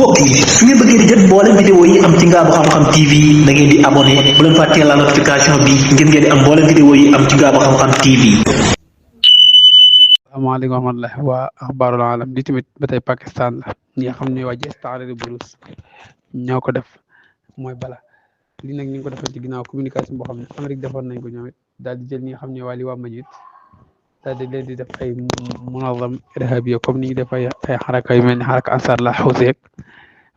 mbokk yi su ngeen bëggee di jot mboolem vidéo yi am ci Ngaabu Xam-Xam TV da ngeen di abonné bu leen fàttee la notification bi ngir ngeen di am mboolem vidéo yi am ci Ngaabu Xam-Xam TV. asalaamaaleykum wa rahmatulah waa axbaarul alam di tamit ba tey Pakistan la ñi nga xam ne waa Gestaari Bulus ñoo ko def mooy bala lii nag ñu ngi ko defoon ci ginnaaw communication boo xam ne Amérique defoon nañ ko ñoom it daal di jël ñi nga xam ne waa Liwaa Majid daal di leen di def ay munazam irhabiya comme ni ñu def ay xaraka yu mel ni xaraka ansar la xuseek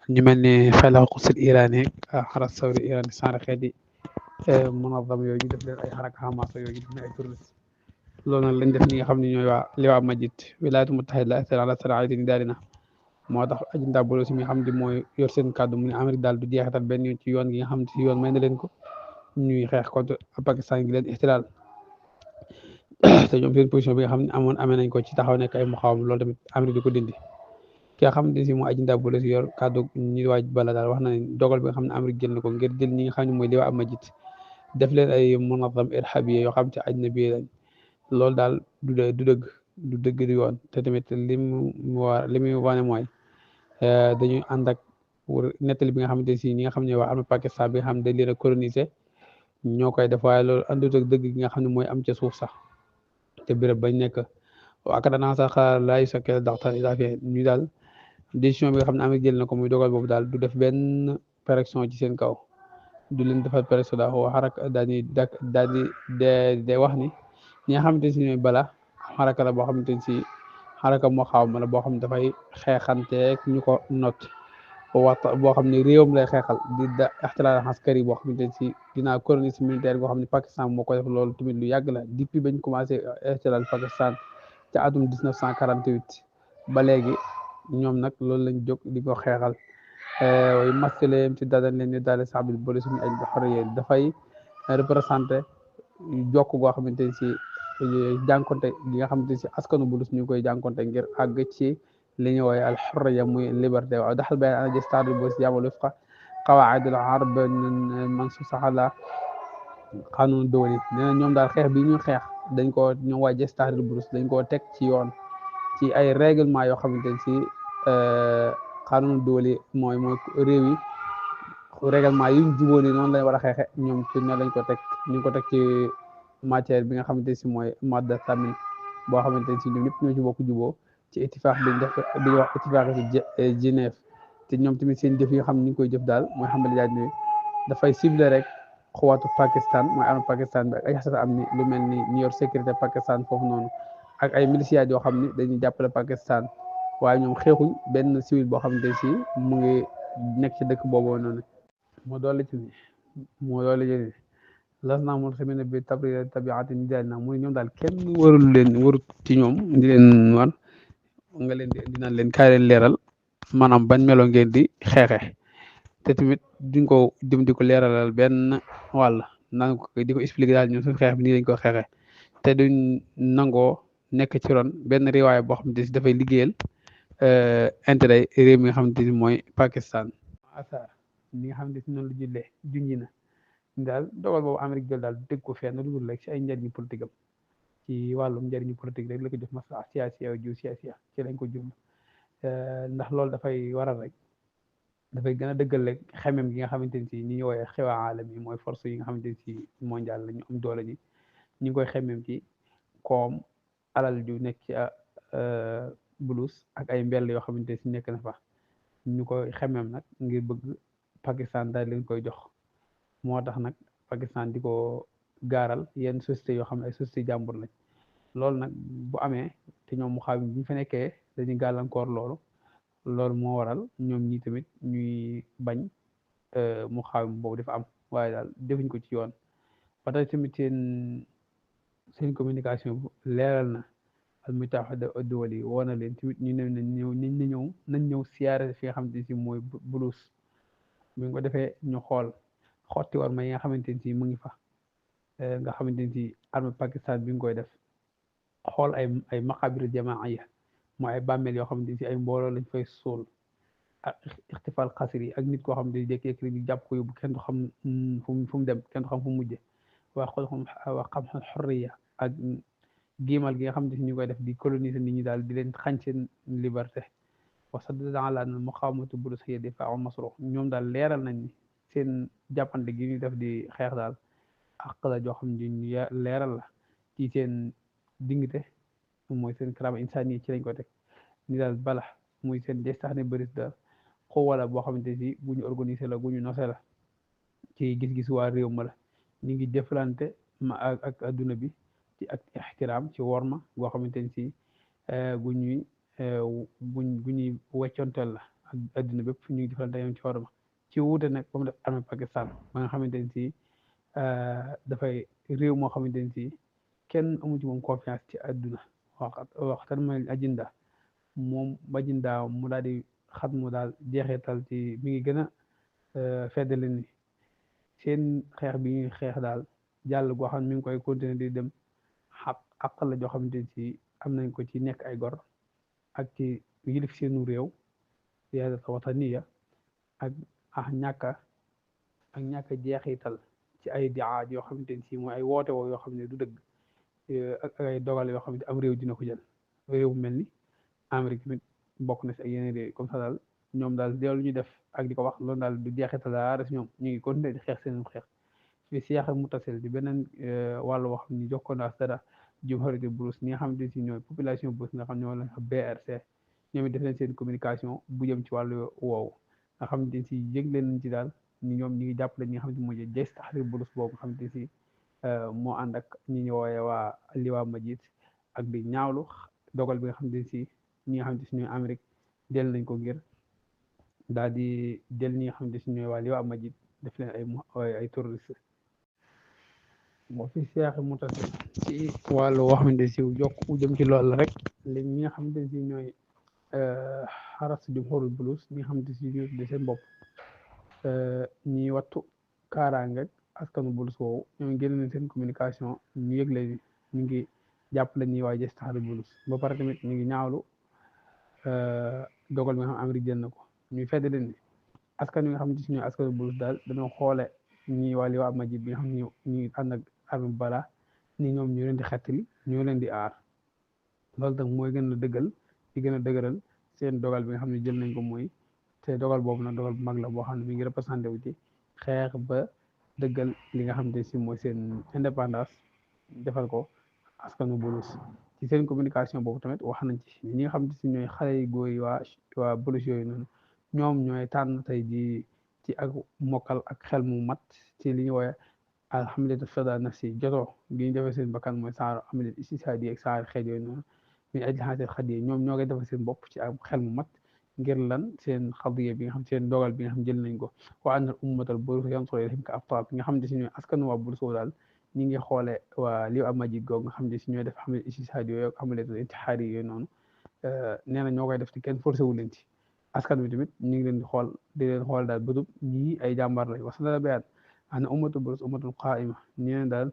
ñu mel ni fayla xusil irani ak xaras sawri irani sanre xeeti munazam yooyu ñu def leen ay xaraka xamaasa yooyu def ne ay touriste loolu nag lañ def ñi nga xam ne ñooy waa Liwaa Majid wilaayatu mutahida la astar ala saraati ni daal na moo tax ajinda bolo si mi nga xam ne mooy yor seen kàddu mu ne Amérique daal du jeexital benn yoon ci yoon gi nga xam ne si yoon may na leen ko ñuy xeex contre Pakistan gi leen ixtilaal te ñoom seen position bi nga xam ne amee nañ ko ci taxaw nekk ay muxaawam loolu tamit Amérique di ko dindi ki nga xam ne si mooy ajinda bolo si yor kàddu ñi waaj bala daal wax na ne dogal bi nga xam ne Amérique jël na ko ngir jël ñi nga xam ne mooy Liwaa Majid def leen ay munazam irhabiya yoo xam te ajnabi lañ loolu daal du dëgg du yoon te tamit li muy wane mooy dañuy ànd ak nettali bi nga xamante si ñi nga xam ne waa armée Pakistan bi nga xam ne dañ leen a coloniser ñoo koy def waaye loolu àndut ak dëgg gi nga xam ne mooy am ca suuf sax te béréb bañ nekk waa kat danaa sax laay sokkee daxtaan idaafee ñu daal décision bi nga xam ne Amérique jël na ko muy dogal boobu daal du def benn pression ci seen kaw du leen defal pression daal wax rek daal di de wax ni ñi nga xamante si ñooy bala xaraka la boo xamante si xaraka moo xaw ma la boo xam ne dafay xeexanteeg ñu ko not waxta boo xam ne réewam lay xeexal di da ixtilaal askari boo xamante si dinaa colonisme militaire boo xam ne Pakistan moo ko def loolu tamit lu yàgg la depuis bañ commencé ixtilaal Pakistan ca atum 1948 ba léegi ñoom nag loolu lañ jóg di ko xeexal way masaleem ci dadan leen ñu daale sabil bole suñu aj bi xorriye dafay représenté jokk goo xamante si jànkonte gi nga xamante si askanu bulus ñu koy jànkonte ngir àgg ci li ñu wooye al xurriya muy liberté waaw daxal bayan ana Gestaari Bulus yàmal wifqa qawaidul harb mansuusa ala qanun dawli nee na ñoom daal xeex bi ñu xeex dañ ko ñoom waa Gestaari Bulus dañ koo teg ci yoon ci ay règlement yoo xamante si qanun dawli mooy réew yi règlement yi ñu jubóo ni noonu lañ war a xeexe ñoom ci noonu lañ ko teg ñu ngi ko teg ci matière bi nga xamante si mooy madda tamin boo xamante si ñoom ñëpp ñoo ci bokk juboo ci ittifaax bi ñu def bi ñuy wax ittifaax ci Genève te ñoom tamit seen jëf yi nga xam ne ñu ngi koy jëf daal mooy xamale jaaj ne dafay ciblé rek xuwaatu Pakistan mooy armée Pakistan bi ak ay xasata am ni lu mel ni ñu yor sécurité Pakistan foofu noonu ak ay miliciens yoo xam ni dañuy jàppale Pakistan waaye ñoom xeexuñ benn civil boo xamante si mu ngi nekk ci dëkk boobu noonu moo doole ci las naa moom tamit bi tabiati ni daal na mu ne ñoom daal kenn warut ci ñoom di leen wan nga leen di naan leen kaay leen leeral maanaam bañ meloo ngeen di xeexe te tamit duñ ko jëm di ko leeralal benn wàll naan ko di ko expliquer daal ñoom suñu xeex bi nii lañ ko xeexe te duñ nangoo nekk ci ron benn riwaay boo xamante si dafay liggéeyal intérêt réew mi nga xamante ni mooy Pakistan asa ñi nga xamante si noonu lu jullee junji na daal dogal boobu Amérique jël daal dégg ko fenn lu dul rek ci ay njëriñu politique am ci wàllum njëriñu politique rek la ko def masla siyaasiya jiw siyaasiya ci lañ ko jublu ndax loolu dafay waral rek dafay gën a dëggal rek xemem gi nga xamante ni si ñi ñu woowee xewa aalam yi mooy force yi nga xamante ni si mondial la ñu am doole ñi ñu ngi koy xemem ci koom alal ju nekk ci bulus ak ay mbell yoo xamante ni si nekk na fa ñu koy xemem nag ngir bëgg Pakistan daal leen koy jox moo tax nag Pakistan di ko gaaral yenn société yoo xam ne ay société jàmbur lañ loolu nag bu amee te ñoom mu xaw bi ñu fa nekkee dañuy gàllankoor loolu moo waral ñoom ñi tamit ñuy bañ mu xaw boobu dafa am waaye daal defuñ ko ci yoon ba tey tamit seen communication bu leeral na al mutaahada ad-dawli woo na leen tamit ñu ne nañ ñëw siyaare fi nga xamante si mooy bulus bi nga ko defee ñu xotti war ma yi nga xamante ne si mu ngi fa nga xamante ne si armée Pakistan bi nga koy def xool ay maqabir jamaaiya mooy ay bàmmeel yoo xamante ne si ay mbooloo lañ fay suul ak ixtifaal xasir yi ak nit koo xam ne jékki-jékki ñu jàpp ko yóbbu kenn du xam fu mu dem kenn du xam fu mu mujje waa xam xorriya ak giimal gi nga xamante si ñu koy def di coloniser nit ñi daal di leen xañ seen liberté wa saddada ala anna muqaawamatu Burus hiya difaa'un masruux ñoom daal leeral nañ ni seen jàppante gi ñu def di xeex daal àq la joo xam ne ñu leeral la ci seen dignité mooy seen karaama insaani ci lañ ko teg ni daal bala muy seen destaxane bëris daal xowala boo xamante si gu ñu organisé la gu ñu nose la ci gis-gis waa réew ma la ñu ngi jëflante ma ak adduna bi ci ak ixtiraam ci worma boo xamante ni si gu ñuy gu ñuy wecconteel la ak adduna bépp ñu ngi jëflante yoon ci worma ci wuute nag ba mu def armée Pakistan ba nga xamante ni si dafay réew moo xamante ni si kenn amu ci moom confiance ci adduna waxtaan mooy ajinda moom bajinda mu daal di xat mu daal jeexital ci mi ngi gën a feddali ni seen xeex bi ñuy xeex daal jàll goo xam ne mi ngi koy continuer di dem xaq la joo xamante ni si am nañ ko ci nekk ay gor ak ci yilif seenu réew siyaadata wataniya ak ñàkk a jeexital ci ay diaaj yoo xamante ni si mooy ay woote woo yoo xam ne du dëgg ak ay dogal yoo xam ne am réew dina ko jël réew mel ni Amérique mi bokk na si ak yeneen réew comme ça daal ñoom daal lu ñu def ak di ko wax loolu daal du jeexital daa def ñoom ñu ngi continuer di xeex seen xeex fi siyaaxa mutasel di beneen wàllu wax ni jokkoon ak dara jumhuriyatu Burus ñi nga xam ne si ñooy population Burus nga xam ne ñoo la BRC ñoom it def leen seen communication bu jëm ci wàllu woowu nga xam ne si yëg leen nañ ci daal ni ñoom ñi ngi jàppale ñi nga xam ne mooy Jaysh Tahrir Burus boobu nga xam ne si moo ànd ak ñi ñu wooyee waa Liwa Majid ak di ñaawlu dogal bi nga xam ne si ñi nga xam ne si ñooy Amérique del nañ ko ngir daal di del ñi nga xam ne si ñooy waa Liwa Majid def leen ay terroriste moo fi seex mu tas ci wàllu woo xamante si jokk u jëm ci loolu la rek léegi ñi nga xamante si ñooy xaras jumhurul Burus ñi nga xamante si ñooy de seen bopp ñi wattu kaaraange askanu Burus woowu ñoom génn nañ seen communication ñu yëgle ni ñu ngi jàppale ñi waa Jaysh Tahrir Burus ba pare tamit ñu ngi ñaawlu dogal bi nga xam Amérique jël na ko ñuy fedd leen ni askan wi nga xamante si ñooy askanu Burus daal dañoo xoole ñi waa Liwa Majid bi nga xam ne ñu ngi ànd ak armée bala ni ñoom ñoo leen di xettali ñoo leen di aar loolu tam mooy gën a dëggal di gën a dëgëral seen dogal bi nga xam ne jël nañ ko mooy te dogal boobu nag dogal bu mag la boo xam ne mi ngi représenté wu ci xeex ba dëggal li nga xam ne si mooy seen indépendance defal ko askanu Burus ci seen communication boobu tamit wax nañ ci ñi nga xam ne si ñooy xale yu góor yi waa Burus yooyu noonu ñoom ñooy tànn tey ji ci ak mokkal ak xel mu mat ci li ñu wooye alhamdulilah fada nafsi jotoo gi ñu defee seen bakkan mooy saar amalit istishaadi ak saar xeet yooyu noonu min ajli haazal xadiya ñoom ñoo koy defal seen bopp ci ak xel mu mat ngir lan seen xadiya bi nga xam seen dogal bi nga xam jël nañ ko wa anna ummatal Burus yansuru ilayhim ka abtaab bi nga xam ne si ñooy askan waa Burus daal ñi ngi xoole waa Liwa Majid googu nga xam ne si ñooy def amalit istishaadi yooyu ak amalitul intihaari yooyu noonu nee na ñoo koy def te kenn forcé wu leen ci askan wi tamit ñu ngi leen di leen xool daal bëtub ñii ay jàmbaar lañ wax na bayaan ana ummatu Burus ummatun qaa'ima ñeneen daal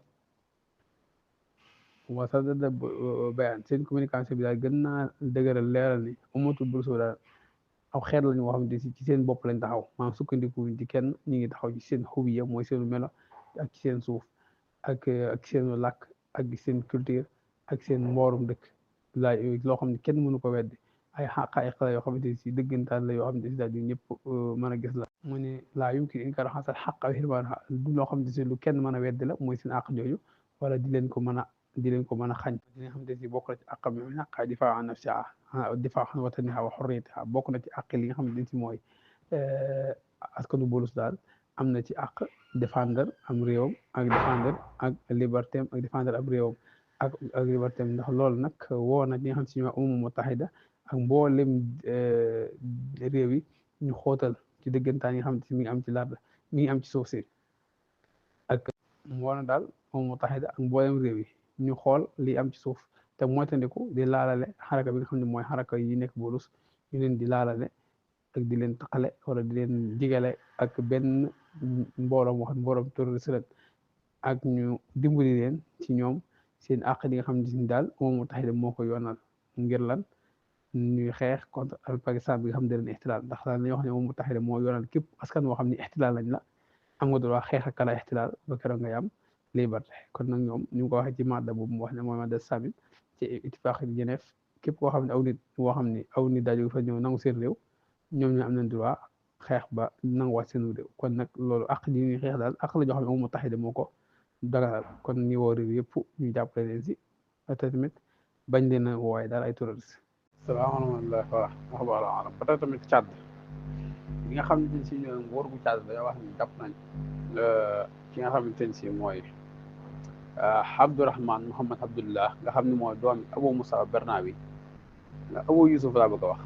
wasadada bayaan seen communication bi daal gën naa dëgëral leeral ni ummatu Burus daal aw xeet lañu woo xamante si ci seen bopp lañ taxaw maanaam sukkandiku ci kenn ñu ngi taxaw ci seen huwiya mooy seenu melo ak ci seen suuf ak seenu làkk ak seen culture ak seen mboorum dëkk laay loo xam ne kenn mënu ko weddi ay xaqaayiq la yoo xamante ne si dëggantaan la yoo xamante ne si daal di ñëpp mën a gis la mu ne laa yumkin inkaaru haazal xaq aw hirmaanu du loo xamante ne si lu kenn mën a weddi la mooy seen àq jooju wala di leen ko mën a xañ di nga xamante ne si bokk na ci àqam yi xaq difaa an nafsihaa difaa an watanihaa wa hurriyatihaa bokk na ci àq li nga xamante ne si mooy askanu Burus daal am na ci àq défendre am réewam ak défendre ak liberté am ak défendre am réewam ak liberté am ndax loolu nag woo na ñi nga xam si ñooy umma mutahida ak mboolem réew yi ñu xóotal ci dëggantaan yi nga xam ne mi ngi am ci larda mi ngi am ci suuf si ak woo na daal umma mutahida ak mboolem réew yi ñu xool li am ci suuf te moytandiku di laalale xaraka bi nga xam ne mooy xaraka yi nekk Burus ñu leen di laalale ak di leen taqale wala di leen jigale ak benn mbooloom wax mbooloom terroriste la ak ñu dimbali leen ci ñoom seen àq di nga xam ne si daal umma mutahida moo ko yoonal ngir lan ñuy xeex contre al Pakistan bi nga xam ne leen ixtilaal ndax daal dañuy wax ne umma mutahida moo yoonal képp askan woo xam ne ixtilaal lañ la am nga droit xeex ak kala ixtilaal ba keroog ngay am liberté kon nag ñoom ñu ngi ko waxee ci madda boobu mu wax ne mooy madda samin ci ittifaq Genève képp koo xam ne aw nit daal fa ñëw nangu seen réew ñoom ñu am nañ droit xeex ba nanguwaat seen réew kon nag loolu ak ji ñuy xeex daal ak la joo xam ne Umma Mutaxida moo ko daganal kon ñi woo réew yëpp ñu jàppale leen si te tamit bañ leen a woowaay daal ay terroriste. salaamaaleykum wa rahmatulah ba tey tamit Tchad bi nga xamante ne si ñoom nguur gu Tchad dañoo wax ni jàpp nañ ki nga xamante ne si mooy Abdourahman Mohamed Abdullah nga xam ne mooy doomi Abu Musa Bernawi Abu Yusuf laa bëgg a wax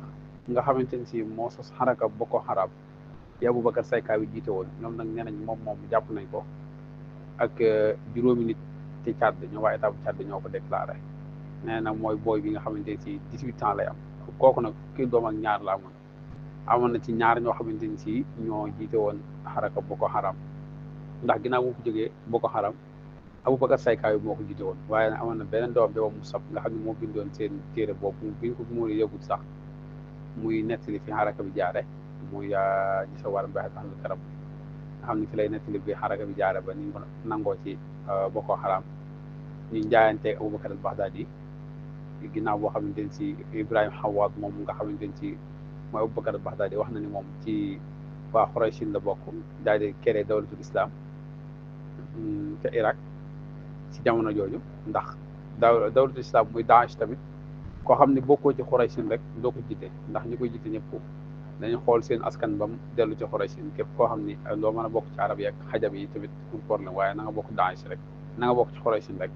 nga xamante ne si moo sos xaraka Boko Haram yi Aboubacar Sayka bi jiite woon ñoom nag nee nañ moom jàpp nañ ko ak juróomi nit ci Tchad ñoo waa état bu Tchad ñoo ko déclaré nee na mooy booy bi nga xamante ne si 18 ans lay am kooku nag kii doom ak ñaar la amoon na ci ñaar ñoo xamante ni si ñoo jiite woon xaraka Boko Haram ndax ginnaaw bu ko jógee Boko Haram Aboubacar Sayka bi moo ko jiite woon waaye nag amoon na beneen doom bi Musab nga xam ne moo bindoon seen téere boobu bi ñu ko moo yëgul sax muy nettali fi xaraka bi jaare muy gisa war mbaxe tax lu karam nga xam ne fi lay nettali bi xaraka bi jaare ba ni ko nangoo ci Boko Haram ñu njaayanteeg Aboubacar al Baghdadi ginnaaw boo xamante ne si Ibrahim Hawad moom nga xamante ne si mooy Aboubacar al Baghdadi wax na ni moom ci waa Xuraysin la bokk daal di créé dawlatul islam ca Irak ci jamono jooju ndax dawlatul islam muy Daesh tamit koo xam ne bokkoo ci Xuraysin rek doo ko jiite ndax ñi koy jiite ñëpp dañu xool seen askan bam dellu ci Xuraysin képp koo xam ni loo mën a bokk ci arab yi ak xajab yi tamit pour problème waaye na nga bokk Daesh rek na nga bokk ci Xuraysin rek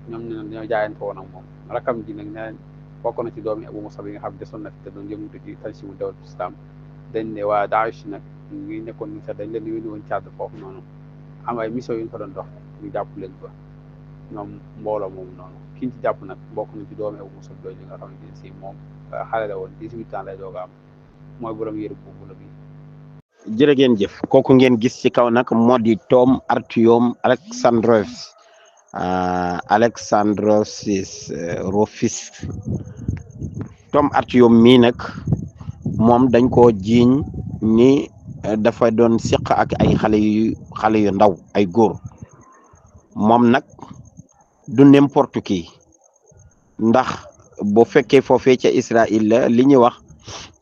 ñoom ñu ne dañoo jaayante woon ak moom rakam ji nag nee bokk na ci doomi Abu Musab yi nga xam ne desoon na fi te doon yëngatu ci tansimu dawlatul islam dañ ne waa Daesh nag ngi nekkoon ni sax dañ leen yónni woon Tchad foofu noonu am ay mission yu ñu fa doon dox ñu jàpp leen fa ñoom mbooloo moomu noonu ki ñu ci jàpp nag bokk na ci doomi Abu Musab jooju nga xamante ne si moom xale la woon 18 ans lay doog a am mooy borom yëre boobu la bi. jërë ngeen jëf kooku ngeen gis ci kaw nag moo di Tom Artyom Alexandrovich Rofis Tom Artyom mii nag moom dañ koo jiiñ ni dafa doon seq ak ay xale yu ndaw ay góor moom nag du n'importe qui ndax bu fekkee foofee ca Israël la li ñuy wax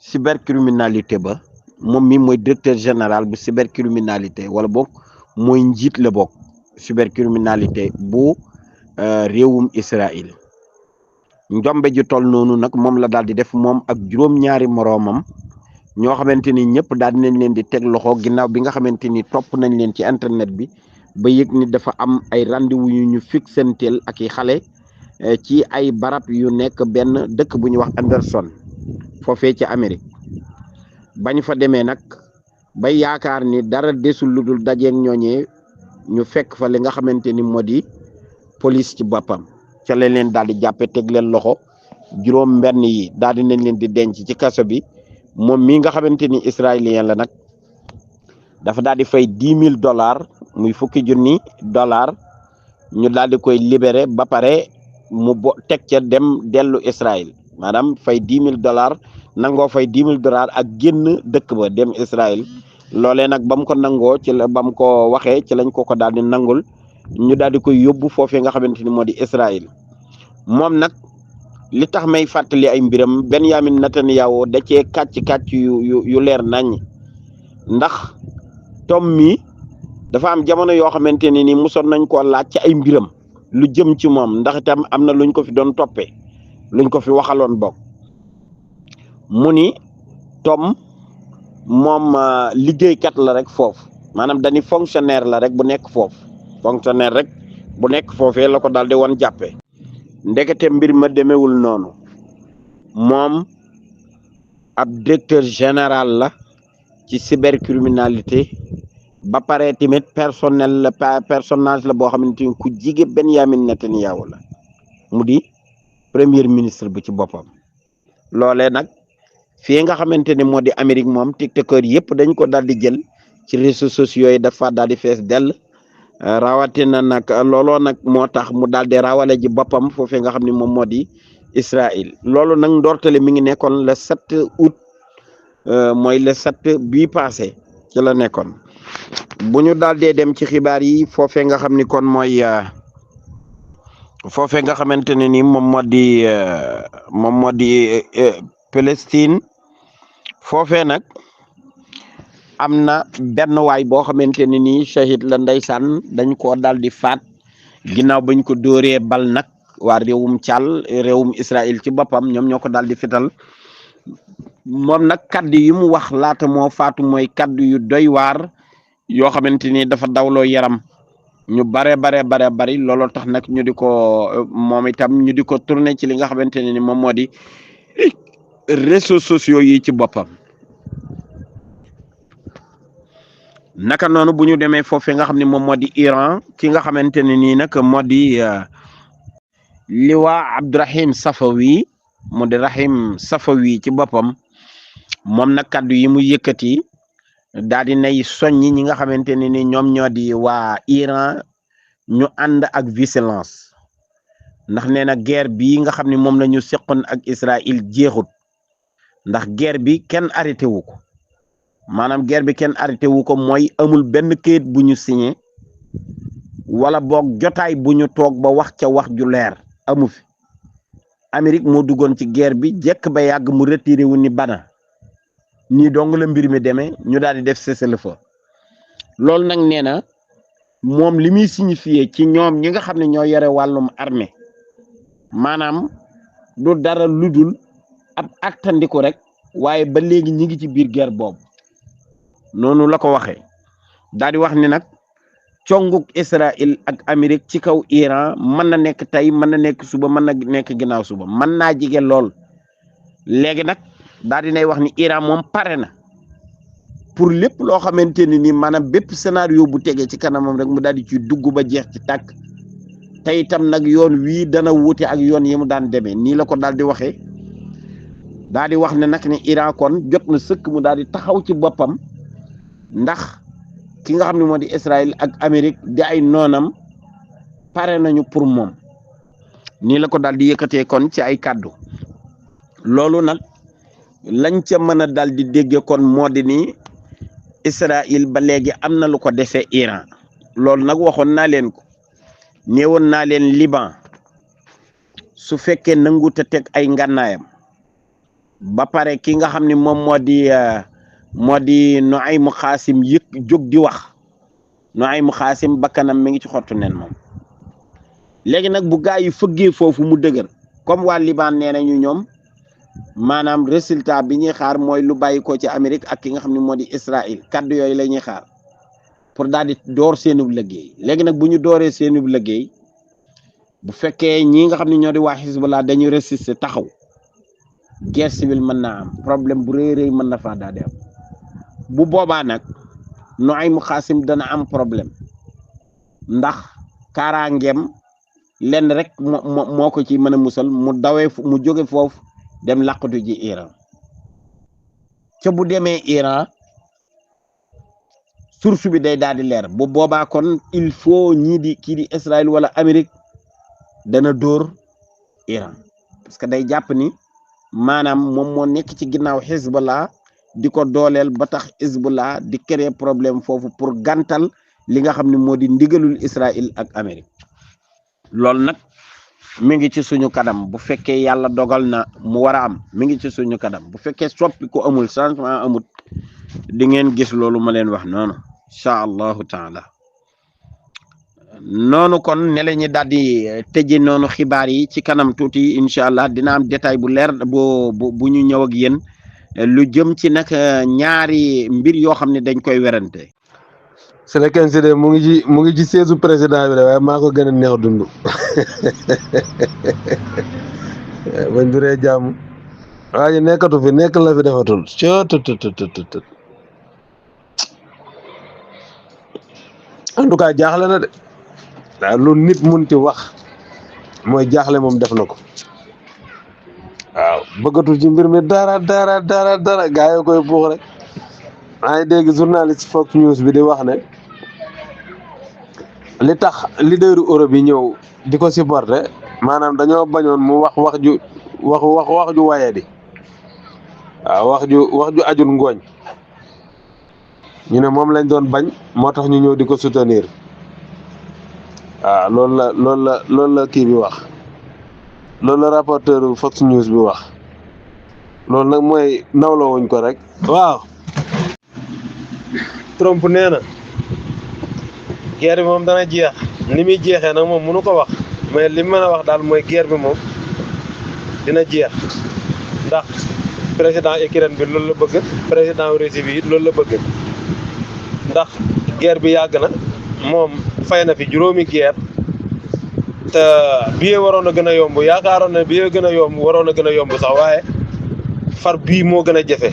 cybercriminalité ba moom mi mooy directeur général bu cybercriminalité wala boog mooy njiit la bokk cybercriminalité bu réewum Israël njombe ju toll noonu nag moom la daal di def moom ak juróom-ñaari moroomam ñoo xamante ni ñëpp daal dinañ leen di teg loxo ginnaaw bi nga xamante ni topp nañ leen ci internet bi ba yëg ni dafa am ay rendez-vous yu ñu fixenteel ak i xale ci ay barab yu nekk benn dëkk bu ñuy wax Anderson foofee ci Amérique bañ fa demee nag ba yaakaar ni dara desul lu dul dajeeg ñooñee ñu fekk fa li nga xamante ni moo di police ci boppam ca lañ leen daal di jàppe teg leen loxo juróom benn yi daal di nañ leen di denc ci kaso bi moom mii nga xamante ni israélien la nag dafa daal di fay $10,000 muy $10,000 ñu daal di koy libéré ba pare mu teg ca dem dellu Israël maanaam fay $10,000 nangoo fay $10,000 ak génn dëkk ba dem Israël loolee nag ba mu ko nangoo ci la ba mu ko waxee ci lañ ko daal di nangul ñu daal di koy yóbbu foofee nga xamante ni moo di Israël moom nag li tax may fàttali ay mbiram Benyamin Netanyahu da cee kàcc yu leer nañ ndax Tom mi dafa am jamono yoo xamante ne ni mosoon nañ koo laaj ci ay mbiram lu jëm ci moom ndax itam am na luñ ko fi doon toppee luñ ko fi waxaloon bokk mu ni Tom moom liggéeykat la rek foofu maanaam dañuy fonctionnaire la rek bu nekk foofu fonctionnaire rek bu nekk foofee la ko daal di woon jàppee ndekete mbir ma demewul noonu moom ab directeur général la ci cybercriminalité ba pare tamit personnage la boo xamante ni ku jige Benyamin Netanyahu la mu di premier ministre bu ci boppam loolee nag fii nga xamante ni moo di Amérique moom tiktokeur yëpp dañ ko daal di jël ci réseaux sociaux yi dafa daal di fees dell rawatina nag looloo nag moo tax mu daal di rawale ji boppam foofee nga xam ne moom moo di Israël loolu nag ndortale mi ngi nekkoon le 7 août mooy le 7 bii passé ci la nekkoon bu ñu daal dee dem ci xibaar yi foofee nga xam ni kon mooy foofee nga xamante ne ni moom moo di Palestine foofee nag am na benn waay boo xamante ne nii shahid la ndeysaan dañ koo daal di faat ginnaaw bañ ko dóoree bal nag waa réewum Caal réewum Israël ci boppam ñoom ñoo ko daal di fital moom nag kaddu yi mu wax laata moo faatu mooy kaddu yu doy waar yoo xamante ni dafa dawloo yaram ñu bari looloo tax nag ñu di ko moom itam ñu di ko tourné ci li nga xamante ne ni moom moo di réseaux sociaux yi ci boppam. naka noonu bu ñu demee foofee nga xam ne moom moo di Iran ki nga xamante ne nii nag moo di Liwa Abdurahim Safawi mu di Rahim Safawi ci boppam moom nag kaddu yi mu yëkkati daal di nay soññi ñi nga xamante ne ni ñoom ñoo di waa Iran ñu ànd ak vigilance ndax nee na guerre bii nga xam ne moom la ñu seqoon ak Israël jeexut ndax guerre bi kenn arrêté wu ko maanaam guerre bi kenn arrêté wu ko mooy amul benn kayit bu ñu signé wala boog jotaay bu ñu toog ba wax ca wax ju leer amu fi Amérique moo duggoon ci guerre bi jekk ba yàgg mu retiré wu ni bana nii dong la mbir mi demee ñu daal di def cessez-le-feu loolu nag nee na moom li muy signifié ci ñoom ñi nga xam ne ñoo yore wàllum armée maanaam du dara ludul ab attandiku rek waaye ba léegi ñi ngi ci biir guerre boobu noonu la ko waxee daal di wax ni nag conguk Israël ak Amérique ci kaw Iran mën na nekk tey mën na nekk suba mën na nekk ginnaaw suba mën naa jige lool léegi nag daal di nay wax ni Iran moom pare na pour lépp loo xamante ne ni maanaam bépp scénario bu tegee ci kanamam rek mu daal di ci dugg ba jeex ci tàkk te itam nag yoon wii dana wuute ak yoon yi mu daan demee nii la ko daal di waxee daal di wax ne nag ne Iran kon jot na sëkk mu daal di taxaw ci boppam ndax ki nga xam ne moo di Israël ak Amérique di ay noonam pare nañu pour moom nii la ko daal di yëkkatee kon ci ay kàddu loolu nag lañ ca mën a daal di dégge kon moo di ni Israël ba léegi am na lu ko defee Iran loolu nag waxoon naa leen ko néewoon naa leen Liban su fekkee nangut a teg ay ngànnaayam ba pare ki nga xam ne moom moo di Nuaymu Xaasim jóg di wax Nuaymu Xaasim bakkanam mi ngi ci xottu nen moom léegi nag bu gaa yi fëggee foofu mu dëgër comme waa Liban nee nañu ñoom maanaam résultat bi ñuy xaar mooy lu bàyyi ko ci Amérique ak ki nga xam ne moo di Israël kaddu yooyu la ñuy xaar pour daal di door seenub liggéey léegi nag bu ñu dooree seenub liggéey bu fekkee ñi nga xam ne ñoo di waa Hezbollah dañuy résister taxaw guerre civile mën naa am problème bu rëy mën na faa daal di am bu boobaa nag Nuaymu Xaasim dana am problème ndax kaaraangeem lenn rek moo ko ci mën a musal mu dawee mu jóge foofu dem làqatu ji Iran ca bu demee Iran source bi day daal di leer bu boobaa kon il faut ñii di kii di Israël wala Amérique dana dóor Iran parce que day jàpp ni maanaam moom moo nekk ci ginnaaw Hezbollah di ko dooleel ba tax Hezbollah di créer problème foofu pour gàntal li nga xam ne moo di ndigalul Israël ak Amérique loolu nag mi ngi ci suñu kanam bu fekkee yàlla dogal na mu war a am mi ngi ci suñu kanam bu fekkee soppi ko amul changement amut di ngeen gis loolu ma leen wax noonu incha allahu taala noonu kon ne la ñu daal di tëje noonu xibaar yi ci kanam tuuti incha allah dina am détail bu leer bu ñu ñëw ak yéen lu jëm ci nag ñaari mbir yoo xam ne dañ koy werante Sénégal si de mu ngi ci siège président bi de waaye maa ko gën a neex dund bañ duree jàmm waa ji nekkatu fi nekk la fi defatul cottt en tout cas jaaxle na de waaw lu nit munti wax mooy jaaxle moom def na ko waaw bëggatul ci mbir mi dara gaa yi koy buux rek maa ngi dégg journaliste Fox News bi di wax ne li tax leaderu Europe yi ñëw di ko supporter maanaam dañoo bañoon mu wax ju waye di waaw wax ju ajul ngooñ ñu ne moom lañ doon bañ moo tax ñu ñëw di ko soutenir waaw loolu la kii bi wax loolu la rapporteur Fox News bi wax loolu nag mooy nawloo wuñ ko rek. waaw Trump nee na guerre bi moom dana jeex ni muy jeexee nag moom mënu ko wax mais li mën a wax daal mooy guerre bi moom dina jeex ndax président Ukraine bi loolu la bëgg président Russie bi it loolu la bëgg ndax guerre bi yàgg na moom fay na fi juróomi guerre te bii waroon a gën a yomb yaakaaroon na bii gën a yomb waroon a gën a yomb sax waaye far bii moo gën a jafe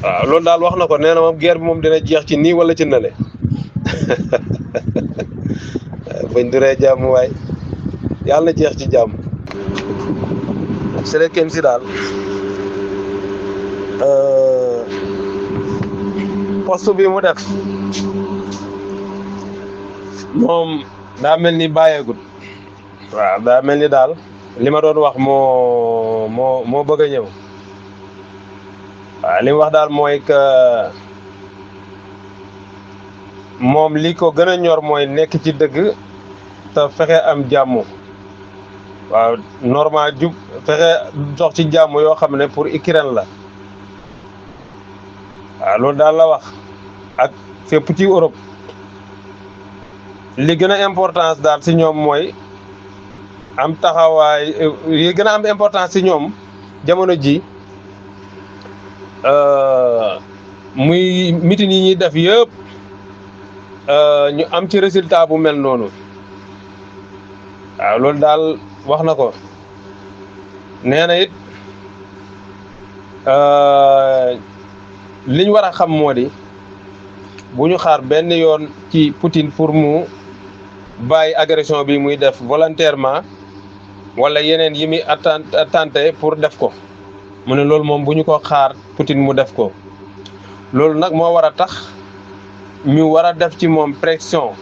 waaw loolu daal wax na ko nee na moom guerre bi moom dina jeex ci nii wala ci nale bañ duree jàmm waay yàlla na jeex ci jàmm Seleken si daal poste bi mu def moom daa mel ni bàyyeegut waaw daa mel ni daal li ma doon wax moo bëgg a ñëw waaw li mu wax daal mooy que moom li ko gën a ñor mooy nekk ci dëgg te fexe am jàmm waaw normal jub fexe dox ci jàmm yoo xam ne pour Ukraine la waaw loolu daal la wax ak fépp ci Europe li gën a importance daal si ñoom mooy am taxawaay yi gën a am importance si ñoom jamono ji muy meeting yi ñuy def yëpp ñu am ci résultat bu mel noonu waaw loolu daal wax na ko nee na it liñ war a xam moo di bu ñu xaar benn yoon ci Poutine pour mu bàyyi agression bi muy def volontairement wala yeneen yi muy tenté pour def ko mu ne loolu moom bu ñu ko xaar Poutine mu def ko loolu nag moo war a tax ñu war a def ci moom pression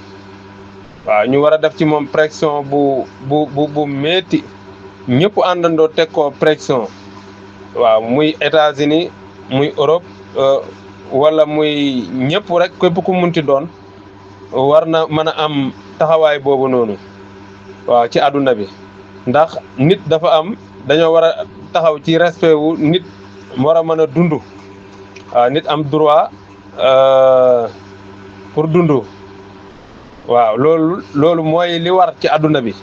waaw ñu war a def ci moom pression bu métti ñëpp àndandoo teg ko pression waaw muy États-Unis muy Europe wala muy ñëpp rek képp ku munti doon war na mën a am taxawaay boobu noonu waaw ci àdduna bi ndax nit dafa am dañoo war a taxaw ci respect wu nit war a mën a dund waaw nit am droit pour dund waaw loolu mooy li war ci àdduna bi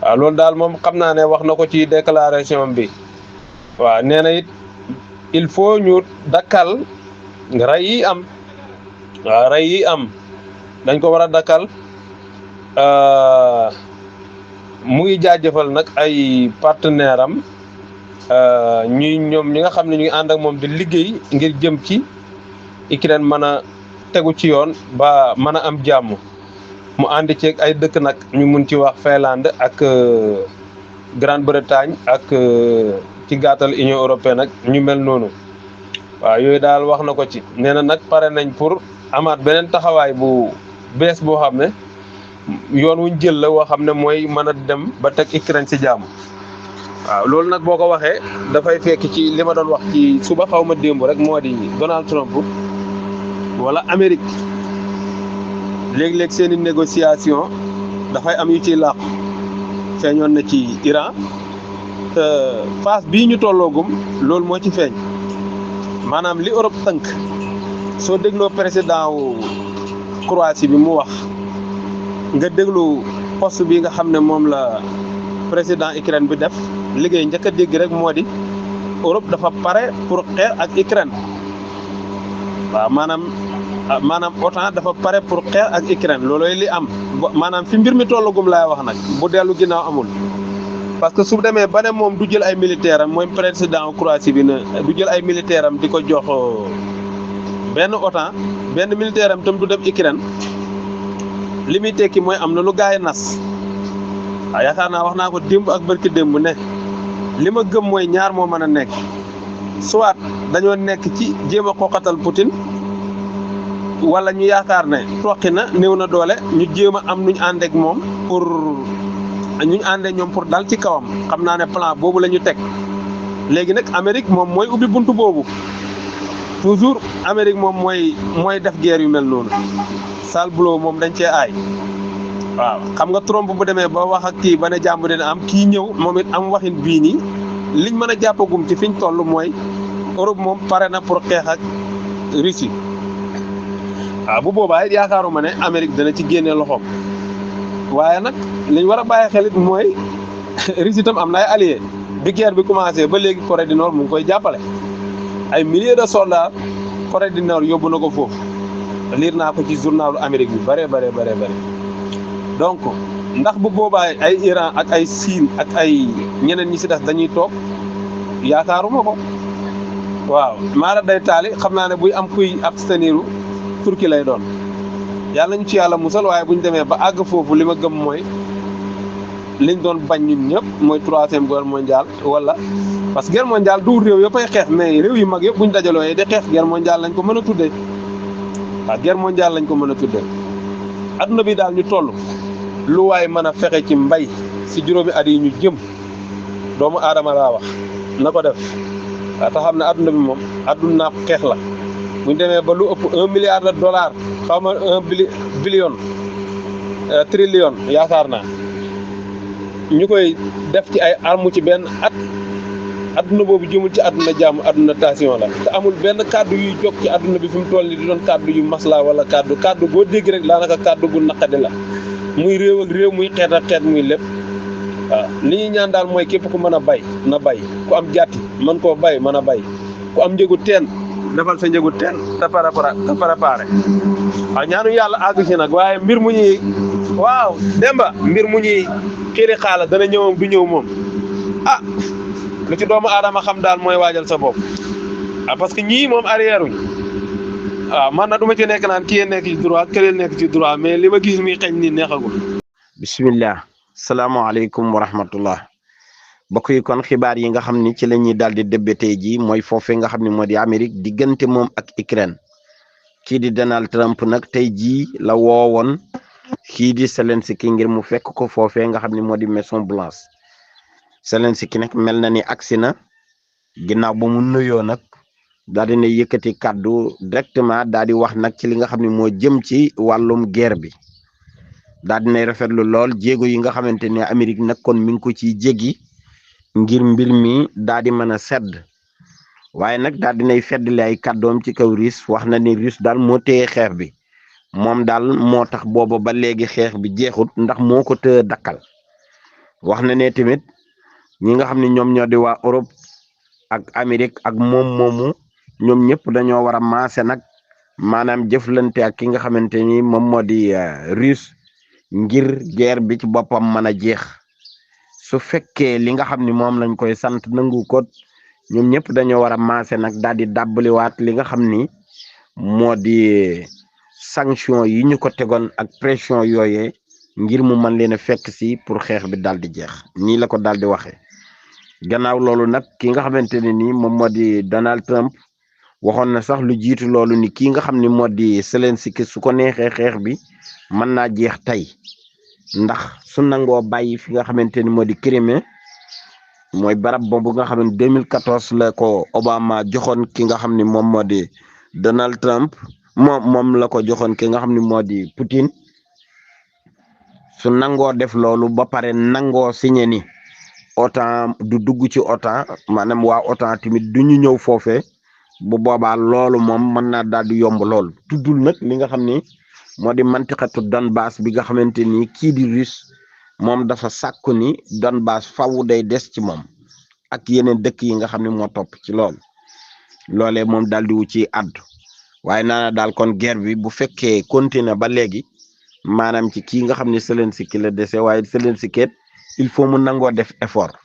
waaw loolu daal moom xam naa ne wax na ko ci déclaration bi waaw nee na it il faut ñu dakkal rey yi am waaw rey yi am dañ ko war a dakkal mu ngi jaajëfal nag ay partenaire am ñoom ñi nga xam ne ñu ngi ànd ak moom di liggéey ngir jëm ci Ukraine mën a tegu ci yoon ba mën a am jàmm mu ànd ceeg ay dëkk nag ñu mun ci wax Finlande ak Grande-Bretagne ak ci gàttal Union européenne ak ñu mel noonu waaw yooyu daal wax na ko ci nee na nag pare nañ pour amaat beneen taxawaay bu bees boo xam ne yoon wuñ jël la woo xam ne mooy mën a dem ba teg Ukraine ci jàmm waaw loolu nag boo ko waxee dafay fekk ci li ma doon wax ci suba xaw ma démb rek moo di Donald Trump wala Amérique léeg-léeg seeni négociation dafay am yu ciy làqu feeñoon na ci Iran te phase bii ñu tolloogum loolu moo ci feeñ maanaam li Europe tënk soo dégloo président wu Croatie bi mu wax nga déglu poste bi nga xam ne moom la président Ukraine bi def liggéey njëkk a dégg rek moo di Europe dafa pare pour xeex ak Ukraine waaw maanaam OTAN dafa pare pour xeex ak Ukraine loolooy li am maanaam fi mbir mi tollagum laay wax nag bu dellu ginnaaw amul parce que su demee ba ne moom du jël ay militaire am mooy président Croatie bi ne du jël ay militaire am di ko jox benn OTAN benn militaire am tam du dem Ukraine li muy tekki mooy am na lu gaay nas waaw yaakaar naa wax naa ko démb ak barki démb ne li ma gëm mooy ñaar moo mën a nekk soit dañoo nekk ci jéem a xoqatal Poutine wala ñu yaakaar ne toqi na néew na doole ñu jéem a am nuñ ànd ak moom pour ñu àndee ñoom pour dal ci kawam xam naa ne plan boobu la ñu teg léegi nag Amérique moom mooy ubbi buntu boobu toujours Amérique moom mooy def guerre yu mel noonu sale boulot moom dañ cee aay waaw xam nga Trump bu demee ba wax ak kii ba ne jàmm dina am kii ñëw moom it am waxin bii nii liñ mën a jàppagum ci fiñ toll mooy Europe moom pare na pour xeex ak Russie waaw bu boobaa it yaakaaruma ne Amérique dana ci génne loxoom waaye nag liñ war a bàyyi xel it mooy Russie itam am na ay alliés bi guerre bi commencé ba léegi Corée du Nord mu ngi koy jàppale ay milliers de soldats Corée du Nord yóbbu na ko foofu liir naa ko ci journalu Amérique bi bare donc ndax bu boobaa ay Iran ak ay Syrie ak ay ñeneen ñi si des dañuy toog yaakaaruma ko waaw maara day taali xam naa ne buy am kuy absteniru Turquie lay doon yàlla nañu ci yàlla musal waaye bu ñu demee ba àgg foofu li ma gëm mooy liñ doon bañ ñun ñëpp mooy 3e guerre mondiale wala parce que guerre mondiale du réew yëpp ay xeex mais réew yu mag yëpp bu ñu dajaloo de xeex guerre mondiale lañ ko mën a tuddee waaw guerre mondiale lañ ko mën a tuddee adduna bi daal ñu toll lu waay mën a fexe ci mbay si juróomi at yi ñu jëm doomu aadama laa wax na ko def waaw te xam ne adduna bi moom adduna xeex la bu ñu demee ba lu ëpp 1 milliard de dollars xaw ma 1 billion trillion yaakaar naa ñu koy def ci ay armes ci benn at adduna boobu jëmul ci adduna jàmm adduna tension la te amul benn kàddu yuy jóg ci adduna bi fi mu toll nii di doon kàddu yu masla wala kàddu boo dégg rek daanaka kàddu bu naqadi la muy réew ak réew muy xeet ak xeet muy lépp waaw li ñuy ñaan daal mooy képp ku mën a bay na bay ku am jàtti mën koo bay mën a bay ku am njëgu teen defal sa njëgu teen te préparé waaw ñaanu yàlla àgg si nag waaye mbir mu ñuy waaw Demba mbir mu ñuy xiiri xaala dana ñëwam du ñëw moom ah lu ci doomu aadama xam daal mooy waajal sa bopp ah parce que ñii moom arrière uñ waaw man na du ma ci nekk naan kii nekk ci droit kële nekk ci droit mais li ma gis muy xeeñ ni neexagul. bismillah salaamaaleykum wa rahmatullah mbokk yi kon xibaar yi nga xam ni ci la ñuy daal di débbetee ji mooy foofee nga xam ne moo di Amérique diggante moom ak Ukraine kii di Donald Trump nag tey jii la woowoon kii di Zelensky ngir mu fekk ko foofee nga xam ne moo di Maison Blanche Zelensky nag mel na ni agsi na ginnaaw ba mu nuyoo nag daal di ne yëkkati kàddu directement daal di wax nag ci li nga xam ne moo jëm ci wàllum guerre bi daal di nay rafetlu lool jéego yi nga xamante ne Amérique nag kon mi ngi ko ciy jéggi ngir mbir mi daal di mën a sedd waaye nag daal di nay feddali ay kàddoom ci kaw Russie wax na ni Russie daal moo téye xeex bi moom daal moo tax booba ba léegi xeex bi jeexut ndax moo ko tëye dakkal wax na ne tamit ñi nga xam ne ñoom ñoo di waa Europe ak Amérique ak moom moomu ñoom ñëpp dañoo war a maase nag maanaam jëflante ak ki nga xamante ni moom moo di Russie ngir guerre bi ci boppam mën a jeex su fekkee li nga xam ni moom lañ koy sant nangu ko ñoom ñëpp dañoo war a maase nag daal di dàbbaliwaat li nga xam ni moo di sanction yi ñu ko tegoon ak pression yooyee ngir mu mën leen a fekk si pour xeex bi daal di jeex nii la ko daal di waxee gannaaw loolu nag ki nga xamante ne ni moom moo di Donald Trump waxoon na sax lu jiitu loolu ni kii nga xam ni moo di Zelensky su ko neexee xeex bi mën naa jeex tey ndax su nangoo bàyyi fi nga xamante ni moo di Crimée mooy barab boobu nga xam ne 2014 la ko Obama joxoon ki nga xam ni moom moo di Donald Trump moom la ko joxoon ki nga xam ni moo di Poutine su nangoo def loolu ba pare nangoo signé ni OTAN du dugg ci OTAN maanaam waa OTAN tamit du ñu ñëw foofee bu boobaa loolu moom mën naa daal di yomb lool tuddul nag li nga xam ni moo di mantiqatu Donbass bi nga xamante ni kii di Russe moom dafa sàkku ni Donbass faw day des ci moom ak yeneen dëkk yi nga xam ne moo topp ci loolee moom daal di wu ci àddu waaye naana daal kon guerre bi bu fekkee continuer ba léegi maanaam ci kii nga xam ne Zelensky la dese waaye Zelensky il faut mu nangoo def effort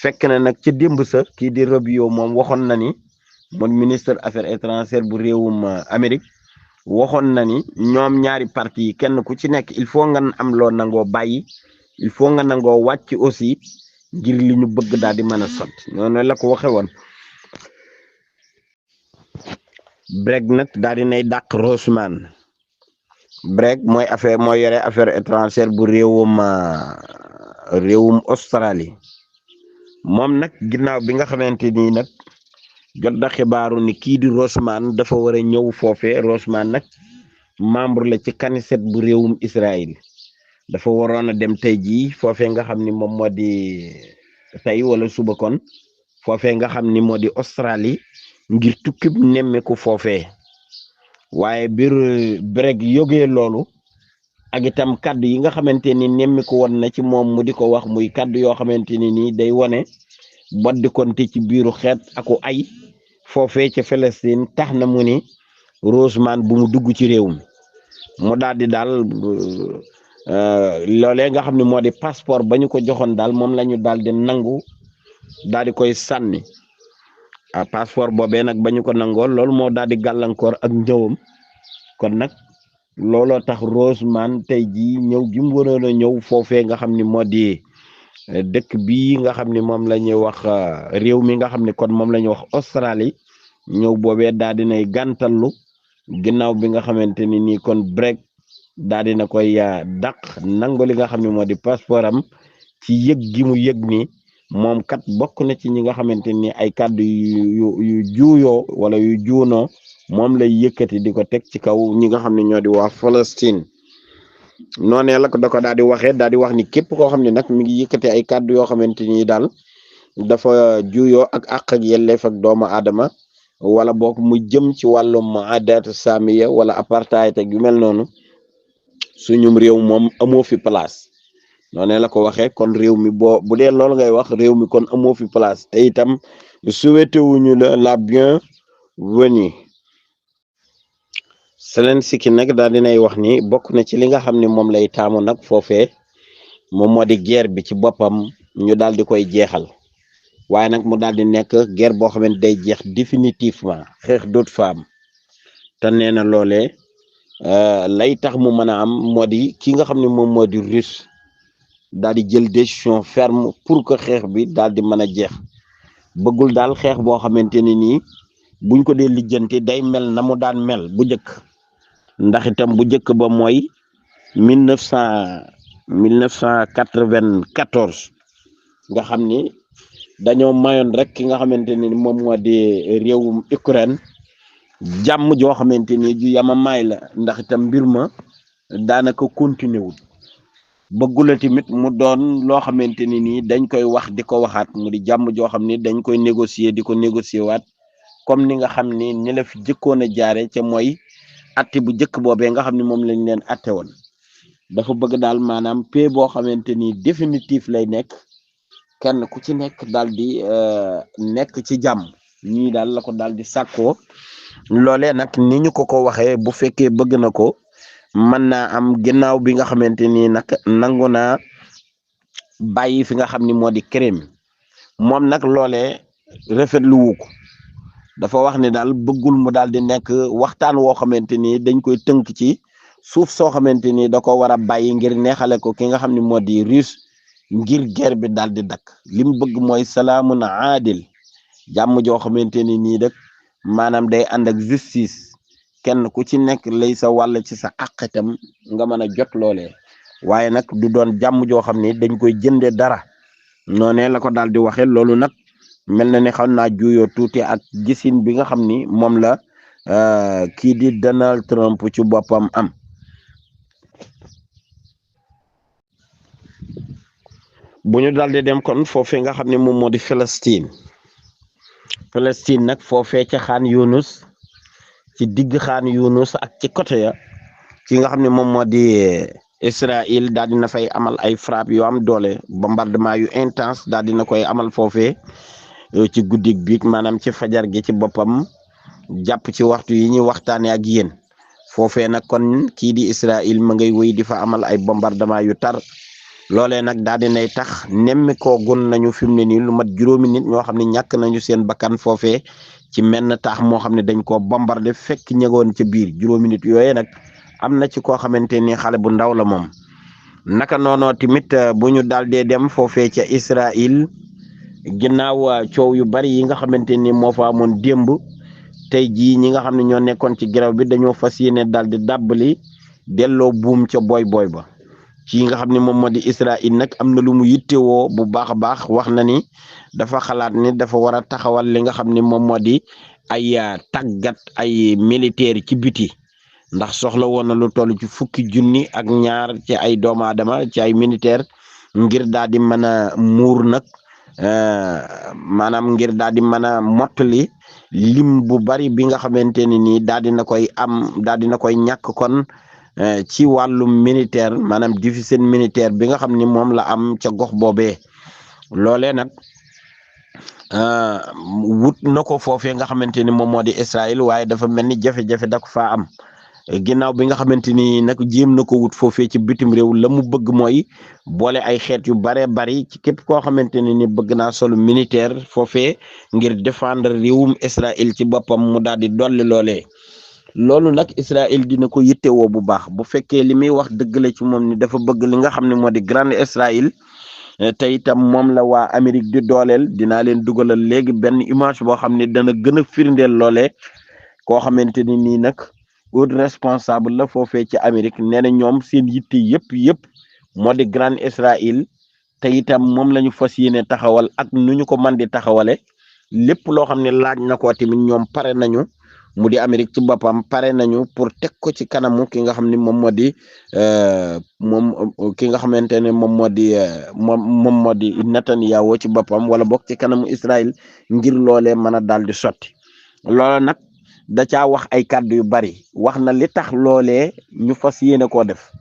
fekk na nag ci démb sa kii di Rubio moom waxoon na ni moom ministre affaires étrangères bu réewum Amérique waxoon na ni ñoom ñaari parti yi kenn ku ci nekk il faut nga am loo nangoo bàyyi il faut nga nangoo wàcc aussi ngir li ñu bëgg daal di mën a sotti noonu la ko waxe woon Breg nag daal di nay dàq Rosman Breg mooy yore affaire étrangère bu réewum Australie moom nag ginnaaw bi nga xamante ni nag jot na xibaaru ni kii di Rosman dafa war a ñëw foofee Rosman nag membre la ci Knesset bu réewum Israël dafa waroon a dem tey jii foofee nga xam ni moom moo di tey wala suba kon foofee nga xam ni moo di Australie ngir tukkib nemmeeku foofee waaye biir breg yógee loolu ak itam kaddu yi nga xamante ni nemmeeku woon na ci moom mu di ko wax muy kaddu yoo xamante ni nii day wane boddi konte ci biiru xeet aku ay foofee ca Palestine tax na mu ni Roseman bu mu dugg ci réew mi mu daal di daal loolee nga xam ne moo di passeport ba ñu ko joxoon daal moom la ñu daal di nangu daal di koy sànni passeport boobee nag ba ñu ko nangoo loolu moo daal di gàllankoor ak ñëwam kon nag looloo tax Roseman tey jii ñëw gi mu waroon a ñëw foofee nga xam ni moo di dëkk bii nga xam ni moom la ñuy wax réew mi nga xam ni kon moom la ñuy wax Australie ñëw boobee daal di nay gàntallu ginnaaw bi nga xamante ni nii kon brek daal di na koy dàq nangu li nga xam ne moo di passeport am ci yëg gi mu yëg ni moom kat bokk na ci ñi nga xamante ni ay kàddu yu juuyoo wala yu juunoo moom lay yëkkati di ko teg ci kaw ñi nga xam ne ñoo di waa Palestine noonee la ko da ko daal di waxee daal di wax ni képp koo xam ne nag mi ngi yëkkati ay kàddu yoo xamante ni daal dafa juuyoo ak àq ak yelleef ak doomu aadama wala boog mu jëm ci wàllum aadaatu saamiya wala apartheid ak yu mel noonu suñum réew moom amoo fi place noonee la ko waxee kon réew mi bu dee loolu ngay wax réew mi kon amoo fi place te itam souhaité wuñu la bienvenue Zelensky nag daal dinay wax ni bokk na ci li nga xam ne moom lay taamu nag foofee moom moo di guerre bi ci boppam ñu daal di koy jeexal waaye nag mu daal di nekk guerre boo xamante day jeex définitivement xeex doot fa am te nee na loolee lay tax mu mën a am moo di ki nga xam ne moom moo di russe daal di jël décision ferme pour que xeex bi daal di mën a jeex bëggul daal xeex boo xamante ni nii buñ ko dee lijjanti day mel na mu daan mel bu njëkk ndax itam bu njëkk ba mooy 1994 nga xam ni dañoo mayoon rek ki nga xamante ni moom moo di réewum Ukraine jàmm joo xamante ni ju yama maay la ndax itam mbir ma daanaka continué wul bëggula tamit mu doon loo xamante ni nii dañ koy wax di ko waxaat mu di jàmm joo xam ni dañ koy négocier di ko négocier waat comme ni nga xam ni ni la fi jëkkoon a jaare ca mooy atte bu jëkk boobee nga xam ni moom lañ leen atte woon dafa bëgg daal maanaam paix boo xamante ni définitif lay nekk kenn ku ci nekk daal di nekk ci jàmm ñii daal la ko daal di sàkkoo loolee nag ni ñu ko waxee bu fekkee bëgg na ko mën naa am ginnaaw bi nga xamante ni nag nangu naa bàyyi fi nga xam ni moo di Crimée moom nag loolee rafetlu wu ko dafa wax ni daal bëggul mu daal di nekk waxtaan woo xamante ni dañ koy tënk ci suuf soo xamante ni da ko war a bàyyi ngir neexale ko ki nga xam ni moo di russe ngir guerre bi daal di dakk li mu bëgg mooy salaamun aadil jàmm joo xamante ni nii rek maanaam day ànd ak justice kenn ku ci nekk lay sa wàll ci sa àqitam nga mën a jot loolee waaye nag du doon jàmm joo xam ni dañ koy jënde dara noonee la ko daal di waxe loolu nag mel na ni xam naa juyoo tuuti ak gisin bi nga xam ni moom la kii di Donald Trump ci boppam am bu ñu daal di dem kon foofee nga xam ne moom moo di Palestine nag foofee ca Khan Yunus ci digg Khan Yunus ak ci côté ya ki nga xam ne moom moo di Israël daal dina fay amal ay frappe yu am doole bombardement yu intense daal dina koy amal foofee ci guddig bi maanaam ci fajar gi ci boppam jàpp ci waxtu yi ñuy waxtaanee ak yéen foofee nag kon kii di Israël ma ngay wéy di fa amal ay bombardement yu tar loolee nag daal dinay tax nemmi koo gun nañu fi mu ne nii lu mat juróomi nit ñoo xam ne ñàkk nañu seen bakkan foofee ci menn taax moo xam ne dañ koo bombardé fekk ñëgoon ca biir juróomi nit yooyee nag am na ci koo xamante ni xale bu ndaw la moom naka noonoo tamit bu ñu daal dee dem foofee ca Israël ginnaaw coow yu bari yi nga xamante ni moo fa amoon démb tey jii ñi nga xam ne ñoo nekkoon ci grève bi dañoo fas yéene daal di dàbbali delloo buum ca boy ba ci nga xam ne moom moo di Israël nag am na lu mu yittewoo bu baax a baax wax na ni dafa xalaat ni dafa war a taxawal li nga xam ne moom moo di ay tàggat ay militaire ci biti ndax soxla woon na lu toll ci 1,2 ci ay doomu aadama ci ay militaire ngir daal di mën a muur nag maanaam ngir daal di mën a mottali lim bu bari bi nga xamante ne nii daal dina koy daal dina koy ñàkk kon ci wàllum militaire maanaam déficit militaire bi nga xam ni moom la am ca gox boobee loolee nag wut na ko foofee nga xamante ni moom moo di Israël waaye dafa mel ni jafe-jafe da ko faa am ginnaaw bi nga xamante ni nag jéem na ko wut foofee ci bitim réew la mu bëgg mooy boole ay xeet yu baree bari ci képp koo xamante ne ni bëgg naa solu militaire foofee ngir défendre réewum Israël ci boppam mu daal di dolli loolee loolu nag Israël dina ko yittewoo bu baax bu fekkee li muy wax dëgg la ci moom ni dafa bëgg li nga xam ne moo di grande Israël te itam moom la waa Amérique di dooleel dinaa leen dugalal léegi benn image boo xam ne dana gën a firndeel loolee koo xamante ni nii nag haut responsable la foofee ci Amérique nee na ñoom seen yitte yëpp moo di grande Israël te itam moom la ñu fas yéene taxawal ak nu ñu ko mën di taxawale lépp loo xam ne laaj na ko tamit ñoom pare nañu mu di Amérique ci boppam pare nañu pour teg ko ci kanamu ki nga xam ne moom moo di ki nga xamante ne moom moo di Netanyahu ci boppam wala bokk ci kanamu Israël ngir loolee mën a daal di sotti loola nag da caa wax ay kàddu yu bari wax na li tax loolee ñu fas yéene koo def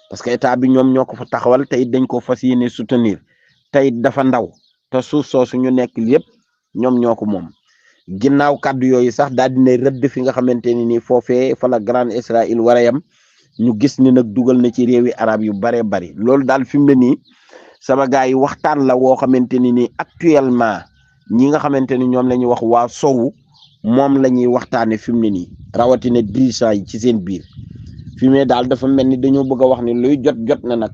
parce que état bi ñoom ñoo ko fa taxawal te it dañ ko fas yéene soutenir te it dafa ndaw te suuf soosu ñu nekk yëpp ñoom ñoo ko moom ginnaaw kàddu yooyu sax daal dina rëdd fi nga xamante ni nii foofee fa la grande Israël war a yam ñu gis ni nag dugal na ci réewi arab yu baree bari loolu daal fi mu ne nii sama gars yi waxtaan la woo xamante ni nii actuellement ñi nga xamante ni ñoom la ñuy wax waa sowu moom la ñuy waxtaane fi mu ne nii rawatina dirigeant yi ci seen biir fi mu ne daal dafa mel ni dañoo bëgg a wax ni luy jot na nag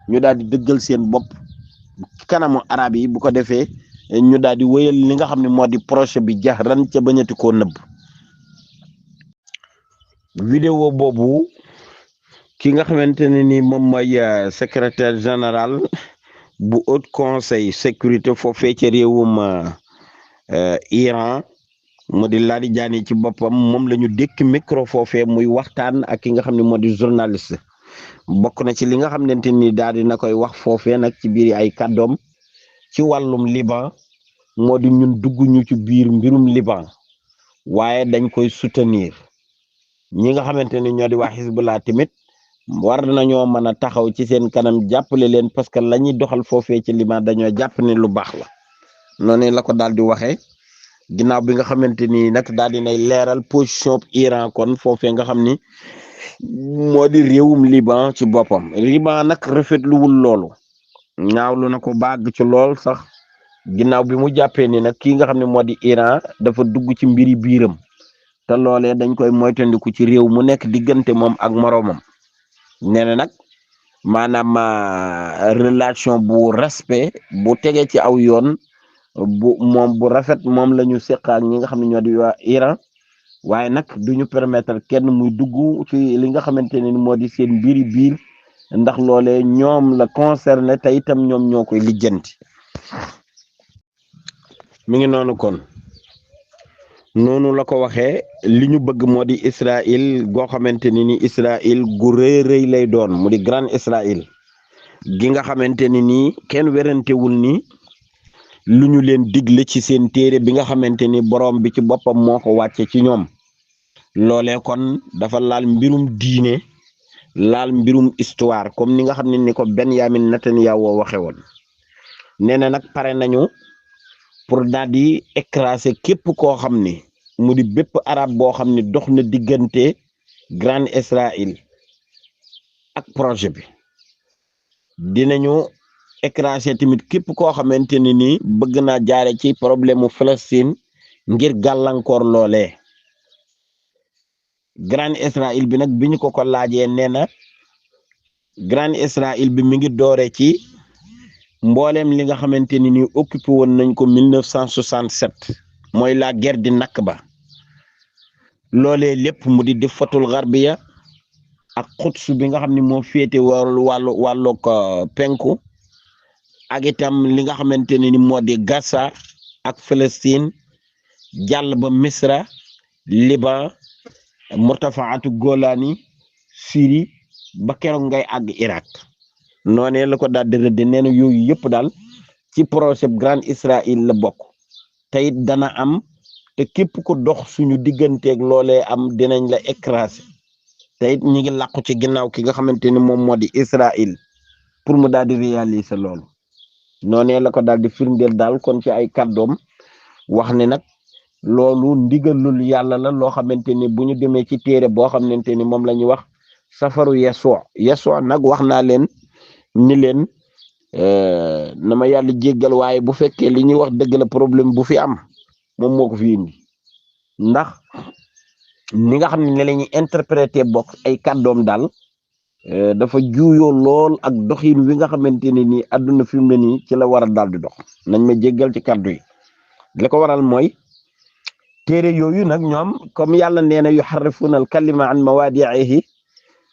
ñu daal di dëggal seen bopp kanamu arab yi bu ko defee ñu daal di wéyal li nga xam ne moo di projet bi jaxran ca bañati koo nëbb vidéo boobu ki nga xamante ne ni moom mooy secrétaire général bu haut conseil sécurité foofee ca réewum Iran mu di Larijani ci boppam moom la ñu dékk micro foofee muy waxtaan ak ki nga xam ne moo di journaliste bokk na ci li nga xamante ni daal dina koy wax foofee nag ci biir ay kàddoom ci wàllum Liban moo di ñun dugg ñu ci biir mbirum Liban waaye dañ koy soutenir ñi nga xamante ni ñoo di wax Hezbollah tamit war nañoo mën a taxaw ci seen kanam jàppale leen parce que la ñuy doxal foofee ci Liban dañoo jàpp ne lu baax la noonu la ko daal di waxee ginnaaw bi nga xamante ni nag daal di nay leeral position Iran kon foofee nga xam ni moo di réewum Liban ci boppam Liban nag rafetluwul loolu ñaawlu na ko bàgg ci lool sax ginnaaw bi mu jàppee ni nag kii nga xam ne moo di Iran dafa dugg ci mbiri biiram te loolee dañ koy moytandiku ci réew mu nekk diggante moom ak moroomam nee na nag maanaam relation bu respect bu tegee ci aw yoon bu rafet moom la ñu seq ak ñi nga xam ne ñoo di waa Iran waaye nag duñu permettre kenn muy dugg ci li nga xamante ne ni moo di seen mbiri biir ndax loolee ñoom la concerné te itam ñoom ñoo koy lijjanti mi ngi noonu kon noonu la ko waxee li ñu bëgg moo di Israël goo xamante ni Israël gu rëy lay doon mu di grande Israël gi nga xamante ni kenn werantewul ni lu ñu leen digle ci seen téere bi nga xamante ni borom bi ci boppam moo ko wàcce ci ñoom loolee kon dafa laal mbirum diine laal mbirum histoire comme ni nga xam ne ni ko Benyamin Netanyahu waxe woon nee na nag pare nañu pour daal di écraser képp koo xam ne mu di bépp arab boo xam ne dox na diggante grande Israël ak projet bi dinañu écraser tamit képp koo xamante ne ni bëgg naa jaare ci problème mu Palestine ngir gàllankoor loolee grande Israël bi nag bi ñu ko laajee nee na grande Israël bi mi ngi doore ci mbooleem li nga xamante ni occupé woon nañ ko 1967 mooy la guerre di Nakba loolee lépp mu di Diffatul Gharbiya ak Quds bi nga xam ne moo féete wàllu penku ak itam li nga xamante ne ni moo di Gaza ak Palestine jàll ba Misra Liban murtafaatu Golani Syrie ba keroog ngay àgg Irak noonee la ko daal di rëdd nee na yooyu yëpp daal ci projet Grand Israël la bokk te it dana am te képp ku dox suñu digganteeg loolee am dinañ la écraser te it ñi ngi làqu ci ginnaaw ki nga xamante ni moom moo di Israël pour mu daal di réaliser loolu noonee la ko daal di firndeel daal kon ci ay kàddoom wax ne nag loolu ndigalul yàlla la loo xamante ni bu ñu demee ci téere boo xamante ni moom la ñuy wax safaru Yasuwa nag wax naa leen ni leen na ma yàlla jéggal waaye bu fekkee li ñuy wax dëgg la problème bu fi am moom moo ko fi indi ndax ni nga xam ne la ñuy interpréter bokk ay kàddoom daal dafa juuyoo lool ak doxin wi nga xamante ne nii àdduna fi mu ne nii ci la war a daal di dox nañ ma jéggal ci kàddu yi li ko waral mooy téere yooyu nag ñoom comme yàlla nee na yuharrifuna al kalima an mawaadi'ihi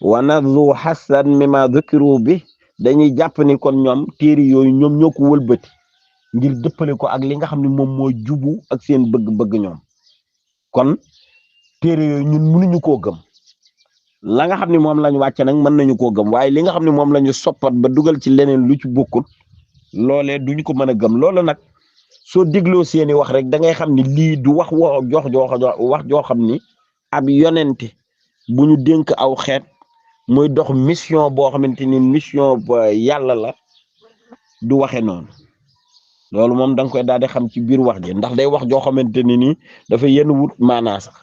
wa nadlu hasan mimma dhukiru bi dañuy jàpp ni kon ñoom téere yooyu ñoom ñoo ko wëlbati ngir dëppale ko ak li nga xam ne moom moo jubu ak seen bëgg-bëgg ñoom kon téere yooyu ñun mënuñu koo gëm la nga xam ne moom lañ wàcce nag mën nañu koo gëm waaye li nga xam ne moom la ñu soppat ba dugal ci leneen lu ci bokkut loolee duñu ko mën a gëm loolu nag soo dégloo seeni wax rek da ngay xam ni lii du wax wax joo xam ni ab yonente bu ñu dénk aw xeet muy dox mission boo xamante ni mission yàlla la du waxe noonu loolu moom da nga koy daal di xam ci biir wax ji ndax day wax joo xamante ni nii dafa yenn wut maanaa sax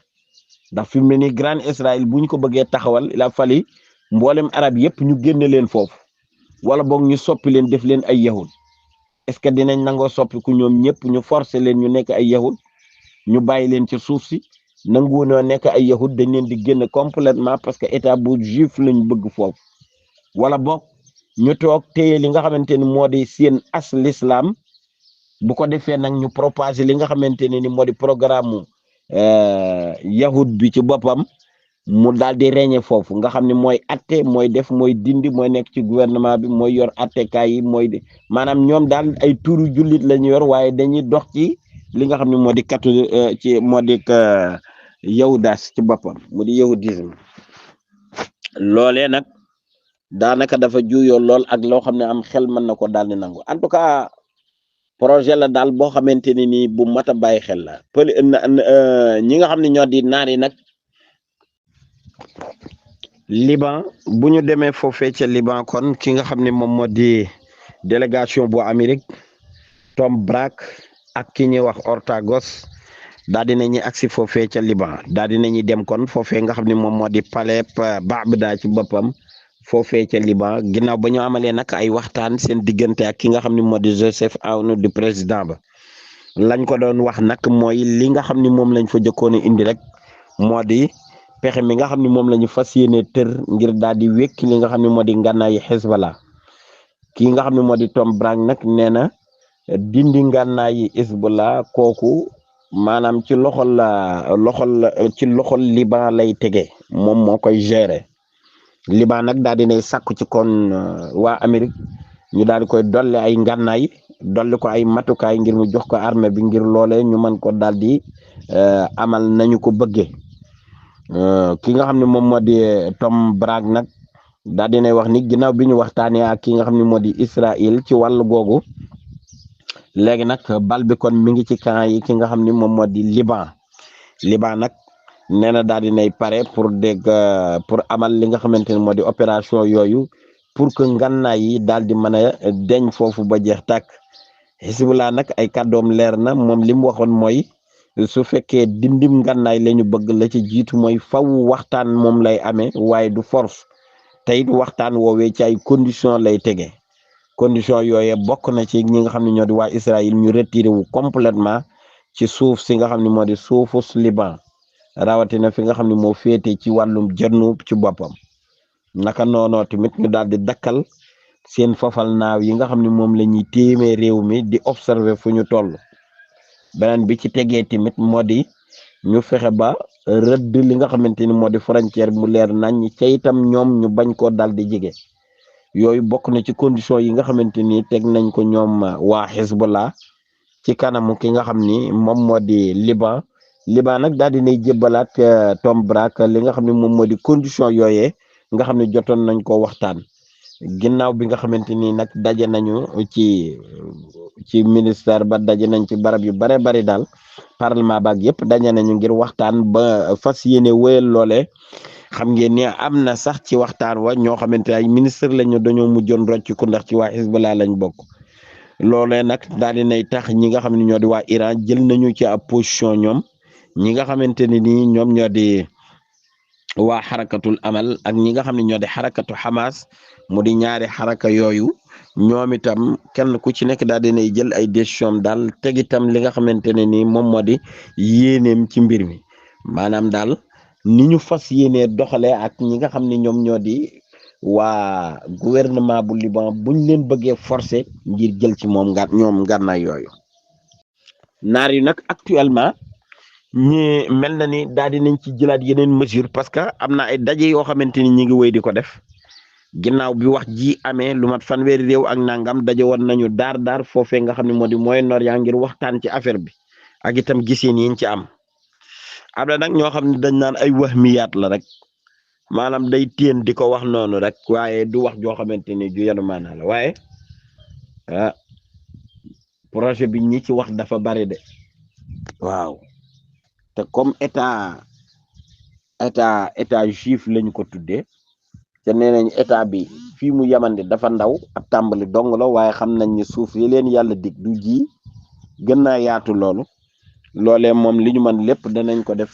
ndax fi mu ne nii Grand Israël bu ñu ko bëggee taxawal il a fallu mboolem arab yëpp ñu génne leen foofu wala boog ñu soppi leen def leen ay yahud est-ce que dinañ nangoo soppiku ñoom ñëpp ñu forcer leen ñu nekk ay yahud ñu bàyyi leen ci suuf si nanguwunoo nekk ay yahud dañ leen di génn complètement parce que état bu juif lañ bëgg foofu wala boog ñu toog téye li nga xamante ni moo di seen as l'islam bu ko defee nag ñu propager li nga xamante ne ni moo di programme yahud bi ci boppam mu daal di régner foofu nga xam ne mooy atte mooy def mooy dindi mooy nekk ci gouvernement bi mooy yor attekaay yi mooy maanaam ñoom daal ay turu jullit la ñu yor waaye dañuy dox ci li nga xam ne moo di ci moo di yahudas ci boppam mu di yahudisme loolee nag daanaka dafa juyoo lool ak loo xam ne am xel mën na ko daal di nangu en tout cas projet la daal boo xamante ne nii bu mat a bàyyi xel la ñi nga xam ne ñoo di naar yi nag Liban bu ñu demee foofee ca Liban kon ki nga xam ne moom moo di délégation bu Amérique Tom Bragg ak ki ñuy wax Ortagos daal di nañuy agsi foofee ca Liban daal di nañuy dem kon foofee nga xam ne moom moo di palais Baabda ci boppam foofee ca Liban ginnaaw ba ñu amalee nag ay waxtaan seen diggante ak ki nga xam ne moo di Joseph Aoun di président ba lañ ko doon wax nag mooy li nga xam ne moom lañ fa jëkkoon a indi rek moo di pexe mi nga xam ne moom la ñu fas yéene tër ngir daal di wékki li nga xam ne moo di ngànnaayi Hezbollah kii nga xam ne moo di Tom Bragg nag nee na dindi ngànnaayi Hezbollah kooku maanaam ci loxol Liban lay tege moom moo koy gérer Liban nag daal di nay sàkku ci kon waa Amérique ñu daal di koy dolli ay ngànnaay dolli ko ay matukaay ngir mu jox ko armée bi ngir loolee ñu mën ko daal di amal nañu ko bëggee. ki nga xam ne moom moo di Tom Bragg nag daal dinay wax ni ginnaaw bi ñu waxtaanee ak ki nga xam ne moo di Israël ci wàllu googu léegi nag bal bi kon mi ngi ci camp yi ki nga xam ne moom moo di Liban nag nee na daal dinay pare pour pour amal li nga xamante ne moo di opération yooyu pour que ngànnaay yi daal di mën a deñ foofu ba jeex tàkk Hezbollah nag ay kàddoom leer na moom li mu waxoon mooy su fekkee dindim ngànnaay la ñu bëgg la ci jiitu mooy faw waxtaan moom lay amee waaye du force te it waxtaan woowee ci ay condition lay tege condition yooye bokk na ci ñi nga xam ne ñoo di waa Israël ñu retiré wu complètement ci suuf si nga xam ne moo di suufus Liban rawatina fi nga xam ne moo féete ci wàllum janub ci boppam naka noonoo tamit ñu daal di dakkal seen fafal naaw yi nga xam ne moom la ñuy téemee réew mi di observer fu ñu toll beneen bi ci tegee tamit moo di ñu fexe ba rëdd li nga xamante ni moo di frontière mu leer nañ ca itam ñoom ñu bañ koo dal di jege yooyu bokk na ci condition yi nga xamante ni teg nañ ko ñoom waa Hezbollah ci kanamu ki nga xam ni moom moo di Liban Liban nag daal dinay jébbalaat Tom Brak li nga xam ne moom moo di condition yooyee nga xam ne jotoon nañ ko waxtaan ginnaaw bi nga xamante ni nag daje nañu ci ministère ba daje nañ ci barab yu bare bari daal parlement baag yëpp daje nañu ngir waxtaan ba fas yéene wéyal loole xam ngeen ni am na sax ci waxtaan wa ñoo xamante ay ministre lañu dañoo mujjoon rocc ku ndax ci waa Hezbollah lañ bokk loolee nag daal di nay tax ñi nga xam ne ñoo di waa Iran jël nañu ci ab position ñoom ñi nga xamante ne nii ñoom ñoo di waa xarakatul amal ak ñi nga xam ne ñoo di xarakatu Hamas mu di ñaari xaraka yooyu ñoom itam kenn ku ci nekk daal di nay jël ay décision daal teg itam li nga xamante ne nii moom moo di yéeneem ci mbir mi maanaam daal. ni ñu fas yéenee doxalee ak ñi nga xam ne ñoom ñoo di waa gouvernement bu Liban buñ leen bëggee forcer ngir jël ci ñoom ngànnaay yooyu naar yi nag actuellement ñi mel na ni daal di nañ ci jëlaat yeneen mesure parce que am na ay daje yoo xamante ni ñi ngi wéy di ko def ginnaaw bi wax ji amee lu mat fanweeri réew ak nangam daje woon nañu daar foofee nga xam ne moo di Moyen-Orient ngir waxtaan ci affaire bi ak itam giseen yiñ ci am na nag ñoo xam ne dañ naan ay wahmiyaat la rek maanaam day téen di ko wax noonu rek waaye du wax joo xamante ni ju yanu maanaa la waaye projet bi ñi ci wax dafa bari de waaw te comme état juif lañu ko tuddee te nee nañ état bi fii mu yamande dafa ndaw ab tàmbali dong la waaye xam nañ ni suuf yi leen yàlla dig du ji gën naa yaatu loolee moom li ñu mën lépp danañ ko def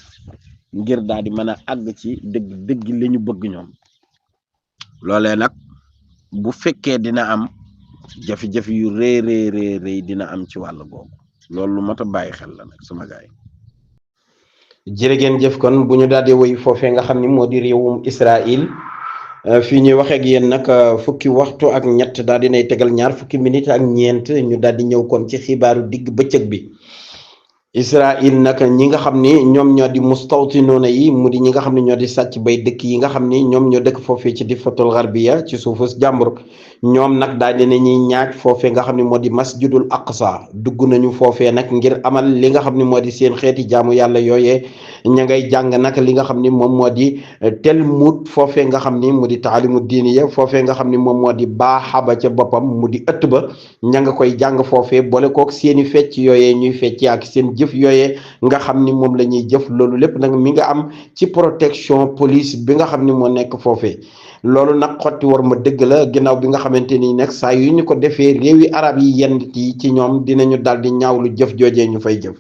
ngir daal di mën a àgg ci dëgg li ñu bëgg ñoom loolee nag bu fekkee dina am jafe-jafe yu rëy dina am ci wàll googu loolu lu mat a bàyyi xel la nag sama gaay jërë ngeen jëf kon bu ñu daal di woy foofee nga xam ni moo di réewum Israël fii ñuy waxee ak yéen nag fukki waxtu ak ñett daal di nay tegal ñaar fukki minute ak ñeent ñu daal di ñëw kon ci xibaaru digg bëccëg bi. Israël nag ñi nga xam ni ñoom ñoo di mustawtinoona yi mu di ñi nga xam ne ñoo di sàcc bay dëkk yi nga xam ni ñoom ñoo dëkk foofee ci Difatul Gharbiya ci suufus jàmbur ñoom nag daal di nañuy ñaaj foofee nga xam ne moo di masjidul aqsa dugg nañu foofee nag ngir amal li nga xam ne moo di seen xeeti jaamu yàlla yooyee ña ngay jàng nag li nga xam ni moom moo di Talmud foofee nga xam ni mu di taalimu diiniya foofee nga xam ni moom moo di baaxaba ca boppam mu di ëtt ba ña nga koy jàng foofee boole kook seeni fecc yooyee ñuy fecc ak seen jëf yooyee nga xam ni moom la ñuy jëf loolu lépp nag mi nga am ci protection police bi nga xam ni moo nekk foofee loolu nag xotti war ma dëgg la ginnaaw bi nga xamante ni nag saa yu ñu ko defee réewi arab yi yenn ci ñoom dinañu daal di ñaawlu jëf joojee ñu fay jëf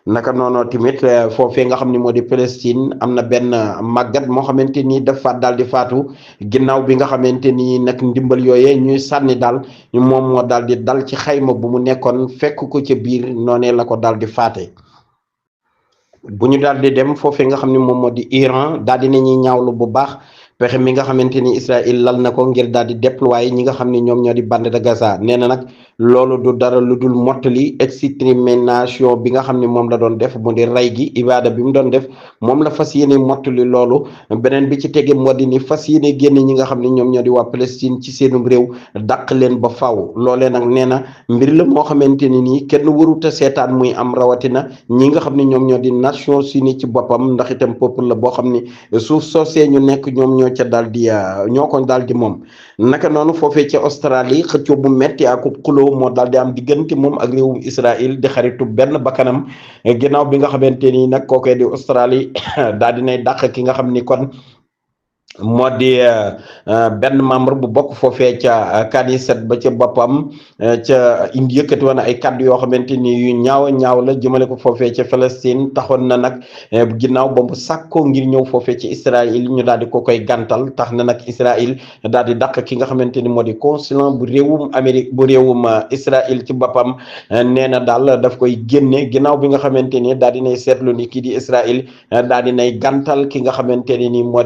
naka noonu tamit foofee nga xam ni moo di Palestine am na benn màggat moo xamante ni dafa daal di faatu ginnaaw bi nga xamante ni nag ndimbal yooyee ñuy sànni daal moom moo daal di dal ci xayma bu mu nekkoon fekk ko ca biir noonee la ko daal di faate bu ñu daal di dem foofee nga xam ni moom moo di Iran daal di nañuy ñaawlu bu baax pexe mi nga xamante ni Israël lal na ko ngir daal di déployer ñi nga xam ne ñoom ñoo di bande de Gaza nee na nag loolu du dara lu dul mottali extermination bi nga xam ne moom la doon def mu di rey gi ibaada bi mu doon def moom la fas yéene mottali loolu beneen bi ci tege moo di ni fas yéene génne ñi nga xam ne ñoom ñoo di waa Palestine ci seenum réew dàq leen ba faaw loolee nag nee na mbir la moo xamante ni nii kenn waruta seetaan muy am rawatina ñi nga xam ne ñoom ñoo di Nations Unies ci boppam ndax itam peuple la boo xam ne suuf soosee ñu nekk ñoom ñoo ca daal di ñoo ko daal di moom naka noonu foofee ca Australie xëccoo bu metti ak xuloo moo daal di am diggante moom ak réewum Israël di xaritu benn bakkanam ginnaaw bi nga xamante ni nag kookee di Australie daal di nay dàq ki nga xam ni kon moo di benn membre bu bokk foofee ca Knesset ba ca boppam ca indi yëkkati woon ay kàddu yoo xamante ni yu ñaaw la jëmale ko foofee ca Palestine taxoon na nag ginnaaw ba mu sàkkoo ngir ñëw foofee ci Israël ñu daal di ko koy gàntal tax na nag Israël daal di dàq ki nga xamante ni moo di consulat bu réewum Amérique bu réewum Israël ci boppam nee na daal daf koy génne ginnaaw bi nga xamante ni daal di nay seetlu ni kii di Israël daal di nay gàntal ki nga xamante ni moo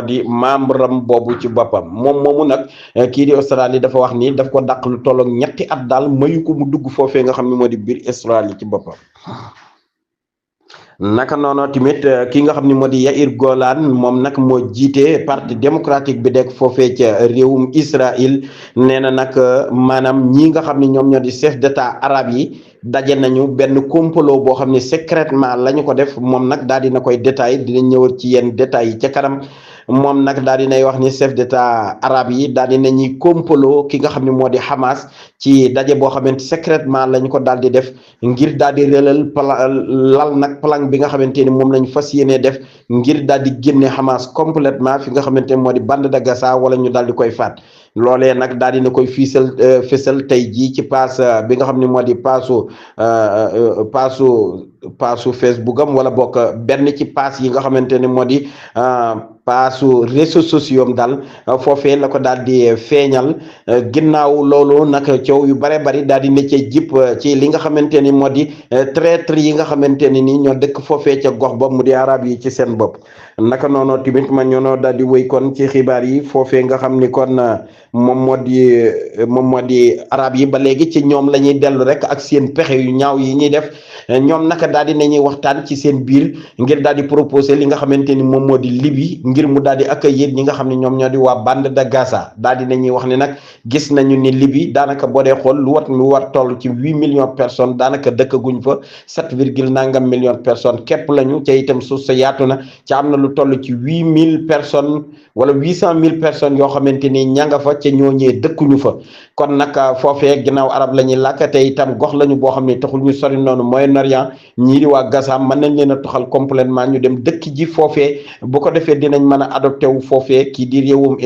di membre am boobu ci boppam moom moomu nag kii di Australie dafa wax ni daf ko dàq lu tolloog ñetti at daal mayu ko mu dugg foofee nga xam ne moo di biir Australie ci boppam naka noonu tamit ki nga xam ne moo di Yair Golan moom nag moo jiite parti démocratique bi dekk foofee ca réewum Israël nee na nag maanaam ñi nga xam ne ñoom ñoo di chef d'état arabe yi daje nañu benn complot boo xam ne secrètement la ñu ko def moom nag daal dina koy détail dina ñëwal ci yenn détails yi ca kanam. moom nag daal dinay wax ni chef d'état arabe yi daal dina ñuy complot ki nga xam ne moo di Hamas ci daje boo xamante secrètement lañ ko daal di def ngir daal di relal lal nag plan bi nga xamante ni moom lañ fas yéenee def ngir daal di génne Hamas complètement fi nga xamante ni moo di bande de Gaza wala ñu daal di koy faat loolee nag daal dina koy fésal tey jii ci pass bi nga xam ne moo di passu Facebook am wala bokk benn ci pass yi nga xamante ni moo di paasu réseaux sociaux am daal foofee la ko daal di feeñal ginnaaw loolu nag coow yu bare bari daal di ne ca jip ci li nga xamante ni moo di traître yi nga xamante ni nii ñoo dëkk foofee ca gox ba mu di arab yi ci seen bopp naka noonu tamit ma ñoo daal di wéy kon ci xibaar yi foofee nga xam ni kon moom moo di arab yi ba léegi ci ñoom la ñuy dellu rek ak seen pexe yu ñaaw yi ñuy def ñoom naka daal di nañuy waxtaan ci seen biir ngir daal di proposer li nga xamante ni moom moo di Libye ngir mu daal di accueillir ñi nga xam ne ñoom ñoo di waa bande de Gaza daal di nañuy wax ne nag gis nañu ni Libye daanaka boo dee xool lu war toll ci 8 millions personnes daanaka dëkkaguñ fa 7,nangam millions personnes képp lañu ca itam suuf sa yaatu na ca am na lu toll ci 8,000 personnes wala 800,000 personnes yoo xamante ni ña nga fa ca ñooñee dëkkuñu fa kon nag foofee ginnaaw arab la ñuy làkk te itam gox lañu boo xam ne taxul ñu sori noonu Moyen-Orient ñii di waa Gaza mën nañ leen a toxal complètement ñu dem dëkk ji foofee bu ko defee dinañ mën a adopté wu foofee kii di réewum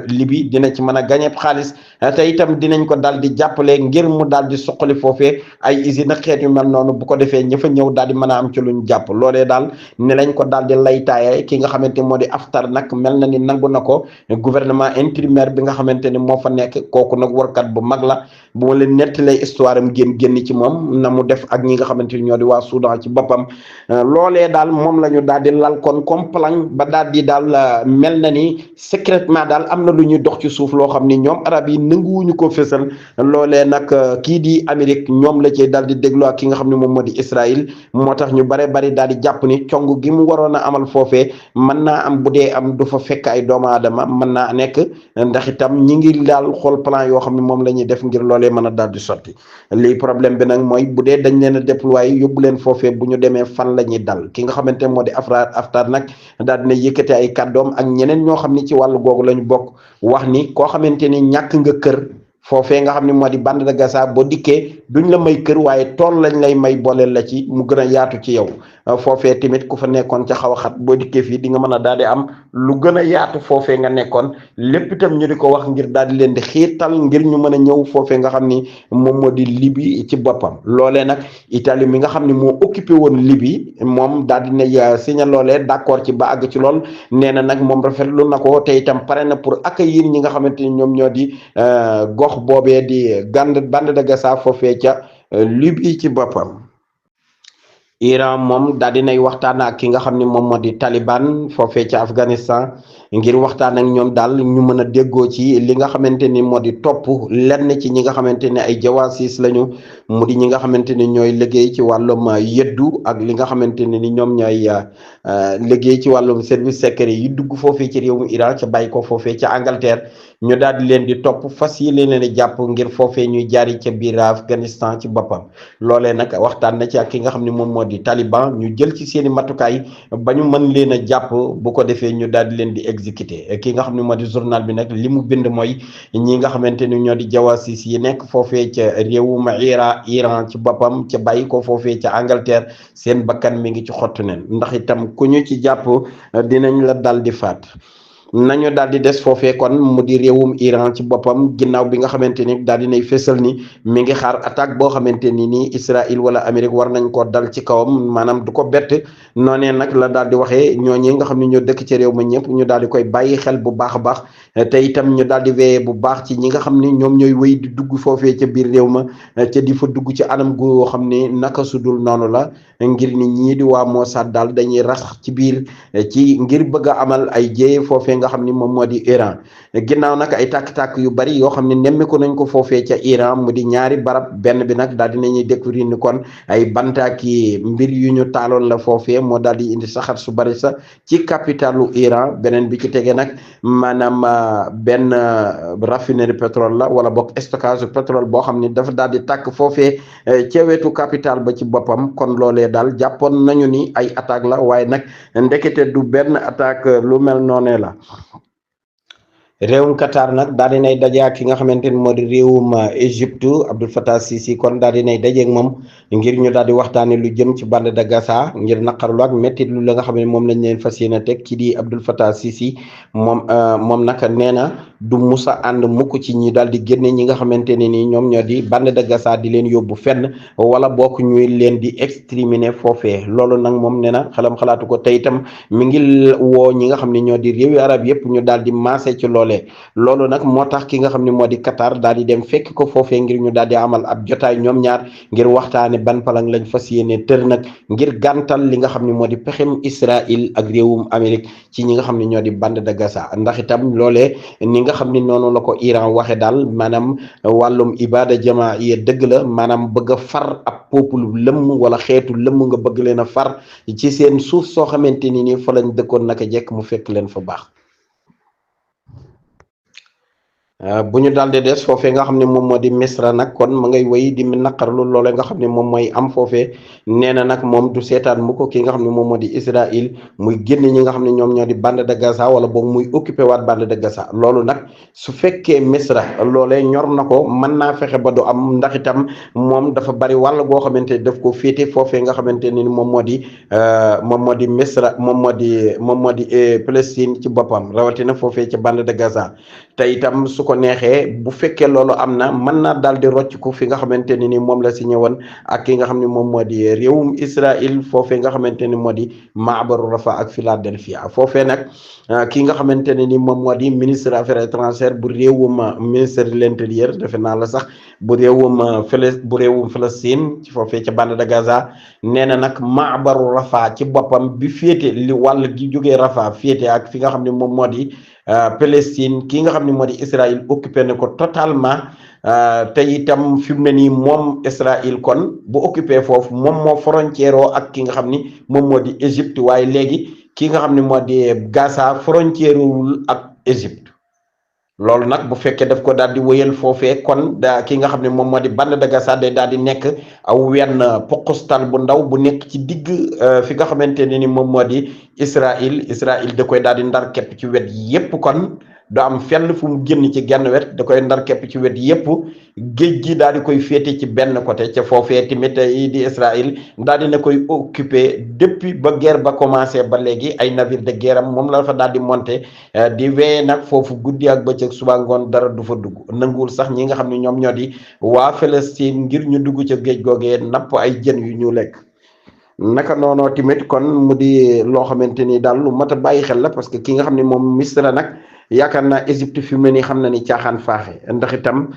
Libye dina ci mën a gañe xaalis te itam dinañ ko daal di jàppale ngir mu daal di suqali foofee ay usine xeet yu mel noonu bu ko defee ña fa ñëw daal di mën a am ci luñ jàpp loolee daal ne lañ ko daal di laytaaye ki nga xamante moo di Haftar nag mel na ni nangu na ko gouvernement intérimaire bi nga xamante ni moo fa nekk kooku nag warkat bu mag la bu ma leen nettalee histoire am génn ci moom na mu def ak ñi nga xamante ni ñoo di waa Soudan ci boppam loolee daal moom la ñu daal di lal kon comme plan ba daal di daal mel na ni secrètement daal am na lu ñuy dox ci suuf loo xam ni ñoom arab yi nanguwuñu ko fésal loolee nag kii di Amérique ñoom la ci daal di déglu ak ki nga xam ne moom moo di Israël moo tax ñu bare bari daal di jàpp ni cong gi mu waroon a amal foofee mën naa am bu dee am du fa fekk ay doomu aadama mën naa nekk ndax itam ñi ngi daal xool plan yoo xam ne moom la ñuy def ngir loolee mën a daal di sotti lii problème bi nag mooy bu dee dañ leen a déployer yóbbu leen foofee bu ñu demee fan la ñuy dal ki nga xamante moo di Haftar nag daal dina yëkkate ay kàddoom ak ñeneen ñoo xam ni ci wàllu googu la ñu bokk wax ni koo xamante ni ñàkk nga kër foofee nga xam ne moo di bande de Gaza boo dikkee duñ la may kër waaye tool lañ lay may booleel la ci mu gën a yaatu ci yow foofee tamit ku fa nekkoon ca xaw a xat boo dikkee fii di nga mën a daal di am lu gën a yaatu foofee nga nekkoon lépp itam ñu di ko wax ngir daal di leen di xiirtal ngir ñu mën a ñëw foofee nga xam ni moom moo di Libye ci boppam loolee nag Italie mi nga xam ne moo occupé woon Libye moom daal di ne signé loolee d'accord ci ba àgg ci lool nee na nag moom rafetlu na ko te itam pare na pour accueillir ñi nga xamante ni ñoom ñoo di gox boobee di bande de Gaza foofee ca Libye ci boppam. Iran moom daal dinay waxtaan ak ki nga xam ne moom moo di Taliban foofee ca Afghanistan ngir waxtaan ak ñoom daal ñu mën a déggoo ci li nga xamante ni moo di topp lenn ci ñi nga xamante ne ay jawasis lañu mu di ñi nga xamante ni ñooy liggéey ci wàllum yëddu ak li nga xamante ne ni ñoom ñooy liggéey ci wàllum service secret yi dugg foofee ci réewum Iran ca bàyyi ko foofee ca Angleterre ñu daal di leen di topp fas yi leen di jàpp ngir foofee ñuy jaari ca biir Afghanistan ci boppam loolee nag waxtaan na ci ak ki nga xam ne moom moo di Taliban ñu jël ci seeni matukaay ba ñu mën leen a jàpp bu ko defee ñu daal di leen di exécuter ki nga xam ne moo di journal bi nag li mu bind mooy ñi nga xamante ni ñoo di jawasis yi nekk foofee ca réewum Iran ci boppam ca bàyyi ko foofee ca Angleterre seen bakkan mi ngi ci xottu neen ndax itam ku ñu ci jàpp dinañ la dal di faat nañu daal di des foofee kon mu di réewum Iran ci boppam ginnaaw bi nga xamante ni daal dinay fésal ni mi ngi xaar attaque boo xamante ni nii Israël wala Amérique war nañ ko dal ci kawam maanaam du ko bett noonee nag la daal di waxee ñooñi nga xam ne ñoo dëkk ci réew ma ñëpp ñu daal di koy bàyyi xel bu baax a baax te itam ñu daal di veiller bu baax ci ñi nga xam ni ñoom ñooy wéy di dugg foofee ca biir réew ma ca di fa dugg ci anam gu xam ni naka sudul noonu la ngir ni ñii di waa Mossad daal dañuy rax ci biir ci ngir bëgg a amal ay jéye foofee nga xam ni moom moo di Iran ginnaaw nag ay tàkk-tàkk yu bari yoo xam ne nemmeeku nañ ko foofee ca Iran mu di ñaari barab benn bi nag daal dinañuy découvrir ni kon ay bantaaki mbir yu ñu taaloon la foofee moo daal di indi saxaar su bari sa ci capitalu Iran beneen bi ci tege nag maanaam benn raffinerie pétrole la wala boog stockage pétrole boo xam ni dafa daal di tàkk foofee ca wetu capital ba ci boppam kon loolee daal jàppoon nañu ni ay attaque la waaye nag ndekete du benn attaque lu mel noonee la réewum Qatar nag daal dinay daje ak ki nga xamante ni moo di réewum Égypte Abdel Fattah Sisi kon daal dinay daje ak moom ngir ñu daal di waxtaane lu jëm ci bande de Gaza ngir naqarlu ak métti lu la nga xam ne moom lañ leen fas yéene teg ki di Abdel Fattah Sisi moom nag nee na du musa ànd mukk ci ñi daal di génne ñi nga xamante ne ni ñoom ñoo di bande de Gaza di leen yóbbu fenn wala bokk ñuy leen di exterminer foofee loolu nag moom nee na xelam xalaatu ko te itam mi ngi woo ñi nga xam ne ñoo di réewi arab yépp ñu daal di maase ci loolu nag moo tax ki nga xam ne moo di Qatar daal di dem fekk ko foofee ngir ñu daal di amal ab jotaay ñoom ñaar ngir waxtaane ban palang lañ fas yéene tër nag ngir gàntal li nga xam ne moo di pexem Israël ak réewum Amérique ci ñi nga xam ne ñoo di bande de Gaza ndax itam loolee ni nga xam ne noonu la ko Iran waxe daal maanaam wàllum ibada jamaiya dëgg la maanaam bëgg a far ab peuple lëmm wala xeetu lëmm nga bëgg leen a far ci seen suuf soo xamante ni nii fa lañ dëkkoon naka jekk mu fekk leen fa baax bu ñu daal di des foofee nga xam ne moom moo di Misra nag kon ma ngay wéy di naqarlu loolee nga xam ne moom mooy am foofee nee na nag moom du seetaan mu ko ki nga xam ne moom moo di Israël muy génn ñi nga xam ne ñoom ñoo di bande de Gaza wala boog muy occupé waat bande de Gaza loolu nag su fekkee Misra loolee ñor na ko mën naa fexe ba du am ndax itam moom dafa bari wàll goo xamante ni daf ko féete foofee nga xamante ni moom moo di Misra moom moo di Palestine ci boppam rawatina foofee ci bande de Gaza te itam su ko neexee bu fekkee loolu am na mën naa daal di rocc ko fi nga xamante ne ni moom la signé woon ak ki nga xam ne moom moo di réewum Israël foofee nga xamante ni moo di Maabaru Rafa ak Philadelphia foofee nag ki nga xamante ne ni moom moo di ministre affaires étrangères bu réewum ministre de l'intérieur defe naa la sax bu réewum Palestine ci foofee ca bande de Gaza nee na nag Maabaru Rafa ci boppam bi féete li wàll gi jógee Rafa féete ak fi nga xam ne moom moo di Palestine ki nga xam ne moo di Israël occupé na ko totalement te itam fi mu ne nii moom Israël kon bu occupé foofu moom moo frontière ak ki nga xam ni moom moo di Égypte waaye léegi ki nga xam ne moo di Gaza frontière wul ak Égypte loolu nag bu fekkee daf ko daal di wëyal foofee kon ki nga xam ne moom moo di bande de Gaza day daal di nekk aw wenn poqustal bu ndaw bu nekk ci digg fi nga xamante ne ni moom moo di Israël da koy daal di ndar képp ci wet yépp kon du am fenn fu mu génn ci genn wet da koy ndar képp ci wet yépp géej gi daal di koy féete ci benn côté ca foofee tamit yi di Israël daal di na koy occupé depuis ba guerre ba commencé ba léegi ay navire de guerre am moom la fa daal di monté di weye nag foofu guddi ak bëccëg suba ngoon dara du fa dugg nanguwul sax ñi nga xam ne ñoom ñoo di waa Palestine ngir ñu dugg ca géej googee napp ay jën yu ñu lekk naka noonu tamit kon mu di loo xamante ni daal lu mat a bàyyi xel la parce que ki nga xam ne moom Misra nag yaakaar naa Égypte fi mu ne nii xam na ni caaxaan faaxe ndax itam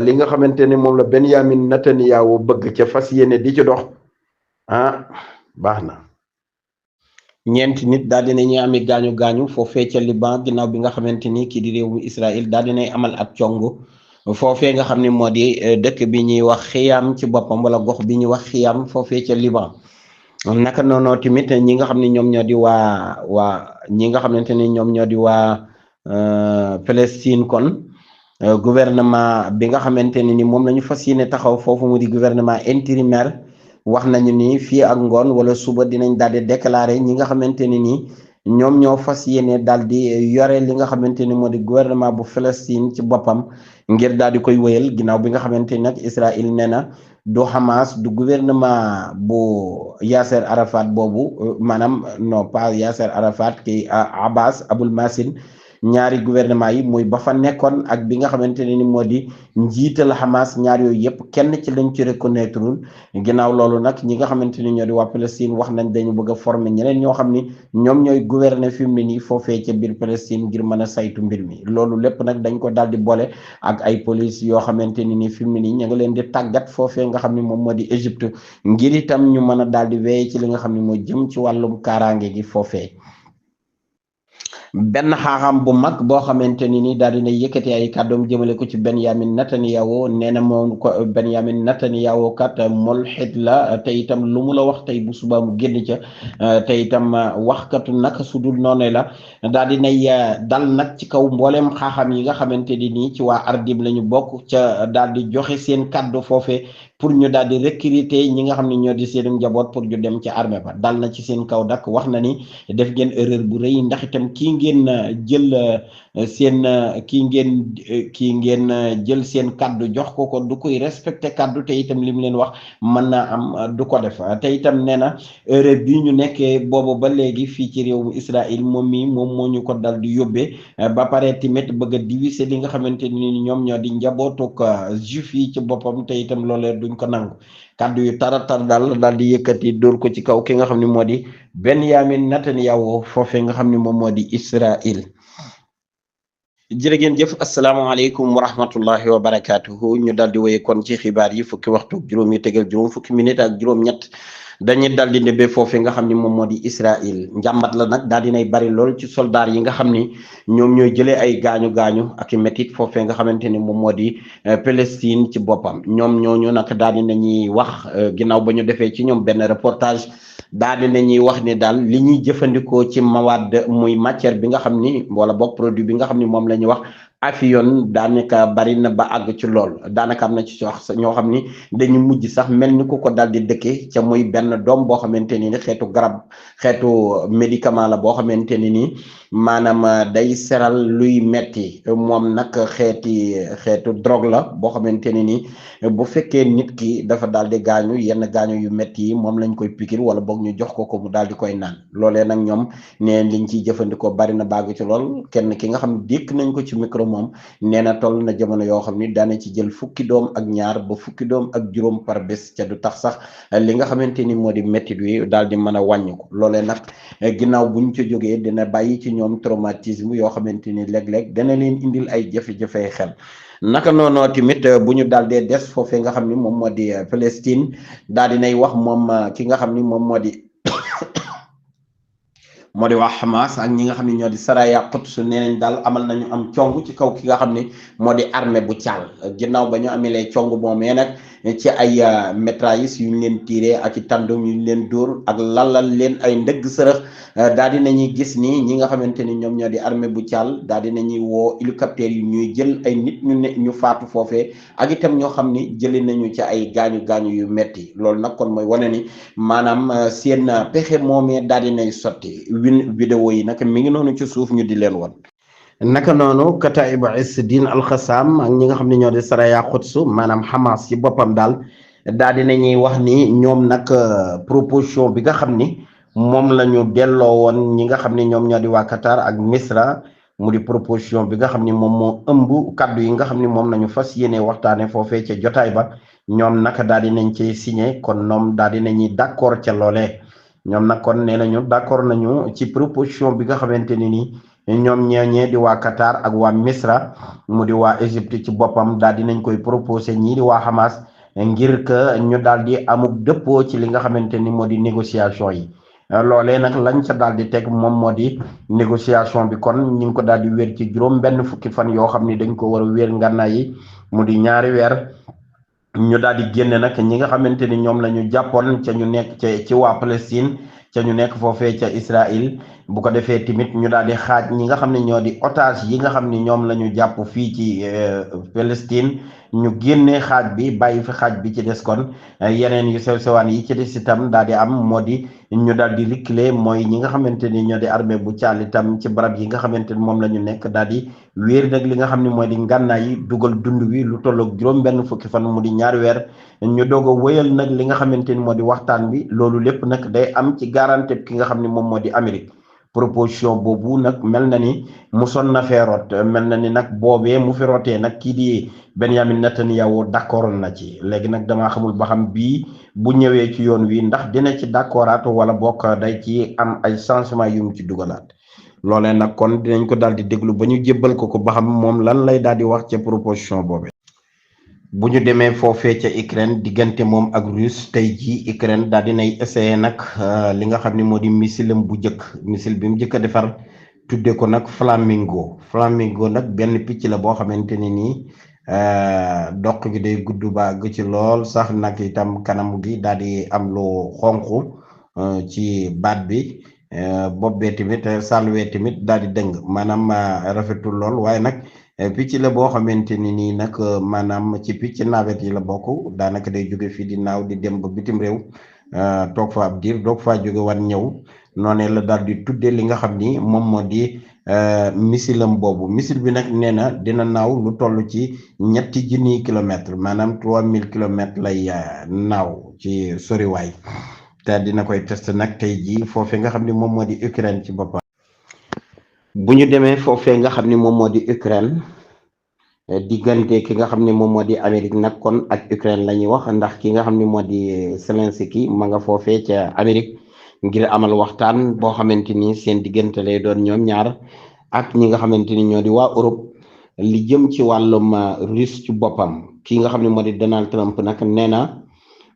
li nga xamante ni moom la Benyamin Netanyahu bëgg ca fas yéene di ci dox baax na ñeenti nit daal dina ñuy amee gaañu foofee ca Liban ginnaaw bi nga xamante ni kii di réewum Israël daal dinay amal ab cong foofee nga xam ne moo di dëkk bi ñuy wax Xiyaam ci boppam wala gox bi ñuy wax Xiyaam foofee ca Liban naka noonu tamit ñi nga xam ne ñoom ñoo di ñi nga xamante ni ñoom ñoo di waa Palestine kon gouvernement bi nga xamante ne ni moom la ñu fas yéene taxaw foofu mu di gouvernement intérimaire wax nañu ni fii ak ngoon wala suba dinañ daal di déclarer ñi nga xamante ne ni ñoom ñoo fas yéene daal di yore li nga xamante ni moo di gouvernement bu Palestine ci boppam ngir daal di koy wéyal ginnaaw bi nga xamante ni nag Israël nee na du Hamas du gouvernement bu Yasser Arafat boobu maanaam non pas Yasser Arafat ki Abbas Abul Masin ñaari gouvernement yi muy ba fa nekkoon ak bi nga xamante ne ni moo di njiital Hamas ñaar yooyu yëpp kenn ci lañ ci reconnaître ginnaaw loolu nag ñi nga xamante ni ñoo di waa Palestine wax nañ dañu bëgg a former ñeneen ñoo xam ni ñoom ñooy gouverner fi mu ne nii foofee ca biir Palestine ngir mën a saytu mbir mi loolu lépp nag dañ ko daal di boole ak ay police yoo xamante ni ni fi mu ne nii ñu ngi leen di tàggat foofee nga xam ni moom moo di Égypte ngir itam ñu mën a daal di wéy ci li nga xam ne moo jëm ci wàllum kaaraange gi foofee benn xaaxam bu mag boo xamante ni daal dina yëkkati ay kàddoom jëmale ko ci Benyamin Netanyahu nee na moom ko Benyamin Netanyahu kat mulhid la te itam lu mu la wax tey bu subaa mu génn ca te itam waxkatu nag su dul noonu la daal dinay dal nag ci kaw mbooleem xaaxam yi nga xamante ni nii ci waa Ardim la ñu bokk ca daal di joxe seen kàddu foofee pour ñu daal di recruter ñi nga xam ne ñoo di seen njaboot pour ñu dem ci armée ba dal na ci seen kaw dak wax na ni def ngeen erreur bu rëy ndax itam kii ngeen jël seen kii ngeen jël seen kaddu jox ko du koy respecté kaddu te itam li mu leen wax mën naa am du ko def te itam nee na erreur bi ñu nekkee boobu ba léegi fii ci réewum Israël moom moo ñu ko dal di yóbbee ba pare tamit bëgg a diviser li nga xamante ni ñoom ñoo di njabootuk juif yi ci boppam te itam loolee duñ ko nangu kàddu yu taratar daal di yëkkati dóor ko ci kaw ki nga xam ne moo di Benyamin Netanyahu foofee nga xam ne moom moo di Israël. jërë ngeen jëf asalaamaaleykum wa rahmatullahi wa barakaatuhu ñu daal di wéye kon ci xibaar yi fukki waxtu juróom yi tegal juróom fukki minute ak juróom-ñett dañuy dal di ndebe foofee nga xam ni moom moo di Israël njàmbat la nag daal dinay bari lool ci soldaar yi nga xam ni ñoom ñooy jëlee ay gaañu-gaañu ak i métit foofee nga xamante ni moom moo di Palestine ci boppam ñoom ñooñu nag daal di nañuy wax ginnaaw ba ñu defee ci ñoom benn reportage daal di nañuy wax ni daal li ñuy jëfandikoo ci mawaad muy matière bi nga xam ni wala boog produit bi nga xam ni moom la ñuy wax afiyon daanaka bari na ba àgg ci lool daanaka am na ci wax ñoo xam ni dañu mujj sax mel ni ku ko dal di dëkkee ca muy benn doom boo xamante ni xeetu garab xeetu médicament la boo xamante ni maanaam day seral luy metti moom nag xeetu drogue la boo xamante ni bu fekkee nit ki dafa daal di gaañu yenn gaañu yu metti yi moom lañ koy pikir wala boog ñu jox ko mu daal di koy naan loolee nag ñoom neen liñ ciy jëfandikoo bari na bàgg ci lool kenn ki nga xam ne dékk nañ ko ci micro moom nee na toll na jamono yoo xam ni daana ci jël fukki doom ak ñaar ba fukki doom ak juróom par bés ca du tax sax li nga xamante ni moo di métti wi daal di mën a wàññi ko loolee nag ginnaaw buñ ca jógee dina bàyyi ci ñoom traumatisme yoo xamante ni léeg-léeg dana leen indil ay jafe-jafe xel naka noonu tamit bu ñu daal dee des foofee nga xam ni moom moo di Palestine daal dinay wax moom ki nga xam ni moom moo di waa Hamas ak ñi nga xam ne ñoo di Saraya Quds nee nañ daal amal nañu am cong ci kaw ki nga xam ne moo di armée bu Thial ginnaaw ba ñu amelee cong moomee nag ci ay mitraillettes yu ñu leen tiré ak i tàndoom yu ñu leen dóor ak lalal leen ay ndëgg sërëx daal di nañuy gis ni ñi nga xamante ni ñoom ñoo di armée bu Thial daal di nañuy woo hélicoptère yi ñuy jël ay nit ñu faatu foofee ak itam ñoo xam ni jëlee nañu ci ay gaañu yu metti loolu nag kon mooy wane ni maanaam seen pexe moomee daal di nay sotti vidéo yi nag mi ngi noonu ci suuf ñu di leen won naka noonu Kataib Izzuddin al-Qassam ak ñi nga xam ne ñoo di Saraya Quds maanaam Hamas ci boppam daal di nañuy wax ni ñoom nag proposition bi nga xam ni moom la ñu delloo woon ñi nga xam ne ñoom ñoo di waa Qatar ak Misra mu di proposition bi nga xam ni moom moo ëmb kaddu yi nga xam ni moom nañu fas yéene waxtaane foofee ca jotaay ba ñoom nag daal di nañ ci signé kon ñoom daal di nañuy d'accord ca loolee ñoom nag kon nee nañu d'accord nañu ci proposition bi nga xamante ni ñoom ñeeñee di waa Qatar ak waa Misra mu di waa Égypte ci boppam daal di nañ koy proposé ñii di waa Hamas ngir que ñu daal di amuk dëppoo ci li nga xamante ni moo di négociation yi loolee nag lañ ca daal di teg moom moo di négociation bi kon ñu ngi ko daal di wér ci juróom benn fukki fan yoo xam ni dañ ko war a wér ngànnaay yi mu di ñaari weer ñu daal di génne nag ñi nga xamante ni ñoom la ñu jàppoon ca ñu nekk ci waa Palestine ca ñu nekk foofee ca Israël bu ko defee tamit ñu daal di xaaj ñi nga xam ne ñoo di otage yi nga xam ni ñoom la ñu jàpp fii ci Palestine ñu génnee xaaj bi bàyyi fi xaaj bi ci des kon yeneen yu sew sewaan yi ci des itam daal di am moo di ñu daal di reculer mooy ñi nga xamante ni ñoo di armée bu Thial itam ci barab yi nga xamante ni moom la ñu nekk daal di wéer nag li nga xam ne mooy di ngànnaay yi dugal dund wi lu tolloog juróom benn fukki fan mu di ñaari weer ñu doog a wëyal nag li nga xamante ni moo di waxtaan bi loolu lépp nag day am ci garantie ki nga xam ne moom moo di Amérique proposition boobu nag mel na ni musoon na fee rot mel na ni nag boobee mu fi rotee nag kii di Benyamin Netanyahu d'accord na ci léegi nag damaa xamul ba xam bii bu ñëwee ci yoon wi ndax dina ci d'accordaat wala bokk day ci am ay changement yu mu ci dugalaat loolee nag kon dinañ ko daal di déglu ba ñu jébbal ko ba xam moom lan lay daal di wax ca proposition boobee. bu ñu demee foofee ca Ukraine diggante moom ak Russe tey jii Ukraine daal dinay essayé nag li nga xam ne moo di missile bu njëkk missile bi mu njëkk a defar tudde ko nag flamingo nag benn picc la boo xamante ni nii doq gi day gudd ba àgg ci lool sax nag itam kanam gi daal di am lu xonq ci baat bi bopp bee tamit sàlluwee tamit daal di dëng maanaam rafetul lool waaye nag picc la boo xamante ni nii nag maanaam ci picc nawet yi la bokk daanaka day jóge fii di naaw di dem ba bitim réew toog fa ab diir doog faa jóge wan ñëw noonee la daal di tudde li nga xam ni moom moo di misilam boobu misil bi nag nee na dina naaw lu toll ci 3 kilomètres maanaam 3000 kilomètres lay naaw ci soriwaay te dina koy test nag tey jii foofee nga xam ni moom moo di Ukraine ci boppam. bu ñu demee foofee nga xam ni moom moo di Ukraine diggante ki nga xam ni moom moo di Amérique nag kon ak Ukraine la ñuy wax ndax ki nga xam ni moo di Zelensky ma nga foofee ca Amérique ngir amal waxtaan boo xamante ni seen diggante lay doon ñoom ñaar ak ñi nga xamante ni ñoo di waa Europe li jëm ci wàllum russe ci boppam ki nga xam ne moo di Donald Trump nag nee na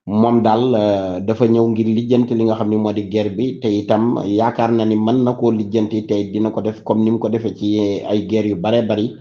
moom daal dafa ñëw ngir lijjanti li nga xam ne moo di guerre bi te itam yaakaar na ni mën na koo lijjanti tey dina ko def comme ni mu ko defee ci ay guerre yu bare bari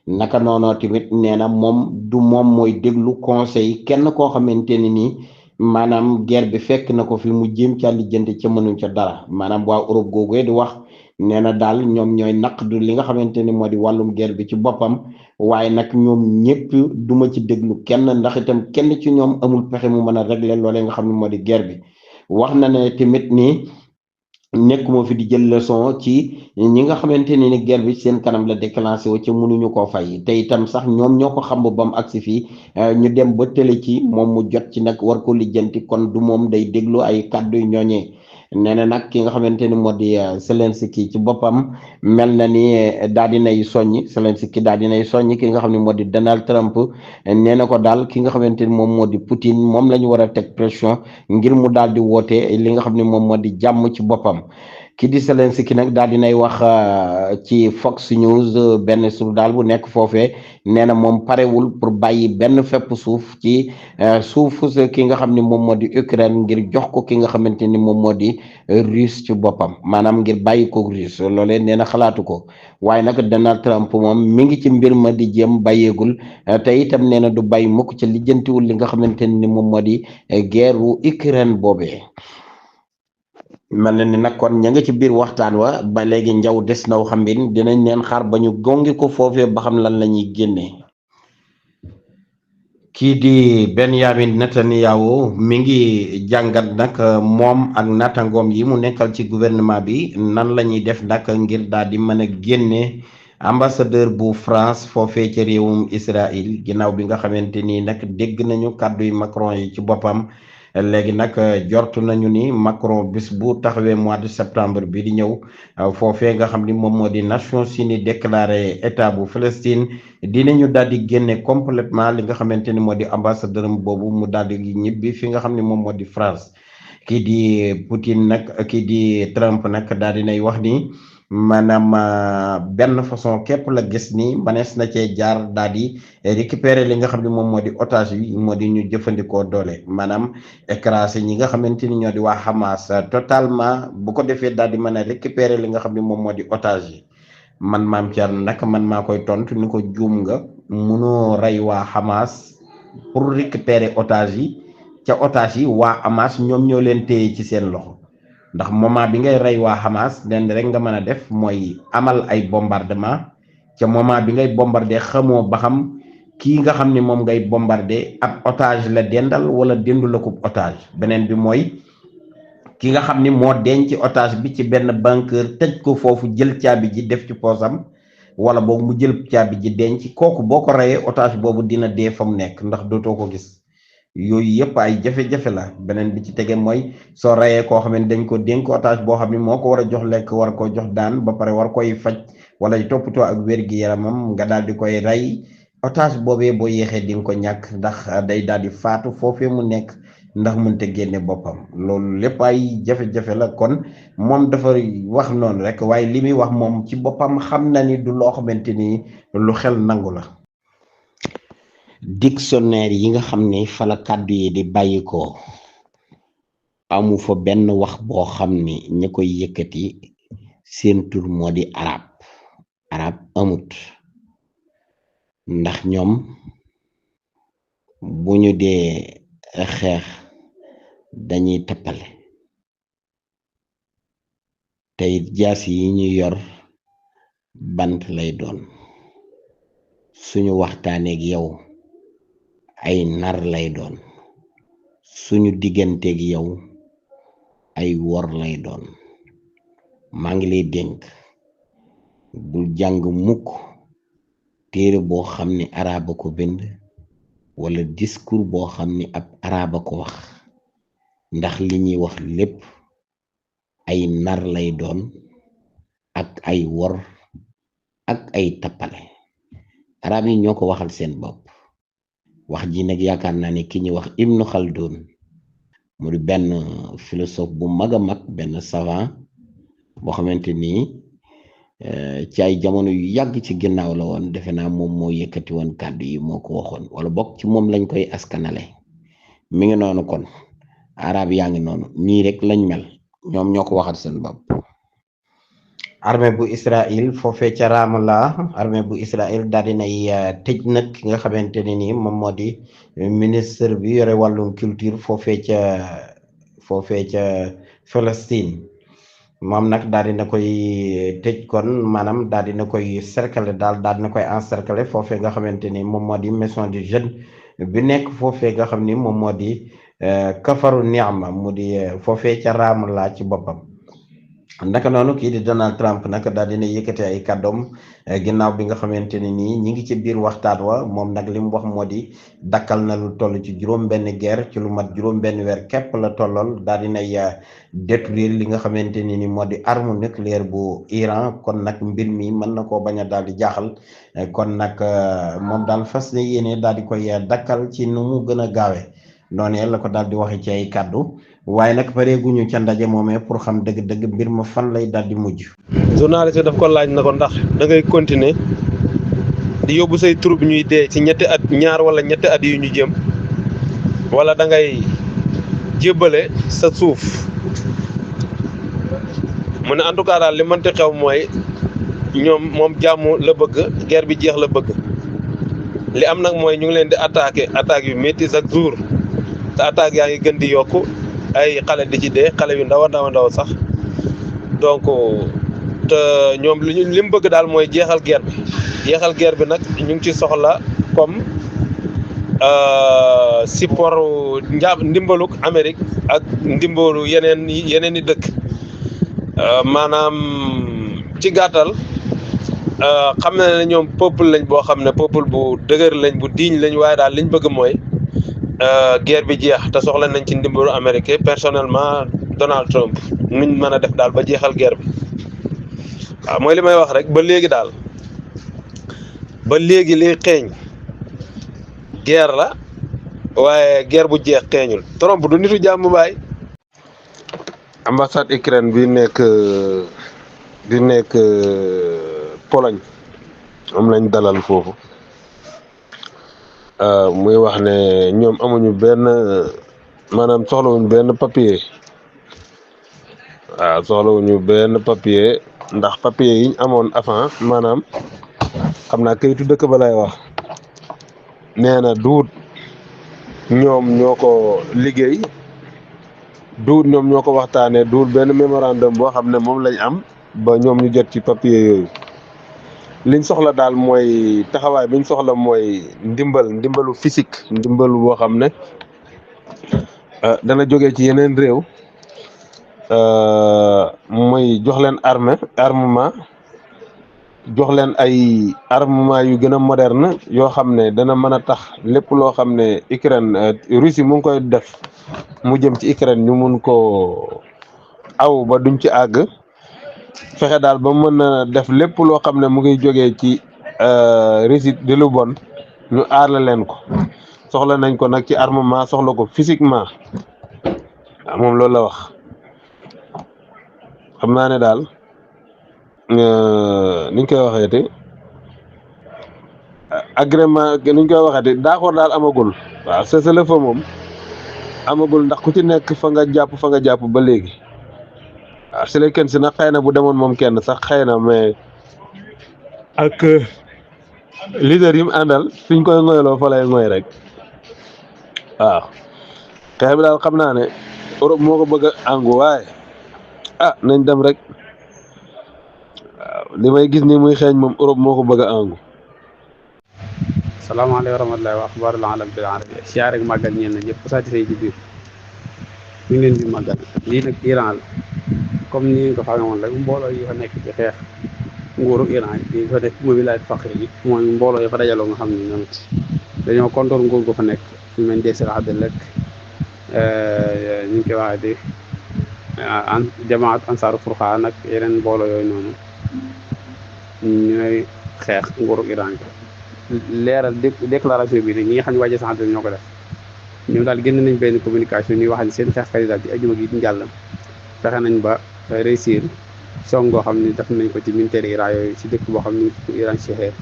naka noonu tamit nee na moom du moom mooy déglu conseil kenn koo xamante ni nii maanaam guerre bi fekk na ko fi mu jéem ca lijjanti ca mënuñ ca dara maanaam waa Europe googu di wax nee na daal ñoom ñooy naqdu li nga xamante ni moo di wàllum guerre bi ci boppam waaye nag ñoom ñëpp duma ci déglu kenn ndax itam kenn ci ñoom amul pexe mu mën a régler loolee nga xam ne moo di guerre bi wax na ne tamit ni nekkuma fi di jël leçon ci ñi nga xamante ni guerre bi seen kanam la déclenché wu ca mënuñu koo fay te itam sax ñoom ñoo ko xam ba mu agsi fii ñu dem ba tële ci moom mu jot ci nag war ko lijjanti kon du moom day déglu ay kàddu yu ñooñee nee na nag ki nga xamante ni moo di Zelensky ci boppam mel na ni daal dinay soññ Zelensky daal dinay soññ ki nga xam ne moo di Donald Trump nee na ko daal ki nga xamante ni moom moo di Poutine moom la ñu war a teg pression ngir mu daal di woote li nga xam ne moom moo di jàmm ci boppam ki di Zelensky nag daal dinay wax ci Fox News benn journal bu nekk foofee nee na moom parewul pour bàyyi benn fepp suuf ci suufu ki nga xam ne moom moo di Ukraine ngir jox ko ki nga xamante ni moom moo di Russe ci boppam maanaam ngir bàyyi ko Russe loolee nee na xalaatu ko waaye nag Donald Trump moom mi ngi ci mbir ma di jéem bàyyeegul te itam nee na du bàyyi mukk ci lijjantiwul li nga xamante ni moom moo di guerre wu Ukraine boobee. mel na ni nag kon ña nga ci biir waxtaan wa ba léegi njaw des naw xambin dinañ leen xaar ba ñu gongi ko foofee ba xam lan la ñuy génnee kii di Benyamin Netanyahu mi ngi jàngat nag moom ak natangoom yi mu nekkal ci gouvernement bi nan la ñuy def nag ngir daal di mën a génne ambassadeur bu France foofee ci réewum Israël ginnaaw bi nga xamante ni nag dégg nañu kàddu yi Macron yi ci boppam léegi nag jortu nañu ni Macron bis bu taxawee mois de septembre bi di ñëw foofee nga xam ni moom moo di Nations Unies déclaré état bu Palestine dinañu daal di génne complètement li nga xamante ni moo di ambassadeur boobu mu daal di ñibbi fi nga xam ni moom moo di France kii di Poutine nag kii di Trump nag daal di nay wax ni maanaam benn façon képp la gis ni manees na cee jaar daal di récupérer li nga xam ne moom moo di otage yi moo di ñu jëfandikoo doole maanaam écraser ñi nga xamante ni ñoo di waa Hamas totalement bu ko defee daal di mën a récupérer li nga xam ne moom moo di otage yi man maam Thierno nag man maa koy tontu ni ko juum nga mënoo rey waa Hamas pour récupérer otage yi ca otage yi waa Hamas ñoom ñoo leen téye ci seen loxo. ndax moment bi ngay rey waa Hamas leen rek nga mën a def mooy amal ay bombardement ca moment bi ngay bombarder xamoo ba xam kii nga xam ni moom ngay bombarder ab otage la dendal wala dendu la ko otage beneen bi mooy ki nga xam ni moo denc otage bi ci benn banqueur tëj ko foofu jël caabi ji def ci poosam wala boog mu jël caabi ji denc kooku boo ko reyee otage boobu dina dee fa mu nekk ndax dootoo ko gis. yooyu yëpp ay jafe-jafe la beneen bi ci tege mooy soo reyee koo xam ne dañ ko dénk otage boo xam ne moo ko war a jox lekk war koo jox daan ba pare war koy faj wala toppatoo ak wér-gi-yaramam nga daal di koy rey otage boobee boo yéexee di nga ko ñàkk ndax day daal di faatu foofee mu nekk ndax mënta génne boppam loolu lépp ay jafe-jafe la kon moom dafa wax noonu rek waaye li muy wax moom ci boppam xam na ni du loo xamante ni lu xel nangu la. dictionnaire yi nga xam ne fala kàddu yi di bàyyi ko amu fa benn wax boo xam ni ña koy yëkkati seen tur moo di arab amut ndax ñoom bu ñu dee xeex dañuy tappale te it jaas yi ñu yor bant lay doon suñu waxtaaneeg yow ay nar lay doon suñu digganteeg yow ay wor lay doon maa ngi lay dénk bul jàng mukk téere boo xam ne araba ko bind wala discours boo xam ne ab araba ko wax ndax li ñuy wax lépp ay nar lay doon ak ay wor ak ay tappale arab yi ñoo ko waxal seen bopp wax ji nag yaakaar naa ne ki ñuy wax Ibnu Khaldun mu di benn philosophe bu mag a mag benn savant boo xamante ni ci ay jamono yu yàgg ci ginnaaw la woon defe naa moom moo yëkkati woon kàddu yi moo ko waxoon wala bokk ci moom lañ koy askanale mi ngi noonu kon arab yaa ngi noonu nii rek lañ mel ñoom ñoo ko waxal seen bopp. armée bu Israël foofee ca Ramallah armée bu Israël daal dinay tëj nag ki nga xamante ne ni moom moo di ministre bi yore wàllum culture foofee ca Palestine moom nag daal dina koy tëj kon maanaam daal dina koy cercler daal dina koy encercler foofee nga xamante ni moom moo di maison du jeune bi nekk foofee nga xam ni moom moo di kafaru ni'ma mu di foofee ca Ramallah ci boppam. ndaka noonu kii di Donald Trump nag daal dina yëkkate ay kàddoom ginnaaw bi nga xamante ne nii ñi ngi ci biir waxtaan wa moom nag li mu wax moo di dakkal na lu toll ci juróom-benn guerre ci lu mat juróom-benn weer képp la tollool daal dinay détruire li nga xamante ne ni moo di arme nucléaire bu Iran kon nag mbir mi mën na koo bañ a daal di jaaxal kon nag moom daal fas na yéene daal di koy dakkal ci nu mu gën a gaawee noonu la ko daal di waxe ci ay kàddu waaye nag pareeguñu ca ndaje moomee pour xam dëgg-dëgg mbir ma fan lay daal di mujj. journaliste daf ko laaj na ko ndax da ngay continuer di yóbbu say troupe ñuy dee ci ñaar wala ñetti at yu ñu jëm wala da ngay jébbale sa suuf mu ne en tout cas daal li mënti xew mooy moom jàmm la bëgg guerre bi jeex la bëgg li am nag mooy ñu ngi leen di attaque yu métti chaque jour te attaque yaa ngi gën di yokku ay xale di ci dee xale yu ndaw a ndaw sax donc te ñoom li mu bëgg daal mooy jeexal guerre bi nag ñu ngi ci soxla comme support ndimbaluk Amérique ak ndimbalu yeneen i dëkk maanaam ci gàttal xam na ne ñoom peuple lañ boo xam ne peuple bu dëgër lañ bu diiñ lañ waaye daal liñ bëgg mooy guerre bi jeex te soxla nañ ci ndimbalu américain personnellement Donald Trump nuñ mën a def daal ba jeexal guerre bi waaw mooy li may wax rek ba léegi li xeeñ guerre la waaye guerre bu jeex xeeñul Trump du nitu jàmm baay. ambassade Ukraine bi nekk Pologne moom lañ dalal foofu muy wax ne ñoom amuñu maanaam soxlawuñu benn papier waaw soxlawuñu benn papier ndax papier yiñ amoon avant maanaam xam naa kayitu dëkk ba lay wax nee na duut ñoom ñoo ko liggéey duut ñoom ñoo ko waxtaanee duut benn mémorandum boo xam ne moom lañ am ba ñoom ñu jot ci papier yooyu liñ soxla daal mooy taxawaay biñ soxla mooy ndimbalu physique ndimbalu boo xam ne dana jógee ci yeneen réew mooy jox leen armement jox leen ay armement yu gën a moderne yoo xam ne dana mën a tax lépp loo xam ne Ukraine Russie mu ngi koy def mu jëm ci Ukraine ñu mun ko aw ba duñ ci àgg fexe daal ba mën a def lépp loo xam ne mu ngi jógee ci Russie di lu bon ñu aarle leen ko soxla nañ ko nag ci armement soxla ko physiquement waaw moom loolu la wax xam naa ne daal niñ koy waxeeti agrément niñ koy waxeeti d'accord daal amagul waaw cessez-le-feu moom amagul ndax ku ci nekk fa nga jàpp ba léegi waaw Selekin si nag xëy na bu demoon moom kenn sax xëy na mais ak leader yi mu àndal fiñ koy ngoyloo fa lay ngoy rek waaw xeex bi daal xam naa ne Europe moo ko bëgg a àngu waaye nañ dem rek waaw li may gis ni muy xeeñ moom Europe moo ko bëgg a àngu. salaamaaleykum wa rahmatullahi wa axbaarul alam bil arabi siyaare ak màggal ñeen na ñëpp saati say ci biir ñu ngi leen di màggal lii nag Iran la comme ni ngeen ko xamee woon rek mbooloo yi fa nekk ci xeex nguuru Iran yi fa nekk mobilité faqir yi mooy mbooloo yi fa dajaloo nga xam ne ñoom it dañoo kontoor nguur gu fa nekk ñu mel Deesir Abdel rek ñu ngi koy waxee di jamaat ansaaru furqaan ak yeneen mbooloo yooyu noonu ñooy xeex nguuru Iran yi leeral déclaration bi nag ñi nga xam ne wàjje sax ñoo ko def ñoom daal génn nañ benn communication ñuy wax ne seen xeexkat yi daal ci ajuma gi ñu jàll fexe nañ ba réussir song boo xam ne def nañ ko ci militaire Iran yooyu ci dëkk boo xam ne Iran Cheikh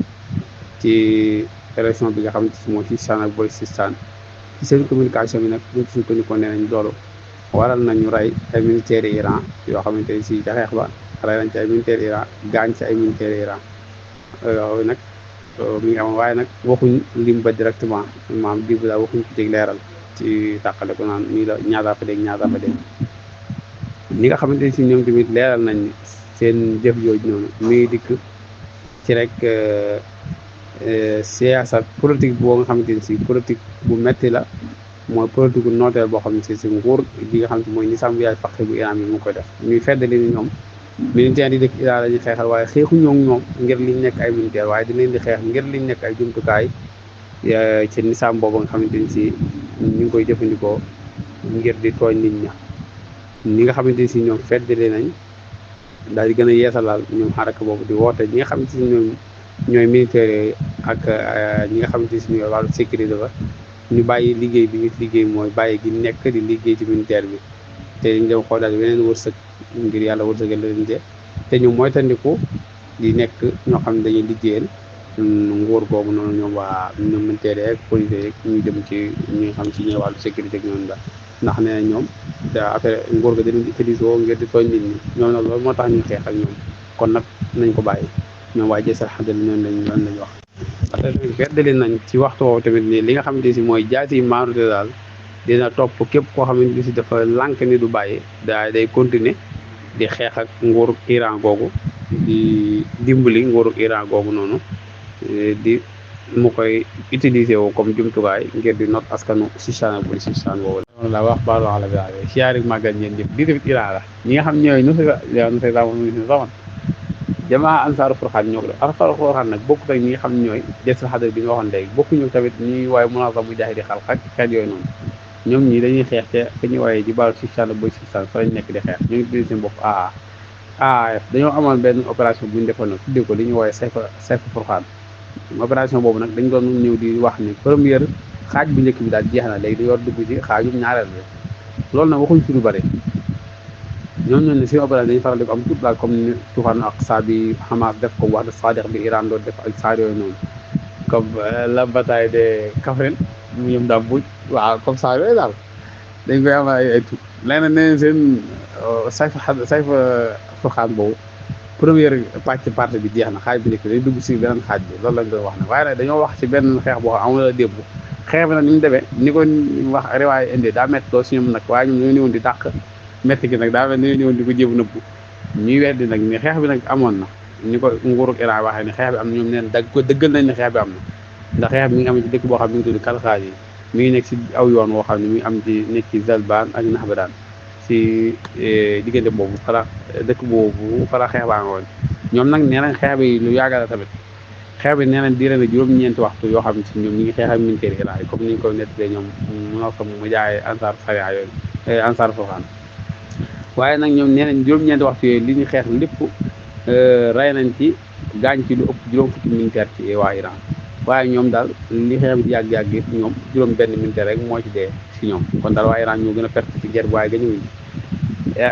ci région bi nga xam ne moo ci Sistan ak Balochistan ci seen communication bi nag buñ ci sukkandikoo nee nañ loolu waral nañu rey ay militaire Iran yoo xamante ne si ca xeex ba rey nañ ci ay militaire Iran gaañ ci ay militaire Iran yooyu nag mi ngi am waaye nag waxuñ lim ba directement maam dibu daal waxuñ ko ci leeral ci tàqale ko naan nii la ñaata fa dégg ñaata fa dégg ñi nga xamante ne si ñoom tamit leeral nañ ni seen jëf jooju noonu mi ngi dikk ci rek siyaasa politique boo nga xamante ne si politique bu metti la mooy politique bu nooteel boo xam ne si nguur gi nga xam ne mooy Nizam Wilaaya Faqih bu Iran bi mu koy def ñuy feddali ni ñoom militaire yi dëkk Iran la ñuy xeexal waaye xeexuñoo ñoom ngir liñ nekk ay militaire waaye di leen di xeex ngir liñ nekk ay jumtukaay ci Nizam boobu nga xamante ni si ñu ngi koy jëfandikoo ngir di tooñ nit ña ñi nga xamante ni si ñoom feddali nañ daal di gën a yeesalaal ñoom xaraka boobu di woote ñi nga xamante ni ñoom ñooy militaire yooyu ak ñi nga xamante ni si ñooy wàllu sécurité ba ñu bàyyi liggéey bi ñu liggéey mooy bàyyi gi nekk di liggéey ci militaire bi te ñu dem xool daal weneen wërsëg ngir yàlla wërsëgal leen te ñu moytandiku di nekk ñoo xam ne dañuy liggéeyal nguur googu noonu ñoom ñoom militaire ak policier rek ñu jëm ci ñi nga xam ci ñooy wàllu sécurité ak ñoom la ndax nee na ñoom affaire nguur ga dinañ utilisé woo ngir di tooñ nit ñi ñoom nag loolu moo tax ñuy xeex ak ñoom kon nag nañ ko bàyyi ñoom waaye jësal xadal ñoom lañ wax feddali nañ ci waxtu woowu tamit nii li nga xamante si mooy jaasi yi maanute daal dina topp képp koo xamante ni si dafa lànk ni du bàyyi day continuer di xeex ak nguuru Iran googu di dimbali nguuru Iran googu noonu di mu koy utiliser woo comme jumtukaay ngir di not askanu Sistan ak Balochistan boobu la wax baalu ala bi waaye siyaari màggal ñeen ñëpp di tamit Iran la ñi nga xam ñooy nu say zaman jamaa ansaaru furqaan ñoo ko def ansaaru furqaan nag bokku tak ñi nga xam ne ñooy Deesir Xadar bi ñu waxoon léegi bokkuñu tamit ñuy waaye munazam bu jaaxi di xalq ak xeet yooyu noonu ñoom ñii dañuy xeex te fi ñuy waaye ji Balochistan ak Balochistan fa lañ nekk di xeex ñu ngi tuddee seen bopp AAF dañoo amoon benn opération bu ñu defoon nag tuddee ko li ñuy wooye sayfu furqaan opération boobu nag dañ doon ñëw di wax ni première xaaj bu njëkk bi daal jeex na léegi dañoo dugg ci xaajum ñaareel bi loolu nag waxuñ ci lu bëri ñoom ñoo ne seen opération dañuy faral di ko am tout daal comme ni tuxaanu ak saa bi Hamas def ko wax de Sadiq bi Iran doon def ak saa yooyu noonu comme la bataille de Kaffrine mu ñëm daam buj waaw comme ça yooyu daal dañ koy am ay tur léegi nag nee seen sayf furqaan boobu première partie bi jeex na xaaj bi nekk day dugg si beneen xaaj bi loolu lañ doon wax ne waaye nag dañoo wax ci benn xeex boo xam amul la démb xeex bi nag ni mu demee ni ko wax riwaay indi daa métti lool si ñoom nag waaye ñoom ñoo ñëwoon di dàq métti gi nag daa mel ni ñoo ñëwoon di ko jéem nëbbu ñuy weddi nag ni xeex bi nag amoon na ñu ko nguurug Iran waxee ne xeex bi am na ñoom neen dëggal nañ ne xeex bi am na ndax xeex bi mi ngi am ci dëkk boo xam ne mi ngi tudd Kalxaaj yi mi ngi nekk si aw yoon woo xam ne mi ngi am ci nekk ci Zalban ak Nahbadan si diggante boobu fara dëkk boobu fara xeex baa nga woon ñoom nag nee nañ xeex bi lu yàgg la tamit xeex bi nee nañ diire na juróom-ñeenti waxtu yoo xam ne si ñoom ñi ngi xeex ak militaire Iran yi comme ni ñu ko nettalee ñoom munoo ko mu jaay ansar saria yooyu ansar furqaan waaye nag ñoom nee nañ juróom-ñeenti waxtu yooyu li ñu xeex lépp rey nañ ci gaañ ci lu ëpp juróom fukki militaire ci waa Iran waaye ñoom daal li xeex bi di yàgg-yàgg yëpp ñoom juróom benn militaire rek moo ci dee si ñoom kon daal waa Iran ñoo gën a perte ci guerre bi waaye gañuwuñ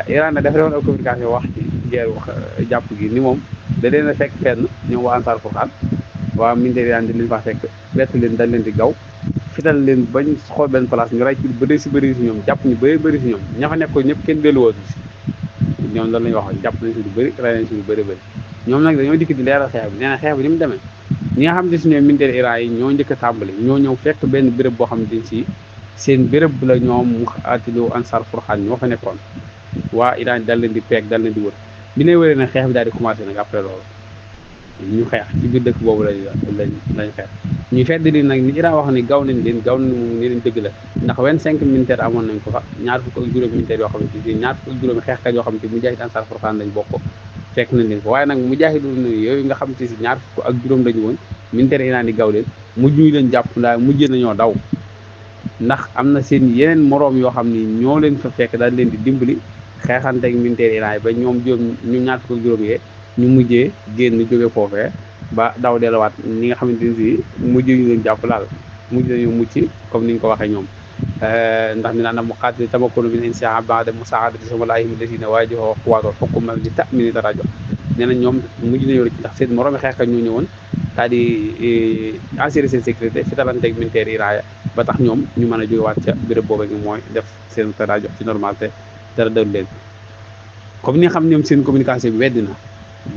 Iran nag dafa defoon ak communication wax ci guerre jàpp gi ni moom da leen a fekk fenn ñoom waa ansar furqaan waa militaire Iran di leen fa fekk bett leen dañ leen di gaw fital leen bañ xool benn place ñu rey ci bëri si ñoom jàpp ñu bëri si ñoom ña fa nekkoon ñëpp kenn delluwoo si ñoom loolu la ñu waxoon jàpp nañ si lu bëri rey nañ si lu bëri bëri ñoom nag dañoo dikk di leeral xeex bi nee na xeex bi ni mu demee ñi nga xam ne si ne militaire Iran yi ñoo njëkk a tàmbali ñoo ñëw fekk benn béréb boo xam ne si seen béréb la ñoom mu atilu ansar Furqaan ñoo fa nekkoon waa Iran dal leen di peeg dal leen di wër bi lay wëree nag xeex bi daal di commencé nag après loolu ñu xeex ci biir dëkk boobu lañ xeex ñu fedd li nag ni Iran wax ni gaw nañ leen moom ni leen dëgg la ndax 25 militaires amoon nañ ko fa ñaar fukk ak juróomi militaires yoo xamante ni ñaar fukk ak juróomi xeexkat yoo xamante ni Mujaahid Ansar Furqaan lañ bokk fekk nañ leen ko waaye nag Mujaahidun yooyu nga xamante si ñaar fukk ak juróom lañu woon militaires Iran yi gaw leen mujj ñu leen jàpp ndaa mujjee nañoo daw ndax am na seen yeneen moroom yoo xam ni ñoo leen fa fekk daal leen di dimbali xeexante ak militaires Iran yi ba ñoom ñu ñaar fukk ak juróom yee ñu mujjee génn jóge foofee ba daw delluwaat ñi nga xamante ni si mujj ñu leen jàpp laal mujj nañu mucc comme ni ñu ko waxee ñoom ndax mi naan na mu xaatili tamakkunu min insiha ba'da musaadati samalaihim lasina waajiho xuwaatoo xukuma li ta'mini darajo nee na ñoom mujj nañu rëcc ndax seen moroomi xeexkat ñoo ñëwoon daal di assurer seen sécurité fi talanteeg militaire Iran ya ba tax ñoom ñu mën a jógewaat ca béréb boobu nga mooy def seen rajo ci normal te dara dal leen comme ni nga xam ñoom seen communication bi weddi na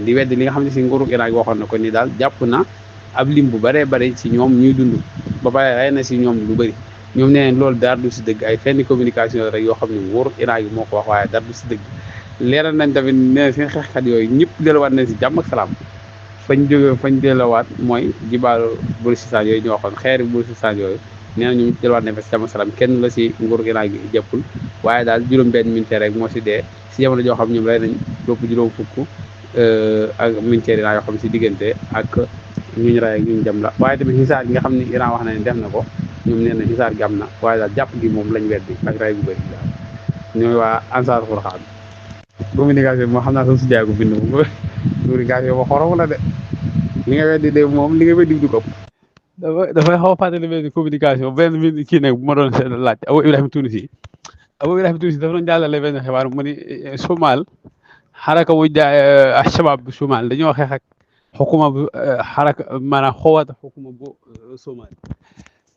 li weddi li nga xam ne si nguuru Iran yi waxoon na ko ni daal jàpp na ab lim bu bëree bëri ci ñoom ñuy dund ba pare rey na si ñoom lu bëri ñoom nee nañ loolu dara du si dëgg ay fenn communication rek yoo xam ne nguuru Iran yi moo ko wax waaye dara du si dëgg leeral nañ tamit nee seen xeexkat yooyu ñëpp delluwaat nañ si jàmm ak salaam fañ jóge fañ delluwaat mooy jibaalu Buluchistan yooyu ñu waxoon xeeri Buluchistan yooyu nee na ñu delluwaat nañ fa si jàmm ak salaam kenn la si nguuru Iran gi jëppul waaye daal juróom-benn militaire rek moo si dee si jamono joo xam ñoom rey nañ lépp juróom fukk ak militaire Iran yoo xam si diggante ak ñu rey ak ñu dem la waaye tamit xisaar gi nga xam ne Iran wax na ne def na ko ñoom nee na xisaar gi am na waaye daal jàpp gi moom lañ weddi ak rey gu bëri daal ñooy waa Ansar Furqaan communication bi moo xam naa sax su jaay ko bind moom communication ba xorom la de li nga weddi de moom li nga weddi du ko dafay xaw a fàttali benn communication benn bi kii nag bu ma doon seen laaj Abou Ibrahima Tounisi dafa doon jàllale benn xibaar mu ni Somal xaraka wu jaay shabab bu Somal dañoo xeex ak xukuma bu xaraka maanaam xowaata xukuma bu Somal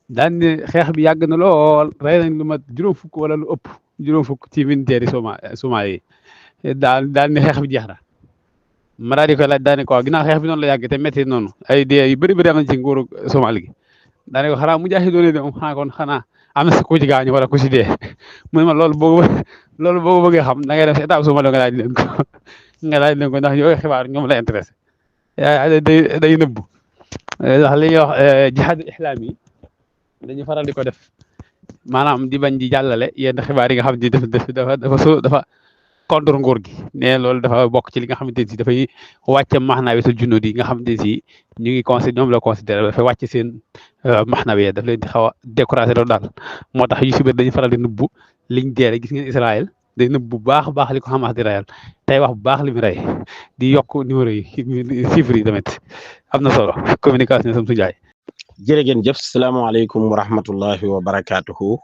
daan ne xeex bi yàgg na lool rey nañ lu mat juróom fukk wala lu ëpp juróom fukk ci militaire yi Somal yi daal ne xeex bi jeex na ma daal di koy laaj daane ko ginnaaw xeex bi noonu la yàgg te métti noonu ay dee yu bëri bëri am na ci nguuru Somal gi daane ko xanaa mujaahidoon de moom xanaa am na ku ci gaañu wala ku ci dee mu ne ma loolu boo bëggee xam da ngay def si état Somal nga laaj leen ko ndax yooyu xibaar ñoom la intéressé day nëbbu ndax li ñuy wax jihaad islaam yi dañu faral di ko def maanaam di bañ di jàllale yenn xibaar yi nga xam ne dafa contre nguur gi ne loolu dafa bokk ci li nga xamante ne si dafay wàcce maxnaawiyatul junuud yi nga xamante ne si ñu ngi ñoom la considéré dafay wàcce seen maxnaawiya daf leen di xaw a découragé loolu daal moo tax yu si bëri dañu faral di nëbbu liñ deere gis ngeen Israël day nëbb bu baax li ko Hamas di reyal tey wax bu baax li mu rey di yokk numéro yi chiffres yi tamit am na solo communication sam su jaay jërë ngeen jëf salaamaaleykum wa rahmatullahi wa barakaatuhu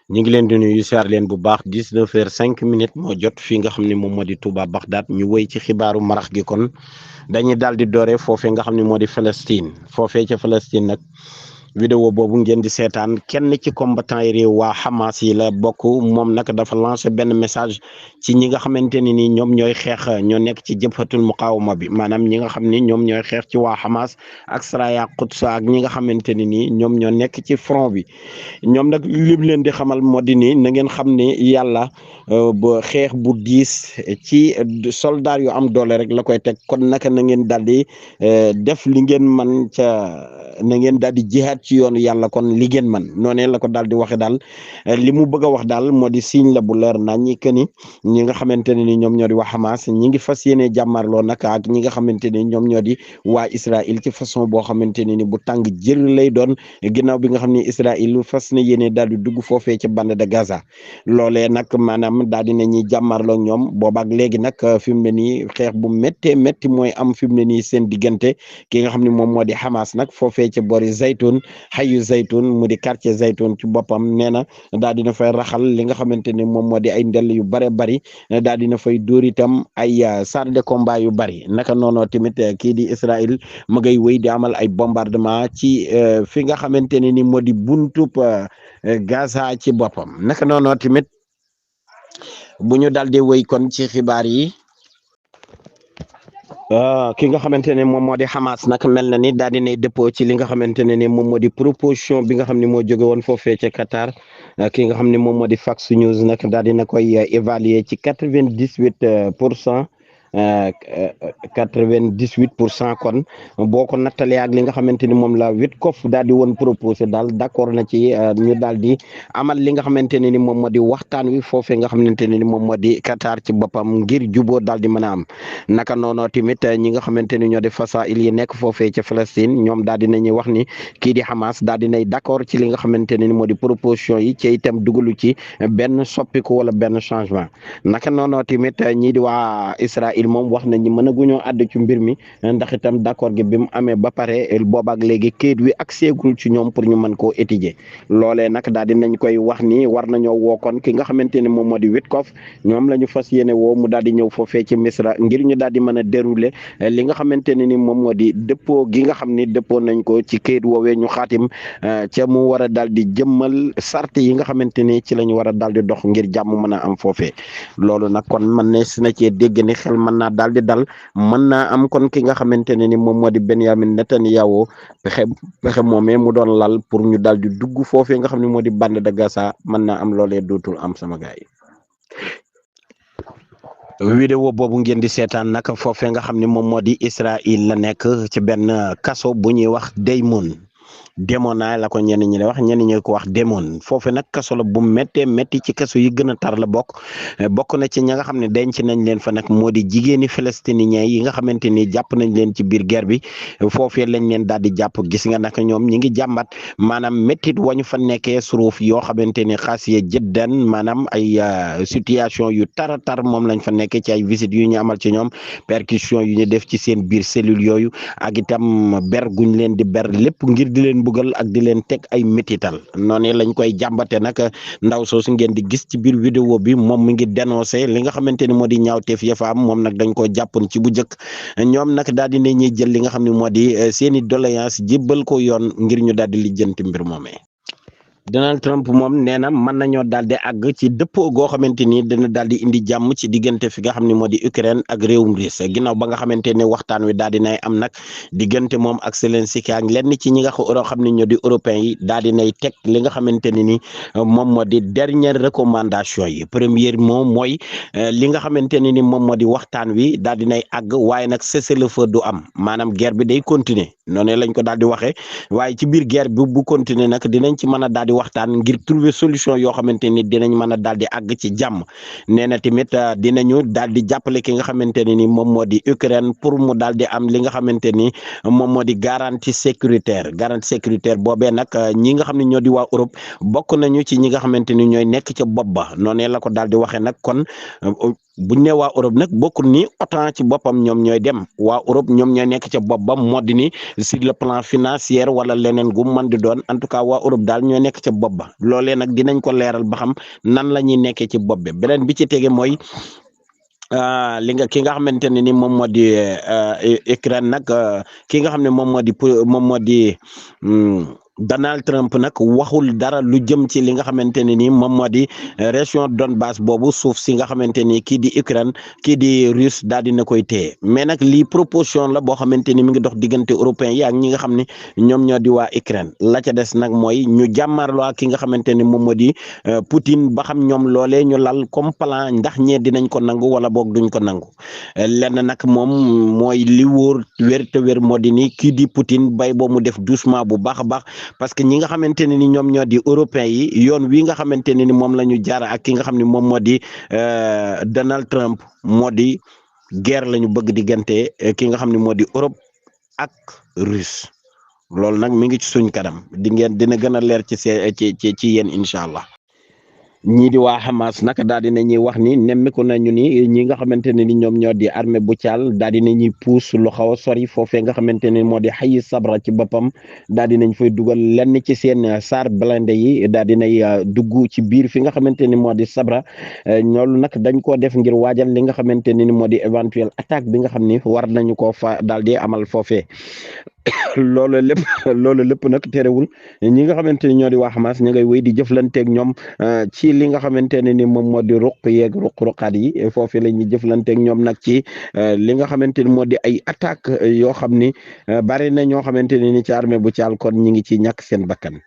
ñu ngi leen di nuyu siyaar leen bu baax 19h05 moo jot fii nga xam ne moom moo di Touba Bagdad ñu wéy ci xibaaru marax gi kon dañuy daal di doore foofee nga xam ne moo di Palestine foofee ca Palestine nag vidéo boobu ngeen di seetaan kenn ci combattant yi réew waa Hamas yi la bokk moom nag dafa lancé benn message ci ñi nga xamante ne ni ñoom ñooy xeex ñoo nekk ci jëbhatul muqawama bi maanaam ñi nga xam ni ñoom ñooy xeex ci waa Hamas ak Saraya Quds ak ñi nga xamante ne ni ñoom ñoo nekk ci front bi ñoom nag lim leen di xamal moo di ni na ngeen xam ne yàlla ba xeex bu diis ci soldat yu am doole rek la koy teg kon naka na ngeen daal di def li ngeen man ca na ngeen daal di jihaad ci yoonu yàlla kon li ngeen man noonee la ko daal di waxe daal li mu bëgg a wax daal moo di signe la bu leer nañ ñi que ni ñi nga xamante ne ni ñoom ñoo di waa Hamas ñi ngi fas yéene jàmmarloo nag ak ñi nga xamante ni ñoom ñoo di waa Israël ci façon boo xamante ne ni bu tàng jër lay doon ginnaaw bi nga xam ne Israël fas na yéene daal di dugg foofee ca bande de Gaza loolee nag maanaam daal di nañuy jàmmarloo ñoom boobaak léegi nag fi mu ne nii xeex bu méttee métti mooy am fi mu ne nii seen diggante ki nga xam ne moom moo di Hamas nag foofee ca boori Zaytun xayu Zaytun mu di quartier Zaytun ci boppam nee na daal dina fay raxal li nga xamante ne moom moo di ay ndel yu bare bari daal dina fay dóor itam ay chars de combat yu bari naka noonu tamit kii di Israël ma ngay wéy di amal ay bombardement ci fi nga xamante ne ni moo di buntub Gaza ci boppam naka noonu tamit bu ñu daal di wéy kon ci xibaar yi ki nga xamante ne moom moo di Hamas nag mel na ni daal di nay dëppoo ci li nga xamante ne ni moom moo di proposition bi nga xam ne moo jóge woon foofee ca Qatar ki nga xam ne moom moo di Fox News nag daal di na koy évaluer ci 98%. 98% kon boo ko nattalee ak li nga xamante ni moom la Witkoff daal di woon proposé daal d'accord na ci ñu daal di amal li nga xamante ne ni moom moo di waxtaan wi foofee nga xamante ne ni moom moo di Qatar ci boppam ngir juboo daal di mën a am naka noonu tamit ñi nga xamante ni ñoo di fasaa'il yi nekk foofee ca Palestine ñoom daal di nañuy wax ni kii di Hamas daal di nay d'accord ci li nga xamante ne ni moo di proposition yi ci itam dugalu ci benn soppiku wala benn changement naka noonu tamit ñii di waa Israël moom wax nañu mën a guñoo àdd ci mbir mi ndax itam d'accord gi bi mu amee ba pare boobaak léegi kayit wi ak seegul ci ñoom pour ñu mën koo étudier loolee nag daal di nañ koy wax ni war nañoo woo kon ki nga xamante ne moom moo di Witkoff ñoom la ñu fas yéene woo mu daal di ñëw foofee ci Misra ngir ñu daal di mën a dérouler li nga xamante ne ni moom moo di dëppoo gi nga xam ni dëppoo nañ ko ci kayit woowee ñu xaatim ca mu war a daal di jëmmal sart yi nga xamante ni ci la ñu war a daal di dox ngir jàmm mën a am foofee loolu nag kon man ne si na cee dégg ni xel mën naa daal di dal mën naa am kon ki nga xamante ne ni moom moo di Benyamin Netanyahu pexe moomee mu doon lal pour ñu daal di dugg foofee nga xam ne moo di bande de Gaza mën naa am loolee dootul am sama gaay vidéo boobu ngeen di seetaan nag foofee nga xam ne moom moo di Israël la nekk ci benn kaso bu ñuy wax Dimona la ko ñenn ñi wax ñenn ñi ko wax Dimona foofu nag kaso la bu méttee métti ci kaso yi gën a tar la bokk na ci ña nga xam ne denc nañ leen fa nag moo di jigéeni palestiniens yi nga xamante ni jàpp nañ leen ci biir guerre bi foofee lañ leen daal di jàpp gis nga nag ñoom ñi ngi jàmbat maanaam méttit wañu fa nekkee suruuf yoo xamante ni xaasiye jëddan maanaam ay situation yu tara tar moom lañ fa nekkee ci ay visites yu ñu amal ci ñoom percussion yu ñu def ci seen biir cellule yooyu ak itam ber guñ leen di ber lépp ngir di leen bugal ak di leen teg ay métital noonu lañ koy jàmbate nag ndaw soosu ngeen di gis ci biir vidéo bi moom mi ngi dénoncé li nga xamante ni moo di ñaawteef ya fa am moom nag dañ koo jàppoon ci bu njëkk ñoom nag daal di ne ñuy jël li nga xam ne moo di seeni doléance jébbal ko yoon ngir ñu daal di lijjanti mbir moomee Donald Trump moom nee na mën nañoo daal di àgg ci dëppoo goo xamante ni dina daal di indi jàmm ci diggante fi nga xam ne moo di Ukraine ak réewum Russie ginnaaw ba nga xamante ne waxtaan wi daal di nay am nag diggante moom ak Zelensky ak lenn ci ñi nga xam ne ñoo di européens yi daal di nay teg li nga xamante ne ni moom moo di dernière recommandation yi première moom mooy li nga xamante ne ni moom moo di waxtaan wi daal di nay àgg waaye nag cessez-le-feu du am maanaam guerre bi day continuer noonu lañ ko daal di waxee waaye ci biir guerre bi bu continuer nag dinañ ci mën a daal di waxtaan ngir trouver solution yoo xamante ni dinañ mën a daal di àgg ci jàmm nee na tamit dinañu daal di jàppale ki nga xamante ne ni moom moo di Ukraine pour mu daal di am li nga xamante ni moom moo di garantie sécuritaire boobee nag ñi nga xam ne ñoo di waa Europe bokk nañu ci ñi nga xamante ni ñooy nekk ca bopp ba noonu la ko daal di waxee nag kon buñ ne waa Europe nag bokkul ni OTAN ci boppam ñoom ñooy dem waa Europe ñoom ñooy nekk ca bopp ba moo di ni sur le plan financier wala leneen gu mën di doon en tout cas waa Europe daal ñooy nekk ca bopp ba loolee nag dinañ ko leeral ba xam nan la ñuy nekkee ci bopp bi beneen bi ci tege mooy ki nga xamante ne ni moom moo di Ukraine nag ki nga xam ne moom moo di Donald Trump nag waxul dara lu jëm ci li nga xamante ne ni moom moo di région Donbass boobu suuf si nga xamante ni kii di Ukraine kii di Russe daal dina koy téye mais nag lii proposition la boo xamante ni mi ngi dox diggante européen yi ak ñi nga xam ne ñoom ñoo di waa Ukraine la ca des nag mooy ñu jàmmarloo ak ki nga xamante ni moom moo di Poutine ba xam ñoom loolee ñu lal comme plan ndax ñee dinañ ko nangu wala boog duñ ko nangu lenn nag moom mooy li wóor wér te wér moo di ni kii di Poutine bay boo mu def doucement bu baax a baax parce que ñi nga xamante ne ni ñoom ñoo di européens yi yoon wi nga xamante ne ni moom la ñu jaar ak ki nga xam ne moom moo di Donald Trump moo di guerre la ñu bëgg diggante ki nga xam ne moo di Europe ak Russe loolu nag mi ngi ci suñ kanam dina gën a leer ci yéen incha allah. ñii di waa Hamas nag daal di nañuy wax ni nemmiku nañu ni ñi nga xamante ne ni ñoom ñoo di armée bu caal daal di nañuy puus lu xaw a sori foofee nga xamante ne moo di xayi sabra ci boppam daal di nañ fay dugal lenn ci seen char blindé yi daal di nay dugg ci biir fi nga xamante ni moo di sabra ñoolu nag dañ koo def ngir waajal li nga xamante ne ni moo di éventuelle attaque bi nga xam ni war nañu koo fa daal di amal foofee loolu lépp nag terewul ñi nga xamante ni ñoo di waa Hamas ña ngay wéy di jëflanteeg ñoom ci li nga xamante ne ni moom moo di ruq-ruqaat yi foofu la ñuy jëflanteeg ñoom nag ci li nga xamante ni moo di ay attaque yoo xam ni bari na ñoo xamante ne ni ci armée bu caal kon ñi ngi ci ñàkk seen bakkan.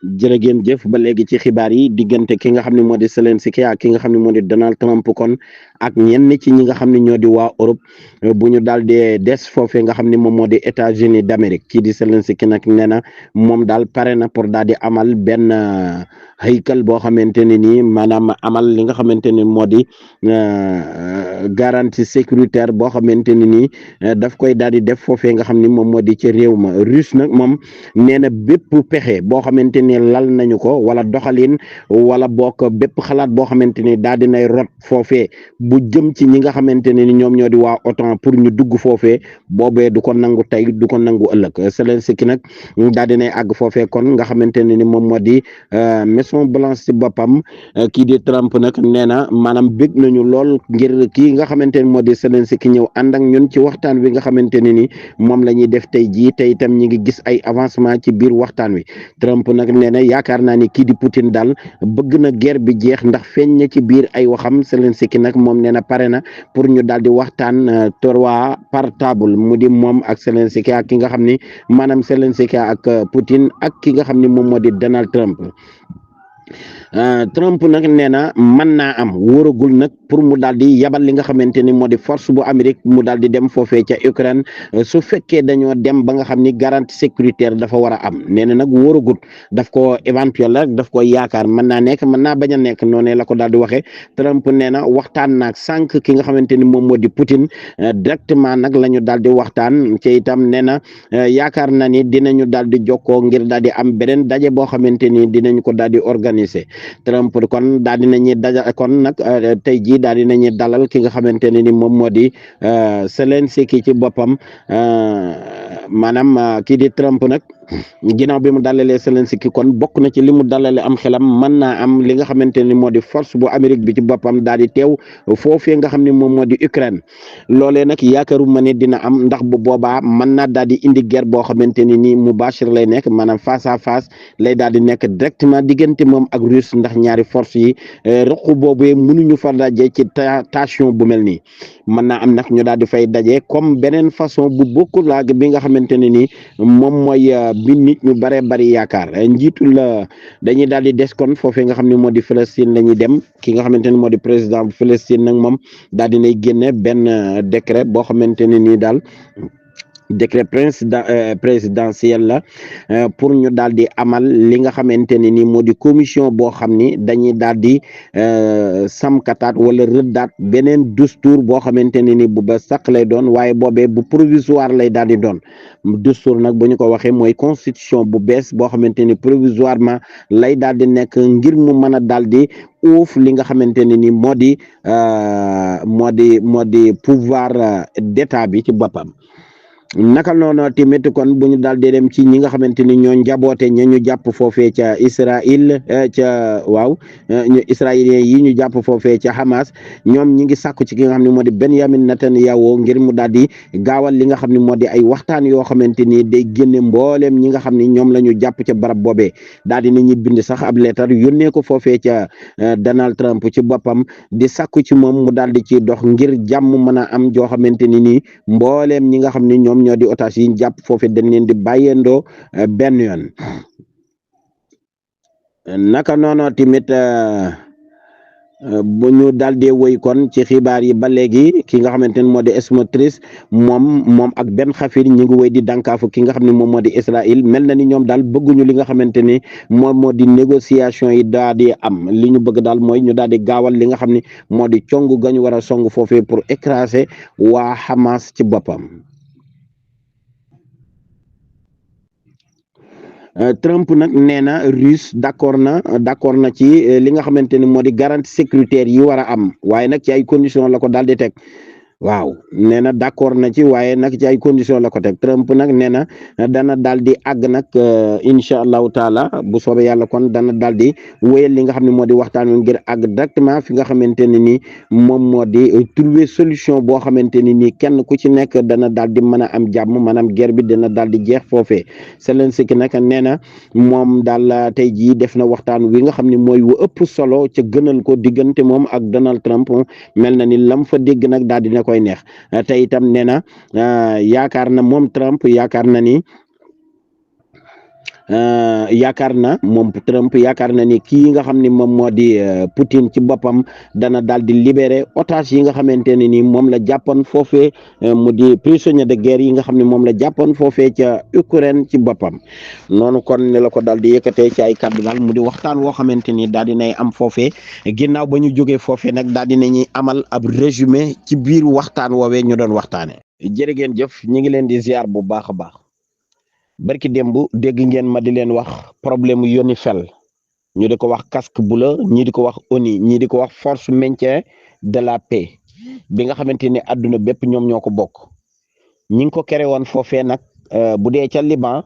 jërë ngeen jëf ba léegi ci xibaar yi diggante ki nga xam ne moo di Zelensky ak ki nga xam ne moo di Donald Trump kon ak ñenn ci ñi nga xam ne ñoo di waa Europe bu ñu daal di des foofee nga xam ne moom moo di États-Unis d'Amérique kii di Zelensky nag nee na moom daal pare na pour daal di amal benn haykal boo xamante ne nii maanaam amal li nga xamante ne moo di garantie sécuritaire boo xamante ne nii daf koy daal di def foofee nga xam ne moom moo di ci réew ma russe nag moom nee na bépp pexe boo xamante ni lal nañu ko wala doxalin wala bokk bépp xalaat boo xamante ni daal dinay rot foofee bu jëm ci ñi nga xamante ne ni ñoom ñoo di waa OTAN pour ñu dugg foofee boobee du ko nangu tey du ko nangu ëllëg Zelensky nag daal dinay àgg foofee kon nga xamante ne ni moom moo di Maison Blanche ci boppam kii di Trump nag nee na maanaam bég nañu lool ngir kii nga xamante ne moo di Zelensky ñëw ànd ak ñun ci waxtaan wi nga xamante ne ni moom la ñuy def tey jii tey itam ñi ngi gis ay avancement ci biir waxtaan wi Trump nag nee na yaakaar naa ni kii di Poutine daal bëgg na guerre bi jeex ndax feeñ na ci biir ay waxam Zelensky nag moom nee na pare na pour ñu daal di waxtaan trois par table mu di moom ak Zelensky ak ki nga xam ni maanaam Zelensky ak Poutine ak ki nga xam ni moom moo di Donald Trump. Trump nag nee na mën naa am wóoragul nag pour mu daal di yabal li nga xamante ni moo di force bu Amérique mu daal di dem foofee ca Ukraine su fekkee dañoo dem ba nga xam ni garantie sécuritaire dafa war a am nee na nag wóoragul daf ko éventuel rek daf ko yaakaar mën naa nekk mën naa bañ a nekk noonu la ko daal di waxee Trump nee na waxtaan naag sànq ki nga xamante ni moom moo di Poutine directement nag la ñu daal di waxtaan ci itam nee na yaakaar na ni dinañu daal di jokkoo ngir daal di am beneen daje boo xamante ni dinañ ko daal di organiser. Trump kon daal dinañuy daja kon nag tey jii daal dinañuy dalal ki nga xamante ne ni moom moo di Zelensky ci boppam maanaam kii di Trump nag ginnaaw bi mu dalalee Zelensky kon bokk na ci li mu dalale am xelam mën naa am li nga xamante ni moo di force bu Amérique bi ci boppam daal di teew foofee nga xam ne moom moo di Ukraine loolee nag yaakaaruma ne dina am ndax bu boobaa mën naa daal di indi guerre boo xamante ni nii mubashir lay nekk maanaam face à face lay daal di nekk directement diggante moom ak Russe ndax ñaari force yi rëqu boobee mënuñu fa daje ci tension bu mel nii mën naa am nag ñu daal di fay daje comme beneen façon bu bokkul ak bi nga xamante ne nii moom mooy bi nit ñu bare bari yaakaar njiitul dañuy daal di des kon foofee nga xam ne moo di Palestine la ñuy dem ki nga xamante ne moo di président bu Palestine nag moom daal dinay génne benn décret boo xamante ne nii daal décret présidentiel la pour ñu daal di amal li nga xamante ne ni moo di commission boo xam ni dañuy daal di samkataat wala rëddaat beneen dustour boo xamante ne ni bu ba sax lay doon waaye boobee bu provisoire lay daal di doon dustour nag bu ñu ko waxee mooy constitution bu bees boo xamante ni provisoirement lay daal di nekk ngir mu mën a daal di uuf li nga xamante ne ni moo di pouvoir d'état bi ci boppam. naka noonu tamit kon bu ñu daal di dem ci ñi nga xamante ni ñoo njaboote ña ñu jàpp foofee ca Israël israéliens yi ñu jàpp foofee ca Hamas ñoom ñi ngi sàkku ci ki nga xam ne moo di Benyamin Netanyahu ngir mu daal di gaawal li nga xam ne moo di ay waxtaan yoo xamante ni day génne mbooleem ñi nga xam ne ñoom la ñu jàpp ca barab boobee daal di nañu bind sax ab leetar yónnee ko foofee ca Donald Trump ci boppam di sàkku ci moom mu daal di ci dox ngir jàmm mën a am joo xamante ni nii mbooleem ñi nga xam ne ñoom ñoo di otage yi jàpp foofu dañ leen di bàyyendoo benn yoon naka noonu tamit bu ñu daal di woy kon ci xibaar yi ba léegi ki nga xamante ne moo di Smotrich moom ak Ben Gvir ñi ngi woy di dànkaafu ki nga xam ne moom moo di Israël mel na ni ñoom daal bëgguñu li nga xamante ni moom moo di négociation yi daal di am li ñu bëgg daal mooy ñu daal di gaawal li nga xam ne moo di cong gañu war a song foofee pour écraser waa Hamas ci boppam. Trump nag nee na Russe d'accord na ci li nga xamante ni moo di garantie sécuritaire yi war a am waaye nag ci ay conditions la ko daal di teg waaw nee na d'accord na ci waaye nag ci ay condition la ko teg Trump nag nee na dana daal di àgg nag incha allahu taala bu soobee yàlla kon dana daal di wéyal li nga xam ne moo di waxtaan wi ngir àgg directement fi nga xamante ne ni moom moo di trouver solution boo xamante ni nii kenn ku ci nekk dana daal di mën a am jàmm maanaam guerre bi dana daal di jeex foofee Zelensky nag nee na moom daal tey jii def na waxtaan wi nga xam ne mooy wu ëpp solo ca gënal ko diggante moom ak Donald Trump mel na ni lam fa dégg nag daal dina koy neex te itam nee na yaakaar na moom Trump yaakaar na ni yaakaar na ni kii nga xam ne moom moo di Poutine ci boppam dana daal di libérer otage yi nga xamante ne ni moom la jàppoon foofee mu di prisonnier de guerre yi nga xam ne moom la jàppoon foofee ca Ukraine ci boppam noonu kon ni la ko daal di yëkkatee ci ay kàddu daal mu di waxtaan woo xamante ni daal di nay am foofee ginnaaw ba ñu jógee foofee nag daal di nañuy amal ab résumé ci biir waxtaan woowee ñu doon waxtaane jërë ngeen jëf ñi ngi leen di ziar bu baax a baax. barki démb dégg ngeen ma di leen wax problème yoni fel ñu di ko wax casque bleu ñii di ko wax ONU ñii di ko wax force maintien de la paix bi nga xamante ni àdduna bépp ñoom ñoo ko bokk ñi ngi ko créé woon foofee nag bu dee ca Liban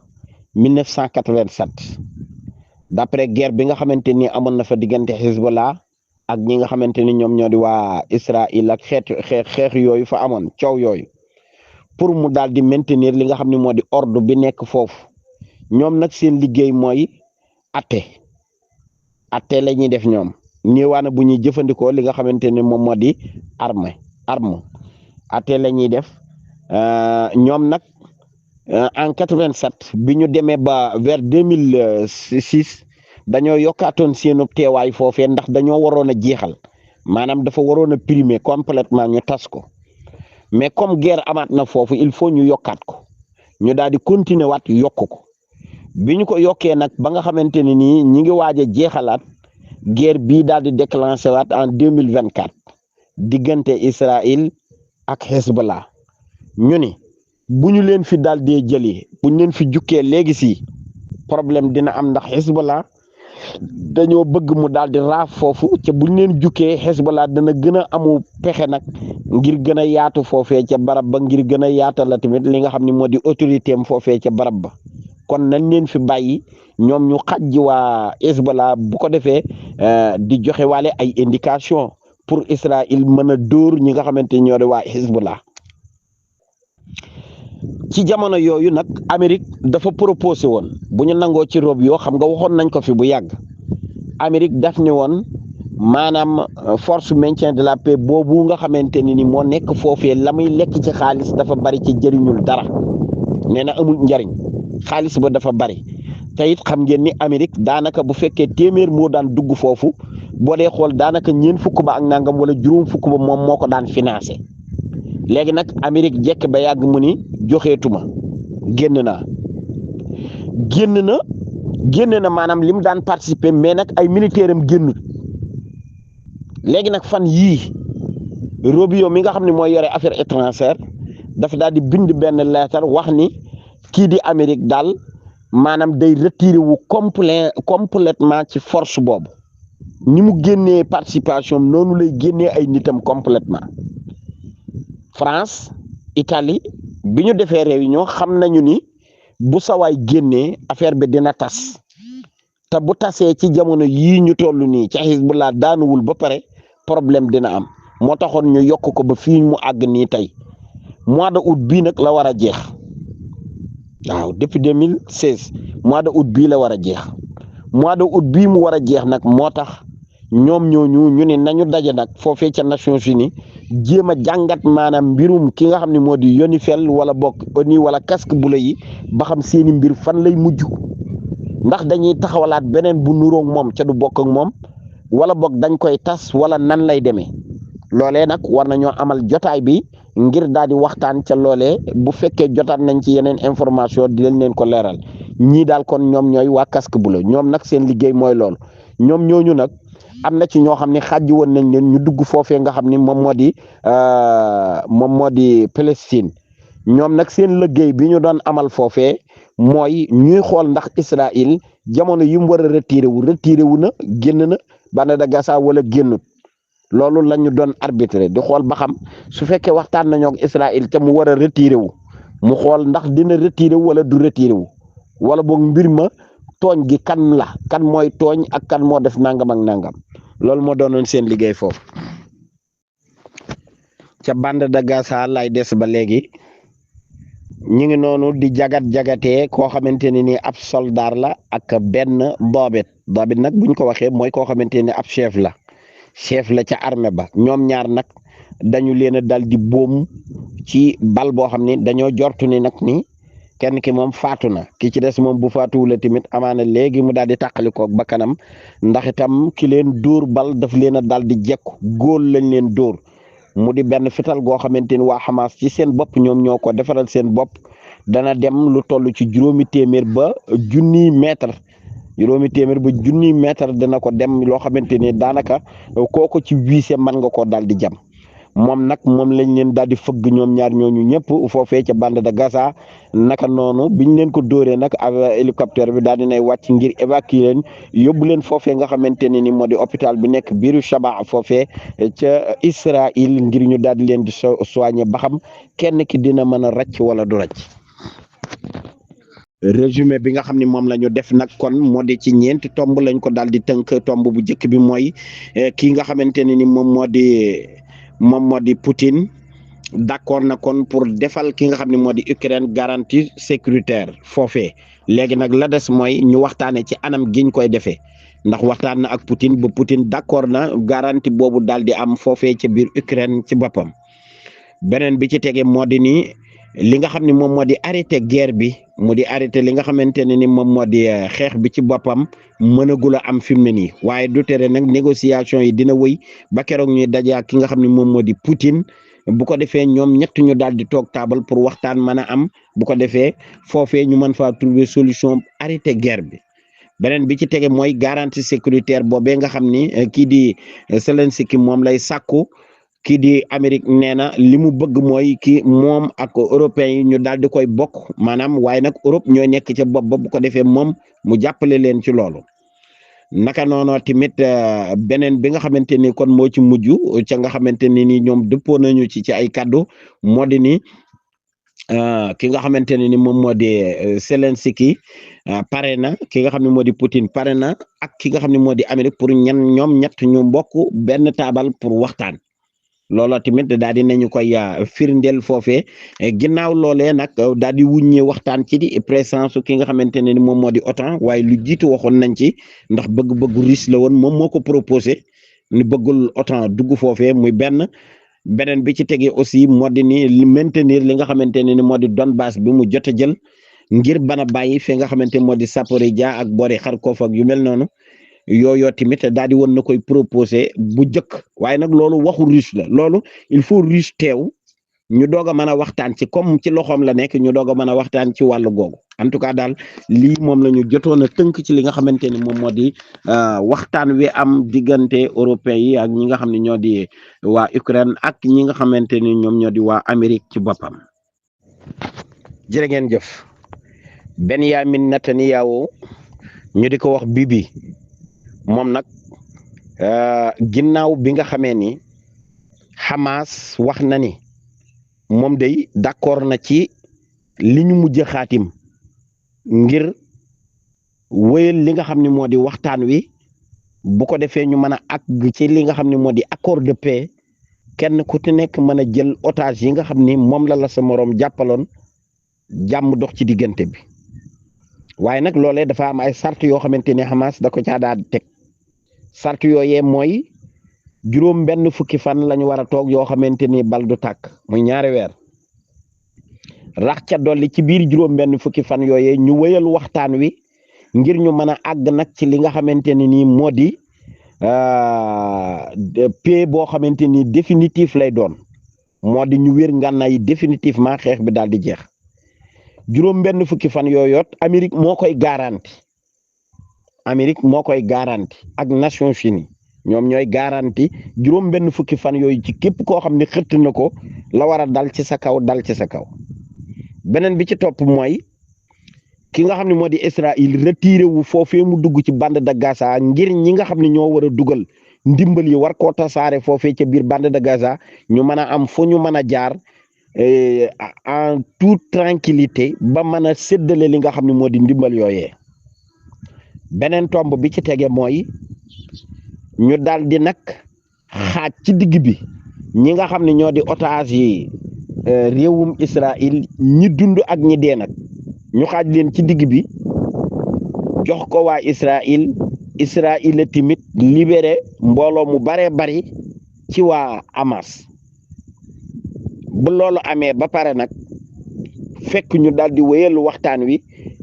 1987 d'après guerre bi nga xamante ni amoon na fa diggante Hezbollah ak ñi nga xamante ni ñoom ñoo di waa Israël ak xeex yooyu fa amoon coow yooyu pour mu daal di maintenir li nga xam ne moo di ordre bi nekk foofu ñoom nag seen liggéey mooy atte la ñuy def ñoom néewaana bu ñuy jëfandikoo li nga xamante ne moom moo di arme atte la ñuy def ñoom nag en 87 bi ñu demee ba vers 2006 dañoo yokkaatoon seenu teewaay foofee ndax dañoo waroon a jeexal maanaam dafa waroon a primer complètement ñu tas ko mais comme guerre amaat na foofu il faut ñu yokkaat ko ñu daal di continuer waat yokk ko bi ñu ko yokkee nag ba nga xamante ne nii ñi ngi waaj a jeexalaat guerre bii daal di déclenché waat en 2024 diggante Israël ak Hezbollah ñu ni bu ñu leen fi daal dee jëlee bu ñu leen fi jukkee léegi si problème dina am ndax Hezbollah dañoo bëgg mu daal di raaf foofu ca bu ñu leen jukkee Hezbollah dana gën a amu pexe nag ngir gën a yaatu foofee ca barab ba ngir gën a yaatal la tamit li nga xam ne moo di autorité am foofee ca barab ba kon nañ leen fi bàyyi ñoom ñu xajji waa Hezbollah bu ko defee di joxe waale ay indication pour Israël mën a dóor ñi nga xamante ni ñoo di waa Hezbollah ci jamono yooyu nag Amérique dafa proposé woon bu ñu nangoo ci rob yoo xam nga waxoon nañ ko fi bu yàgg Amérique daf ni woon maanaam force maintien de la paix boobu nga xamante ni ni moo nekk foofee la muy lekk ci xaalis dafa bari ci jëriñul dara nee na amul njariñ xaalis ba dafa bari te it xam ngeen ni Amérique daanaka bu fekkee téeméer moo daan dugg foofu boo dee xool daanaka ñeent fukk ba ak nangam wala juróom fukk ba moom moo ko daan financé léegi nag Amérique jekk ba yàgg mu ni joxeetuma génn na maanaam li mu daan participer mais nag ay militaire am génnul léegi nag fan yii Rubio mi nga xam ne mooy yore affaire étrangère dafa daal di bind benn lettre wax ni kii di Amérique daal maanaam day retiré wu complètement ci force boobu ni mu génnee participation noonu lay génnee ay nitam complètement France Italie bi ñu defee réunion xam nañu ni bu sawaay génnee affaire bi dina tas te bu tasee ci jamono yii ñu toll nii ca Hezbollah daanuwul ba pare problème dina am moo taxoon ñu yokk ko ba fii mu àgg nii tey mois de août bii nag la war a jeex waaw depuis 2016 mois de août bii la war a jeex mois de août bii mu war a jeex nag moo tax ñoom ñooñu ñu ne nañu daje nag foofee ca Nations Unies jéem a jàngat maanaam mbirum ki nga xam ne moo di UNIFIL wala bokk ONU wala casque bleu yi ba xam seeni mbir fan lay mujj ndax dañuy taxawalaat beneen bu nuroog moom ca du bokk ak moom wala bokk dañ koy tas wala nan lay demee loolee nag war nañoo amal jotaay bi ngir daal di waxtaan ca loolee bu fekkee jotaat nañ ci yeneen information di leen ko leeral ñii daal kon ñoom ñooy waa casque bleu ñoom nag seen liggéey mooy loolu ñoom ñooñu nag am na ci ñoo xam ne xàjji woon nañ leen ñu dugg foofee nga xam ni moom moo di Palestine ñoom nag seen liggéey bi ñu doon amal foofee mooy ñuy xool ndax Israël jamono yi mu war a retiré wu na génn na bande de Gaza wala génnut loolu la ñu doon arbitré di xool ba xam su fekkee waxtaan nañoo ak Israël te mu war a retiré wu mu xool ndax dina retiré wu wala du retiré wu wala boog mbir ma tooñ gi kan la kan mooy tooñ ak kan moo def nangam ak nangam loolu moo doonoon seen liggéey foofu. ca bande de Gaza lay des ba léegi ñu ngi noonu di jagatee koo xamante ne ni ab soldat la ak benn doobit nag buñ ko waxee mooy koo xamante ne ab chef la ca armée ba ñoom ñaar nag dañu leen a dal di boom ci bal boo xam ni dañoo jortu ni nag ni kenn ki moom faatu na ki ci des moom bu faatuwula tamit amaana léegi mu daal di tàqalikoog ba kanam ndax itam ki leen dóor bal daf leen a dal di jekku góol lañ leen dóor mu di benn fital goo xamante ni waa Hamas ci seen bopp ñoom ñoo ko defaral seen bopp dana dem lu toll ci juróomi téeméer ba junniy mètre dana ko dem loo xamante ni daanaka kooko ci wiise mën nga koo daal di jam moom lañ leen daal di fëgg ñoom ñaar ñooñu ñëpp foofee ca bande de Gaza naka noonu biñ leen ko dóoree nag hélicoptère bi daal dinay wàcc ngir évacuer leen yóbbu leen foofee nga xamante ne ni moo di hôpital bi nekk biiru Shaba foofee ca Israël ngir ñu daal di leen di soigner ba xam kenn ki dina mën a ràcc wala du ràcc. résumé bi nga xam ne moom la ñu def nag kon moo di ci ñeenti tomb lañ ko daal di tënk tomb bu njëkk bi mooy kii nga xamante ne ni moom moo di Poutine d'accord na kon pour defal ki nga xam ne moo di Ukraine garantie sécuritaire foofee léegi nag la des mooy ñu waxtaane ci anam giñ koy defee ndax waxtaan na ak Poutine ba Poutine d'accord na garantie boobu daal di am foofee ca biir Ukraine ci boppam beneen bi ci tege moo di ni li nga xam ne moom moo di arrêté guerre bi mu di arrêté li nga xamante ne ni moom moo di xeex bi ci boppam mënagul a am fi mu ne nii waaye du tere nag négociation yi dina wëy ba keroog ñuy daje ak ki nga xam ne moom moo di Poutine bu ko defee ñoom ñett ñu daal di toog taabal pour waxtaan mën a am bu ko defee foofee ñu mën faa trouver solution arrêté guerre bi beneen bi ci tege mooy garantie sécuritaire boobee nga xam ni kii di Zelensky moom lay sàkku kii di Amérique nee na li mu bëgg mooy kii moom ak européens yi ñu daal di koy bokk maanaam waaye nag Europe ñooy nekk ca bopp ba bu ko defee moom mu jàppale leen ci loolu naka noonu tamit beneen bi nga xamante ni kon moo ci mujj ca nga xamante ni ni ñoom dëppoo nañu ci ay kaddu moo di ni ki nga xamante ne ni moom moo di Zelensky pare na ki nga xam ne moo di Poutine pare na ak ki nga xam ne moo di Amérique pour ñoom ñett ñu bokk benn taabal pour waxtaan. loola tamit daal di nañu koy firndeel foofee ginnaaw loolee nag daal di wuññee waxtaan ci di présence ki nga xamante ne ni moom moo di OTAN waaye lu jiitu waxoon nañ ci ndax bëgg-bëggu Russe la woon moom moo ko proposé ni bëggul OTAN dugg foofee muy beneen bi ci tegee aussi moo di ni maintenir li nga xamante ne ni moo di Donbass bi mu jot a jël ngir bana bàyyi fi nga xamante moo di Zaporijjia ak boori Kharkov ak yu mel noonu yooyu tamit daal di woon na koy proposé bu njëkk waaye nag loolu waxu Russe la loolu il faut Russe teew ñu doog a mën a waxtaan ci comme ci loxoom la nekk ñu doog a mën a waxtaan ci wàllu googu en tout cas daal lii moom la ñu jotoon a tënk ci li nga xamante ni moom moo di waxtaan wi am diggante européens yi ak ñi nga xam ne ñoo di waa Ukraine ak ñi nga xamante ni ñoom ñoo di waa Amérique ci boppam. jërë ngeen jëf Benyamin Netanyahu ñu di ko wax Bibi. moom nag ginnaaw bi nga xamee ni Hamas wax na ni moom day d'accord na ci li ñu mujj xaatim ngir wéyal li nga xam ne moo di waxtaan wi bu ko defee ñu mën a àgg ci li nga xam ne moo di accord de paix kenn ku ci nekk mën a jël otage yi nga xam ni moom la sa moroom jàppaloon jàmm dox ci diggante bi waaye nag loolee dafa am ay sart yoo xamante ni Hamas da ko caa daal di teg. sart yooyee mooy juróom benn fukki fan lañu war a toog yoo xamante ni bal du tàkk muy 2 weer rax ca dolli ci biir juróom benn fukki fan yooyee ñu wëyal waxtaan wi ngir ñu mën a àgg nag ci li nga xamante ni nii moo di paix boo xamante ni définitif lay doon moo di ñu wér ngànnaay yi définitivement xeex bi daal di jeex juróom benn fukki fan yooyoot Amérique moo koy garanti ak Nations Unies ñoom ñooy garanti juróom benn fukki fan yooyu ci képp koo xam ne xëtt na ko la war a dal ci sa kaw beneen bi ci topp mooy ki nga xam ne moo di Israël retiré wu foofee mu dugg ci bande de Gaza ngir ñi nga xam ne ñoo war a dugal ndimbal yi war koo tasaare foofee ca biir bande de Gaza ñu mën a am fu ñu mën a jaar en toute tranquillité ba mën a séddale li nga xam ne moo di ndimbal yooyee. beneen tomb bi ci tege mooy ñu daal di nag xaaj ci digg bi ñi nga xam ne ñoo di otage yi réewum Israël ñi dund ak ñi dee nag ñu xaaj leen ci digg bi jox ko waa Israël tamit libéré mbooloo mu baree bari ci waa Hamas bu loolu amee ba pare nag fekk ñu daal di wéyal waxtaan wi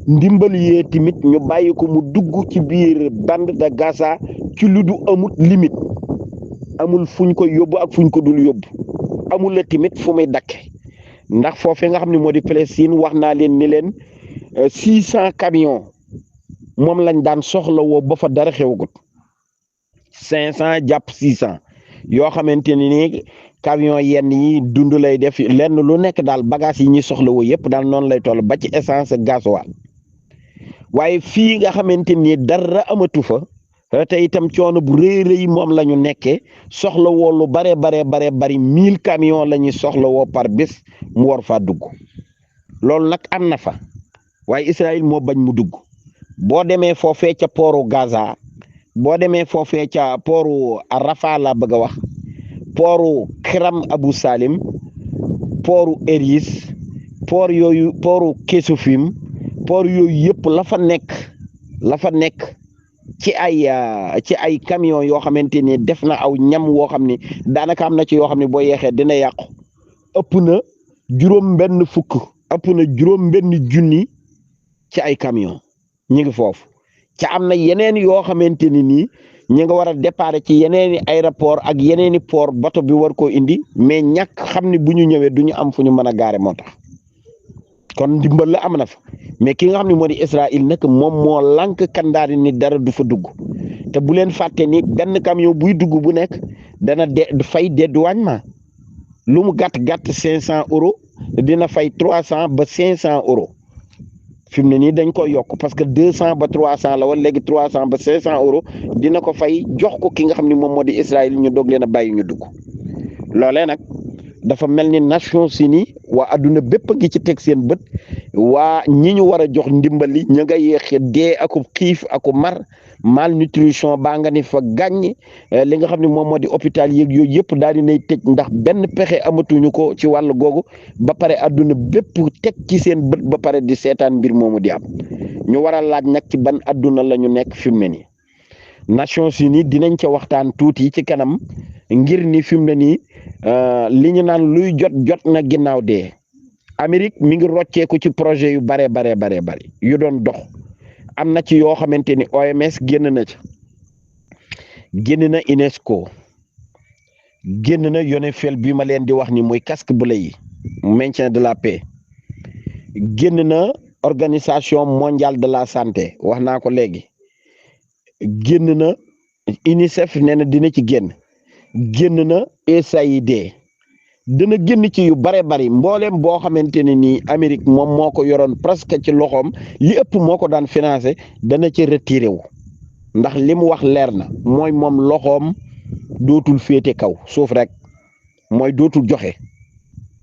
ndimbal yee tamit ñu bàyyi ko mu dugg ci biir bande de Gaza ci lu du amut limite amul fuñ ko yóbbu ak fuñ ko dul yóbbu amul la tamit fu muy dakke ndax foofee nga xam ne moo di Palestine wax naa leen ni leen 600 camions moom lañ daan soxla woo ba fa dara xewgut 500 jàpp 600 yoo xamante ne ni camion yenn yi dund lay def lenn lu nekk daal bagage yi ñuy soxla woo yëpp daal noonu lay toll ba ci essence gasoil waaye fii nga xamante ni dara amatu fa te itam coono bu rëy rëy moom la ñu nekkee soxla woo lu bari 1000 camions la ñuy soxla woo par bés mu war faa dugg loolu nag am na fa waaye Israël moo bañ mu dugg boo demee foofee ca pooru Gaza boo demee foofee ca pooru Rafah la bëgg a wax pooru Kiram Abu Salim pooru Eris poor yooyu pooru Kesufim poor yooyu yëpp la fa nekk ci ay camion yoo xamante ni def na aw ñam woo xam ni daanaka am na ci yoo xam ne boo yeexee dina yàqu ëpp na juróom benn junni ci ay camion ñu ngi foofu ca am na yeneen yoo xamante ni nii ñi nga war a départ ci yeneeni aéroport ak yeneeni port bato bi war koo indi mais ñàkk xam ne bu ñu ñëwee du ñu am fu ñu mën a gaare moo tax kon ndimbal la am na fa mais ki nga xam ne moo di Israël nag moom moo lànk kandaari ni dara du fa dugg te bu leen fàtte ni benn camion buy dugg bu nekk dana fay dédouanement lu mu gàtt 500 euros dina fay 300 ba 500 euros fi mu ne nii dañ koy yokk parce que 200 ba 300 la woon léegi 300 ba 500 euros dina ko fay jox ko ki nga xam ne moom moo di Israël ñu doog leen a bàyyi ñu dugg loolee nag dafa mel ni Nations Unies waa adduna bépp a ngi ci teg seen bët waa ñi ñu war a jox ndimbali ña nga yéexe dee aku xiif aku mar malnutrition baa nga ni fa gàññ li nga xam ne moom moo di hôpital yeeg yooyu yëpp daal di nay tëj ndax benn pexe amatuñu ko ci wàllu googu ba pare adduna bépp teg ci seen bët ba pare di seetaan mbir moomu di am ñu war a laaj nag ci ban adduna la ñu nekk fi mu ne nii Nations Unies dinañ ca waxtaan tuuti ci kanam ngir ni fi mu ne nii li ñu naan luy jot na ginnaaw dee Amérique mi ngi rocceeku ci projet yu bare yu doon dox am na ci yoo xamante ni OMS génn na ca génn na UNESCO génn na UNIFIL bi ma leen di wax ni muy casque bleu yi maintien de la paix génn na organisation mondiale de la santé wax naa ko léegi génn na UNICEF nee na dina ci génn na USAID dina génn ci yu bare bari mbooleem boo xamante ne nii Amérique moom moo ko yoroon presque ci loxoom li ëpp moo ko daan financé dana ci retiré wu ndax li mu wax leer na mooy moom loxoom dootul féete kaw suuf rek mooy dootul joxe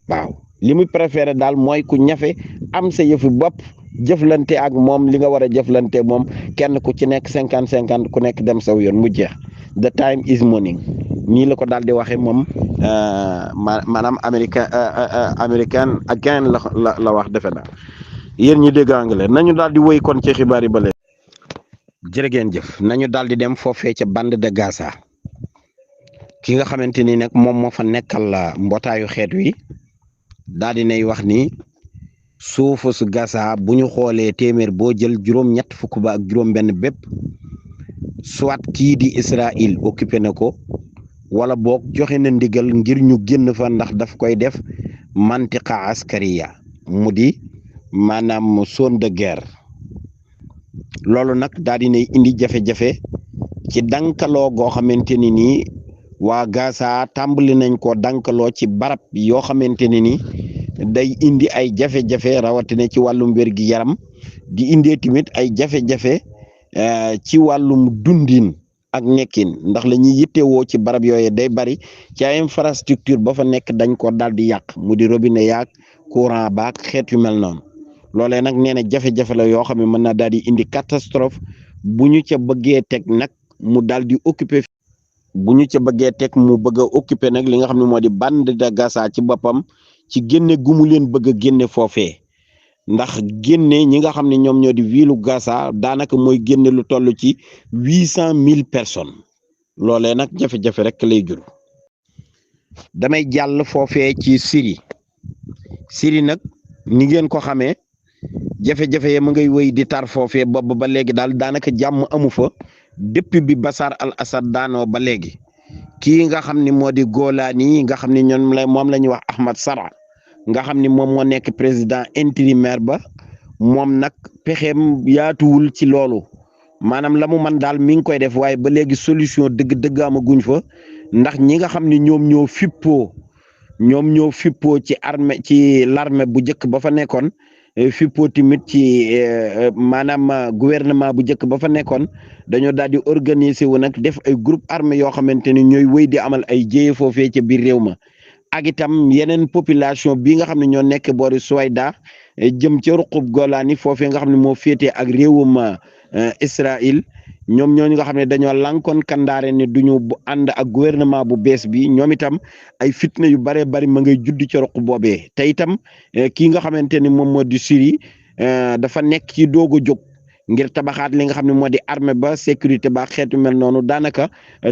waaw li muy préféré daal mooy ku ñafe am sa yëfu bopp jëflante ak moom li nga war a jëflante moom kenn ku ci nekk 50-50 ku nekk dem saw yoon mu jeex the time is money nii la ko daal di waxee moom maanaam américain again la wax defe naa yéen ñi dégg anglais nañu daal di wéy kon ci xibaar yi ba léegi jërë ngeen jëf nañu daal di dem foofee ca bande de Gaza ki nga xamante ni nag moom moo fa nekkal mbootaayu xeet wi daal di nay wax ni suufu su Gaza bu ñu xoolee téeméer boo jël juróom-ñett fukk ba ak juróom-benn bépp soit kii di Israël occupé na ko wala boog joxe na ndigal ngir ñu génn fa ndax daf koy def mantiqa askariya mu di maanaam zone de guerre loolu nag daal di nay indi jafe-jafe ci dankaloo goo xamante ni nii waa Gaza tàmbali nañ ko dankaloo ci barab yoo xamante ne ni day indi ay jafe-jafe rawatina ci wàllum wér gi yaram di indee tamit ay jafe-jafe ci wàllum dundin ak nekkin ndax la ñuy yittewoo ci barab yooyu day bari ci ay infrastructure ba fa nekk dañ ko daal di yàq mu di robinet yaag courant baak xeet yu mel noonu loolee nag nee na jafe-jafe la yoo xam ne mën na daal di indi catastrophe bu ñu ca bëggee teg nag mu daal di occuper bu ñu ca bëggee teg mu bëgg a occuper nag li nga xam ne moo di bande de Gaza ci boppam ci génne gu mu leen bëgg a génne foofee ndax génne ñi nga xam ne ñoom ñoo di vilu Gaza daanaka mooy génne lu toll ci 800,000 personnes loolee nag jafe-jafe rek lay jur. damay jàll foofee ci Syrie nag ni ngeen ko xamee jafe-jafe ya ma ngay wéy di tar foofee boobu ba léegi daal daanaka jàmm amu fa depuis bi Bachar al-Assad daanoo ba léegi kii nga xam ni moo di Golani nga xam ni moom la ñuy wax Ahmad Sara nga xam ni moom moo nekk président intérimaire ba moom nag pexeem yaatuwul ci loolu maanaam la mu man daal mi ngi koy def waaye ba léegi solution dëgg-dëgg amaguñ fa ndax ñi nga xam ni ñoom ñoo fippoo ci l'armée bu njëkk ba fa nekkoon fippoo tamit ci maanaam gouvernement bu njëkk ba fa nekkoon dañoo daal di organiser wu nag def ay groupe armé yoo xamante ni ñooy wéy di amal ay jéye foofee ca biir réew ma ak itam yeneen population bi nga xam ne ñoo nekk boori Suwayda jëm ca ruqub Golani foofee nga xam ne moo féetee ak réewum Israël ñoom ñooñu nga xam ne dañoo lànkoon kandaare ne duñu ànd ak gouvernement bu bees bi ñoom itam ay fitna yu bare bari ma ngay judd ca ruq boobee te itam kii nga xamante ni moom moo di Syrie dafa nekk ci doog a jóg ngir tabaxaat li nga xam ne moo di armée ba sécurité ba xeetu mel noonu daanaka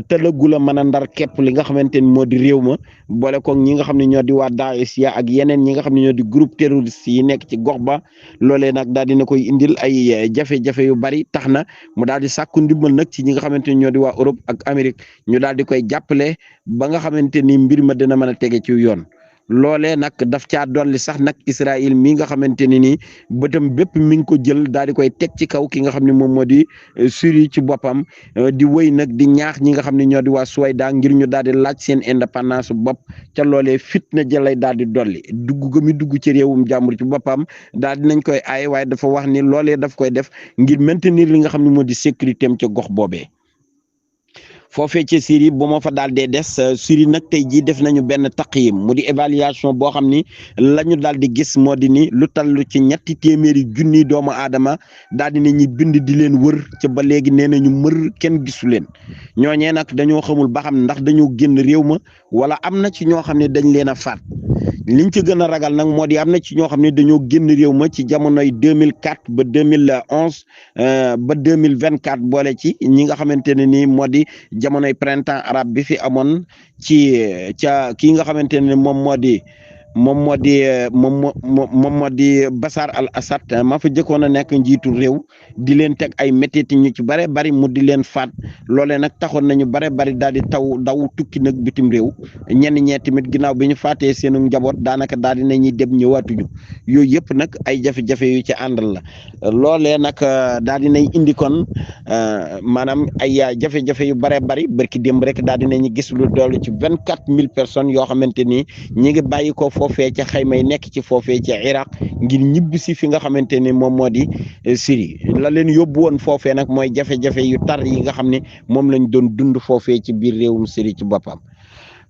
tëlëgul a mën a ndar képp li nga xamante ni moo di réew ma boole ko ñi nga xam ne ñoo di waa Daesh ya ak yeneen ñi nga xam ne ñoo di groupe terroriste yi nekk ci gox ba loolee nag daal dina koy indil ay jafe-jafe yu bari tax na mu daal di sàkku ndimbal nag ci ñi nga xamante ni ñoo di waa Europe ak Amérique ñu daal di koy jàppale ba nga xamante ni mbir ma dina mën a tege ci yoon. loolee nag daf caa dolli sax nag Israël mi nga xamante ni nii bëtam bépp mi ngi ko jël daal di koy teg ci kaw ki nga xam ne moom moo di Syrie ci boppam di wéy nag di ñaax ñi nga xam ne ñoo di waa Suwayda ngir ñu daal di laaj seen indépendance bopp ca loolee fitna jëlay daal di dolli dugg ga mi dugg ci réewum jàmbur ci boppam daal di nañ koy aaye waaye dafa wax ni loolee daf koy def ngir maintenir li nga xam ne moo di sécurité am ca gox boobee. foofee ci Syrie bu ma fa daal dee des Syrie nag tey jii def nañu benn taqyim mu di évaluation boo xam ni la ñu daal di gis moo di ni lu tallu ci 200,000 junni doomu aadama daal di ne ñi bind di leen wër ca ba léegi nee nañu mër kenn gisu leen ñooñee nag dañoo xamul ba xam ndax dañoo génn réew ma wala am na ci ñoo xam ne dañ leen a faat liñ ci gën a ragal nag moo di am na ci ñoo xam ne dañoo génn réew ma ci jamonoy 2004 ba 2011 ba 2024 boole ci ñi nga xamante ne nii moo di jamonoy printemps arabe bi fi amoon ci ca kii nga xamante ne moom moo di Bachar al-Assad ma fa jëkkoon a nekk njiitu réew di leen teg ay métit ñu ci bare bari mu di leen faat loolee nag taxoon nañu bare bari daal di daw tukki nag bitim réew ñenn ñee tamit ginnaaw bi ñu faatee seenu njaboot daanaka daal di nañuy dem ñëwaatuñu yooyu yëpp nag ay jafe-jafe yu ci àndal la loolee nag daal di nañ indi kon maanaam ay jafe-jafe yu bare bari barki démb rek daal di nañu gis lu dollu ci 24,000 personnes yoo xamante ni ñi ngi bàyyi ko foofee ca xayma yi nekk ci foofee ca Iraq ngir ñibbi si fi nga xamante ni moom moo di Syrie la leen yóbbu woon foofee nag mooy jafe-jafe yu tar yi nga xam ne moom lañ doon dund foofee ci biir réewum Syrie ci boppam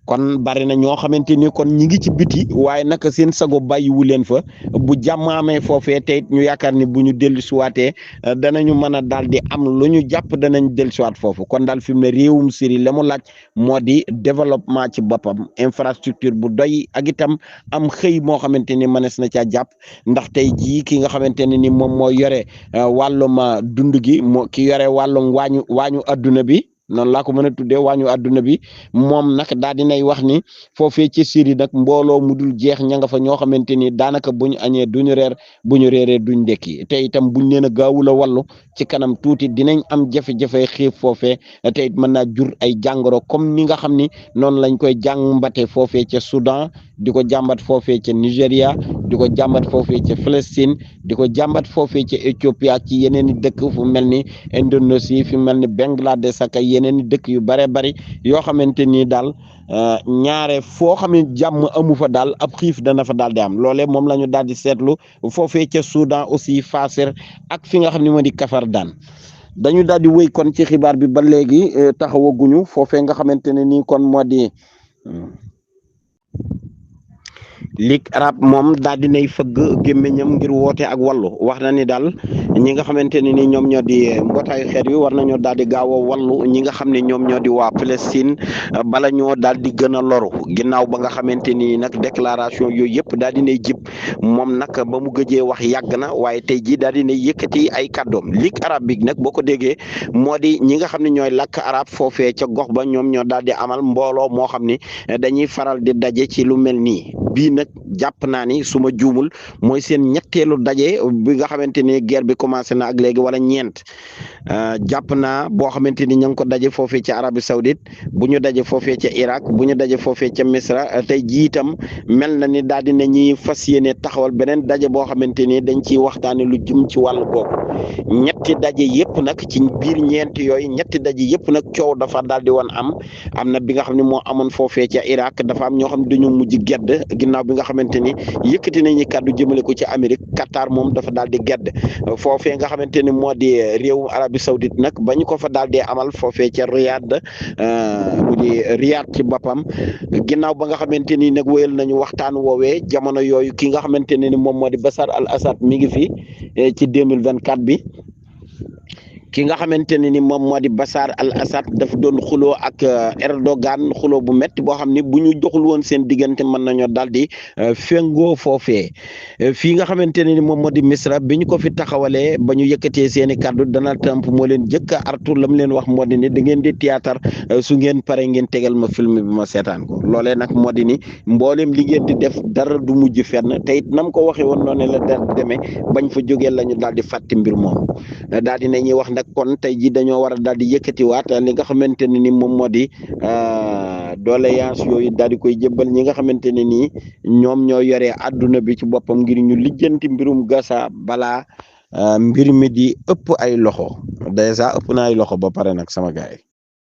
kon bari na ñoo xamante ni kon ñi ngi ci biti waaye naka seen sago bàyyiwu leen fa bu jàmm amee foofee te it ñu yaakaar ni bu ñu dellu siwaatee danañu mën a daal di am lu ñu jàpp danañ dellu siwaat foofu kon daal fi mu ne réewum Syrie la mu laaj moo di développement ci boppam infrastructure bu doy ak itam am xëy moo xamante ni mënees na caa jàpp ndax tey jii ki nga xamante ne ni moom moo yore wàllum dund gi moo ki yore wàllum waañu adduna bi noonu laa ko mën a tuddee waañu àdduna bi moom nag daal dinay wax ni foofee ci Syrie nag mbooloo mu dul jeex ña nga fa ñoo xamante ni daanaka bu ñu añee duñu reer bu ñu reeree duñ ndekki te itam buñ leen a gaawul a wallu ci kanam tuuti dinañ am jafe-jafe xiif foofee te it mën naa jur ay jàngoro comme ni nga xam ni noonu lañ koy jàmbate foofee ca Soudan di ko jàmbat foofee ca Nigéria di ko jàmbat foofee ca Palestine di ko jàmbat foofee ca Éthiopie ak ci yeneen i dëkk fu mel ni Indonésie fi mel ni Bangladesh ak yeneen i dëkk yu bare bari yoo xamante ni daal ñaare foo xam ne jàmm amu fa daal ab xiif dana fa daal di am loolee moom la ñu daal di seetlu foofee ca Soudan aussi Fasser ak fi nga xam ne moo di Kafardane dañu daal di wéy kon ci xibaar bi ba léegi taxawaguñu foofee nga xamante ne nii kon moo di Ligue arabe moom daal di nay fëgg gémmiñam ngir woote ak wàllu wax na ni daal ñi nga xamante ne ni ñoom ñoo di mbootaayu xeet wi war nañoo daal di gaaw a wàllu ñi nga xam ne ñoom ñoo di waa Palestine bala ñoo daal di gën a loru ginnaaw ba nga xamante ni nag déclaration yooyu yëpp daal di nay jib moom nag ba mu gëjee wax yàgg na waaye tey jii daal di nay yëkkati ay kàddoom Ligue arabe bi nag boo ko déggee moo di ñi nga xam ne ñooy làkk arab foofee ca gox ba ñoom ñoo daal di amal mbooloo moo xam ni dañuy faral di daje ci lu mel nii bii nag jàpp naa ni su ma juumul mooy seen ñetteelu daje bi nga xamante ni guerre bi commencé na ak léegi wala ñeent jàpp naa boo xamante ni ña ngi ko daje foofee ca Arabie Saoudite bu ñu daje foofee ca Irak bu ñu daje foofee ca Misra tey jii itam mel na ni daal di nañuy fas yéene taxawal beneen daje boo xamante ni dañ ciy waxtaane lu jëm ci wàllu googu ñetti daje yëpp nag ci biir ñeent yooyu ñetti daje yëpp nag coow dafa daal di woon am na bi nga xam ne moo amoon foofee ca Irak dafa am ñoo xam ne dañoo mujj gedd ginnaaw bi nga xamante ni yëkkati nañu kàddu jëmale ko ci Amérique Qatar moom dafa daal di gedd foofee nga xamante ni moo di réewu Arabie Saoudite nag ba ñu ko fa daal di amal foofee ca Riyad bu di Riyad ci boppam ginnaaw ba nga xamante ni nag wéyal nañu waxtaan woowee jamono yooyu ki nga xamante ne ni moom moo di Bachar al-Assad mi ngi fi ci 2024 bi ki nga xamante ne ni moom moo di Bachar al-Assad daf doon xuloo ak Erdogan xuloo bu métti boo xam ni bu ñu joxul woon seen diggante mën nañoo daal di fengoo foofee fii nga xamante ne ni moom moo di Misra bi ñu ko fi taxawalee ba ñu yëkkatee seen i kàddu Donald Trump moo leen jëkk a artu la mu leen wax moo di ni da ngeen di théâtre su ngeen pare ngeen tegal ma film bi ma seetaan ko loolee nag moo di ni mbooleem li ngeen di def dara du mujj fenn te it nam ko waxee woon noonu la daal di demee bañ fa jógee la ñu daal di fàtti mbir moom daal di nañuy wax nag kon tey ji dañoo war a daal di yëkkatiwaat li nga xamante ne ni moom moo di doléance yooyu daal di koy jëbbal ñi nga xamante ne nii ñoom ñoo yoree àdduna bi ci boppam ngir ñu lijjanti mbirum Gaza balaa mbir mi di ëpp ay loxo dèjà ëpp na ay loxo ba pare nag sama gaay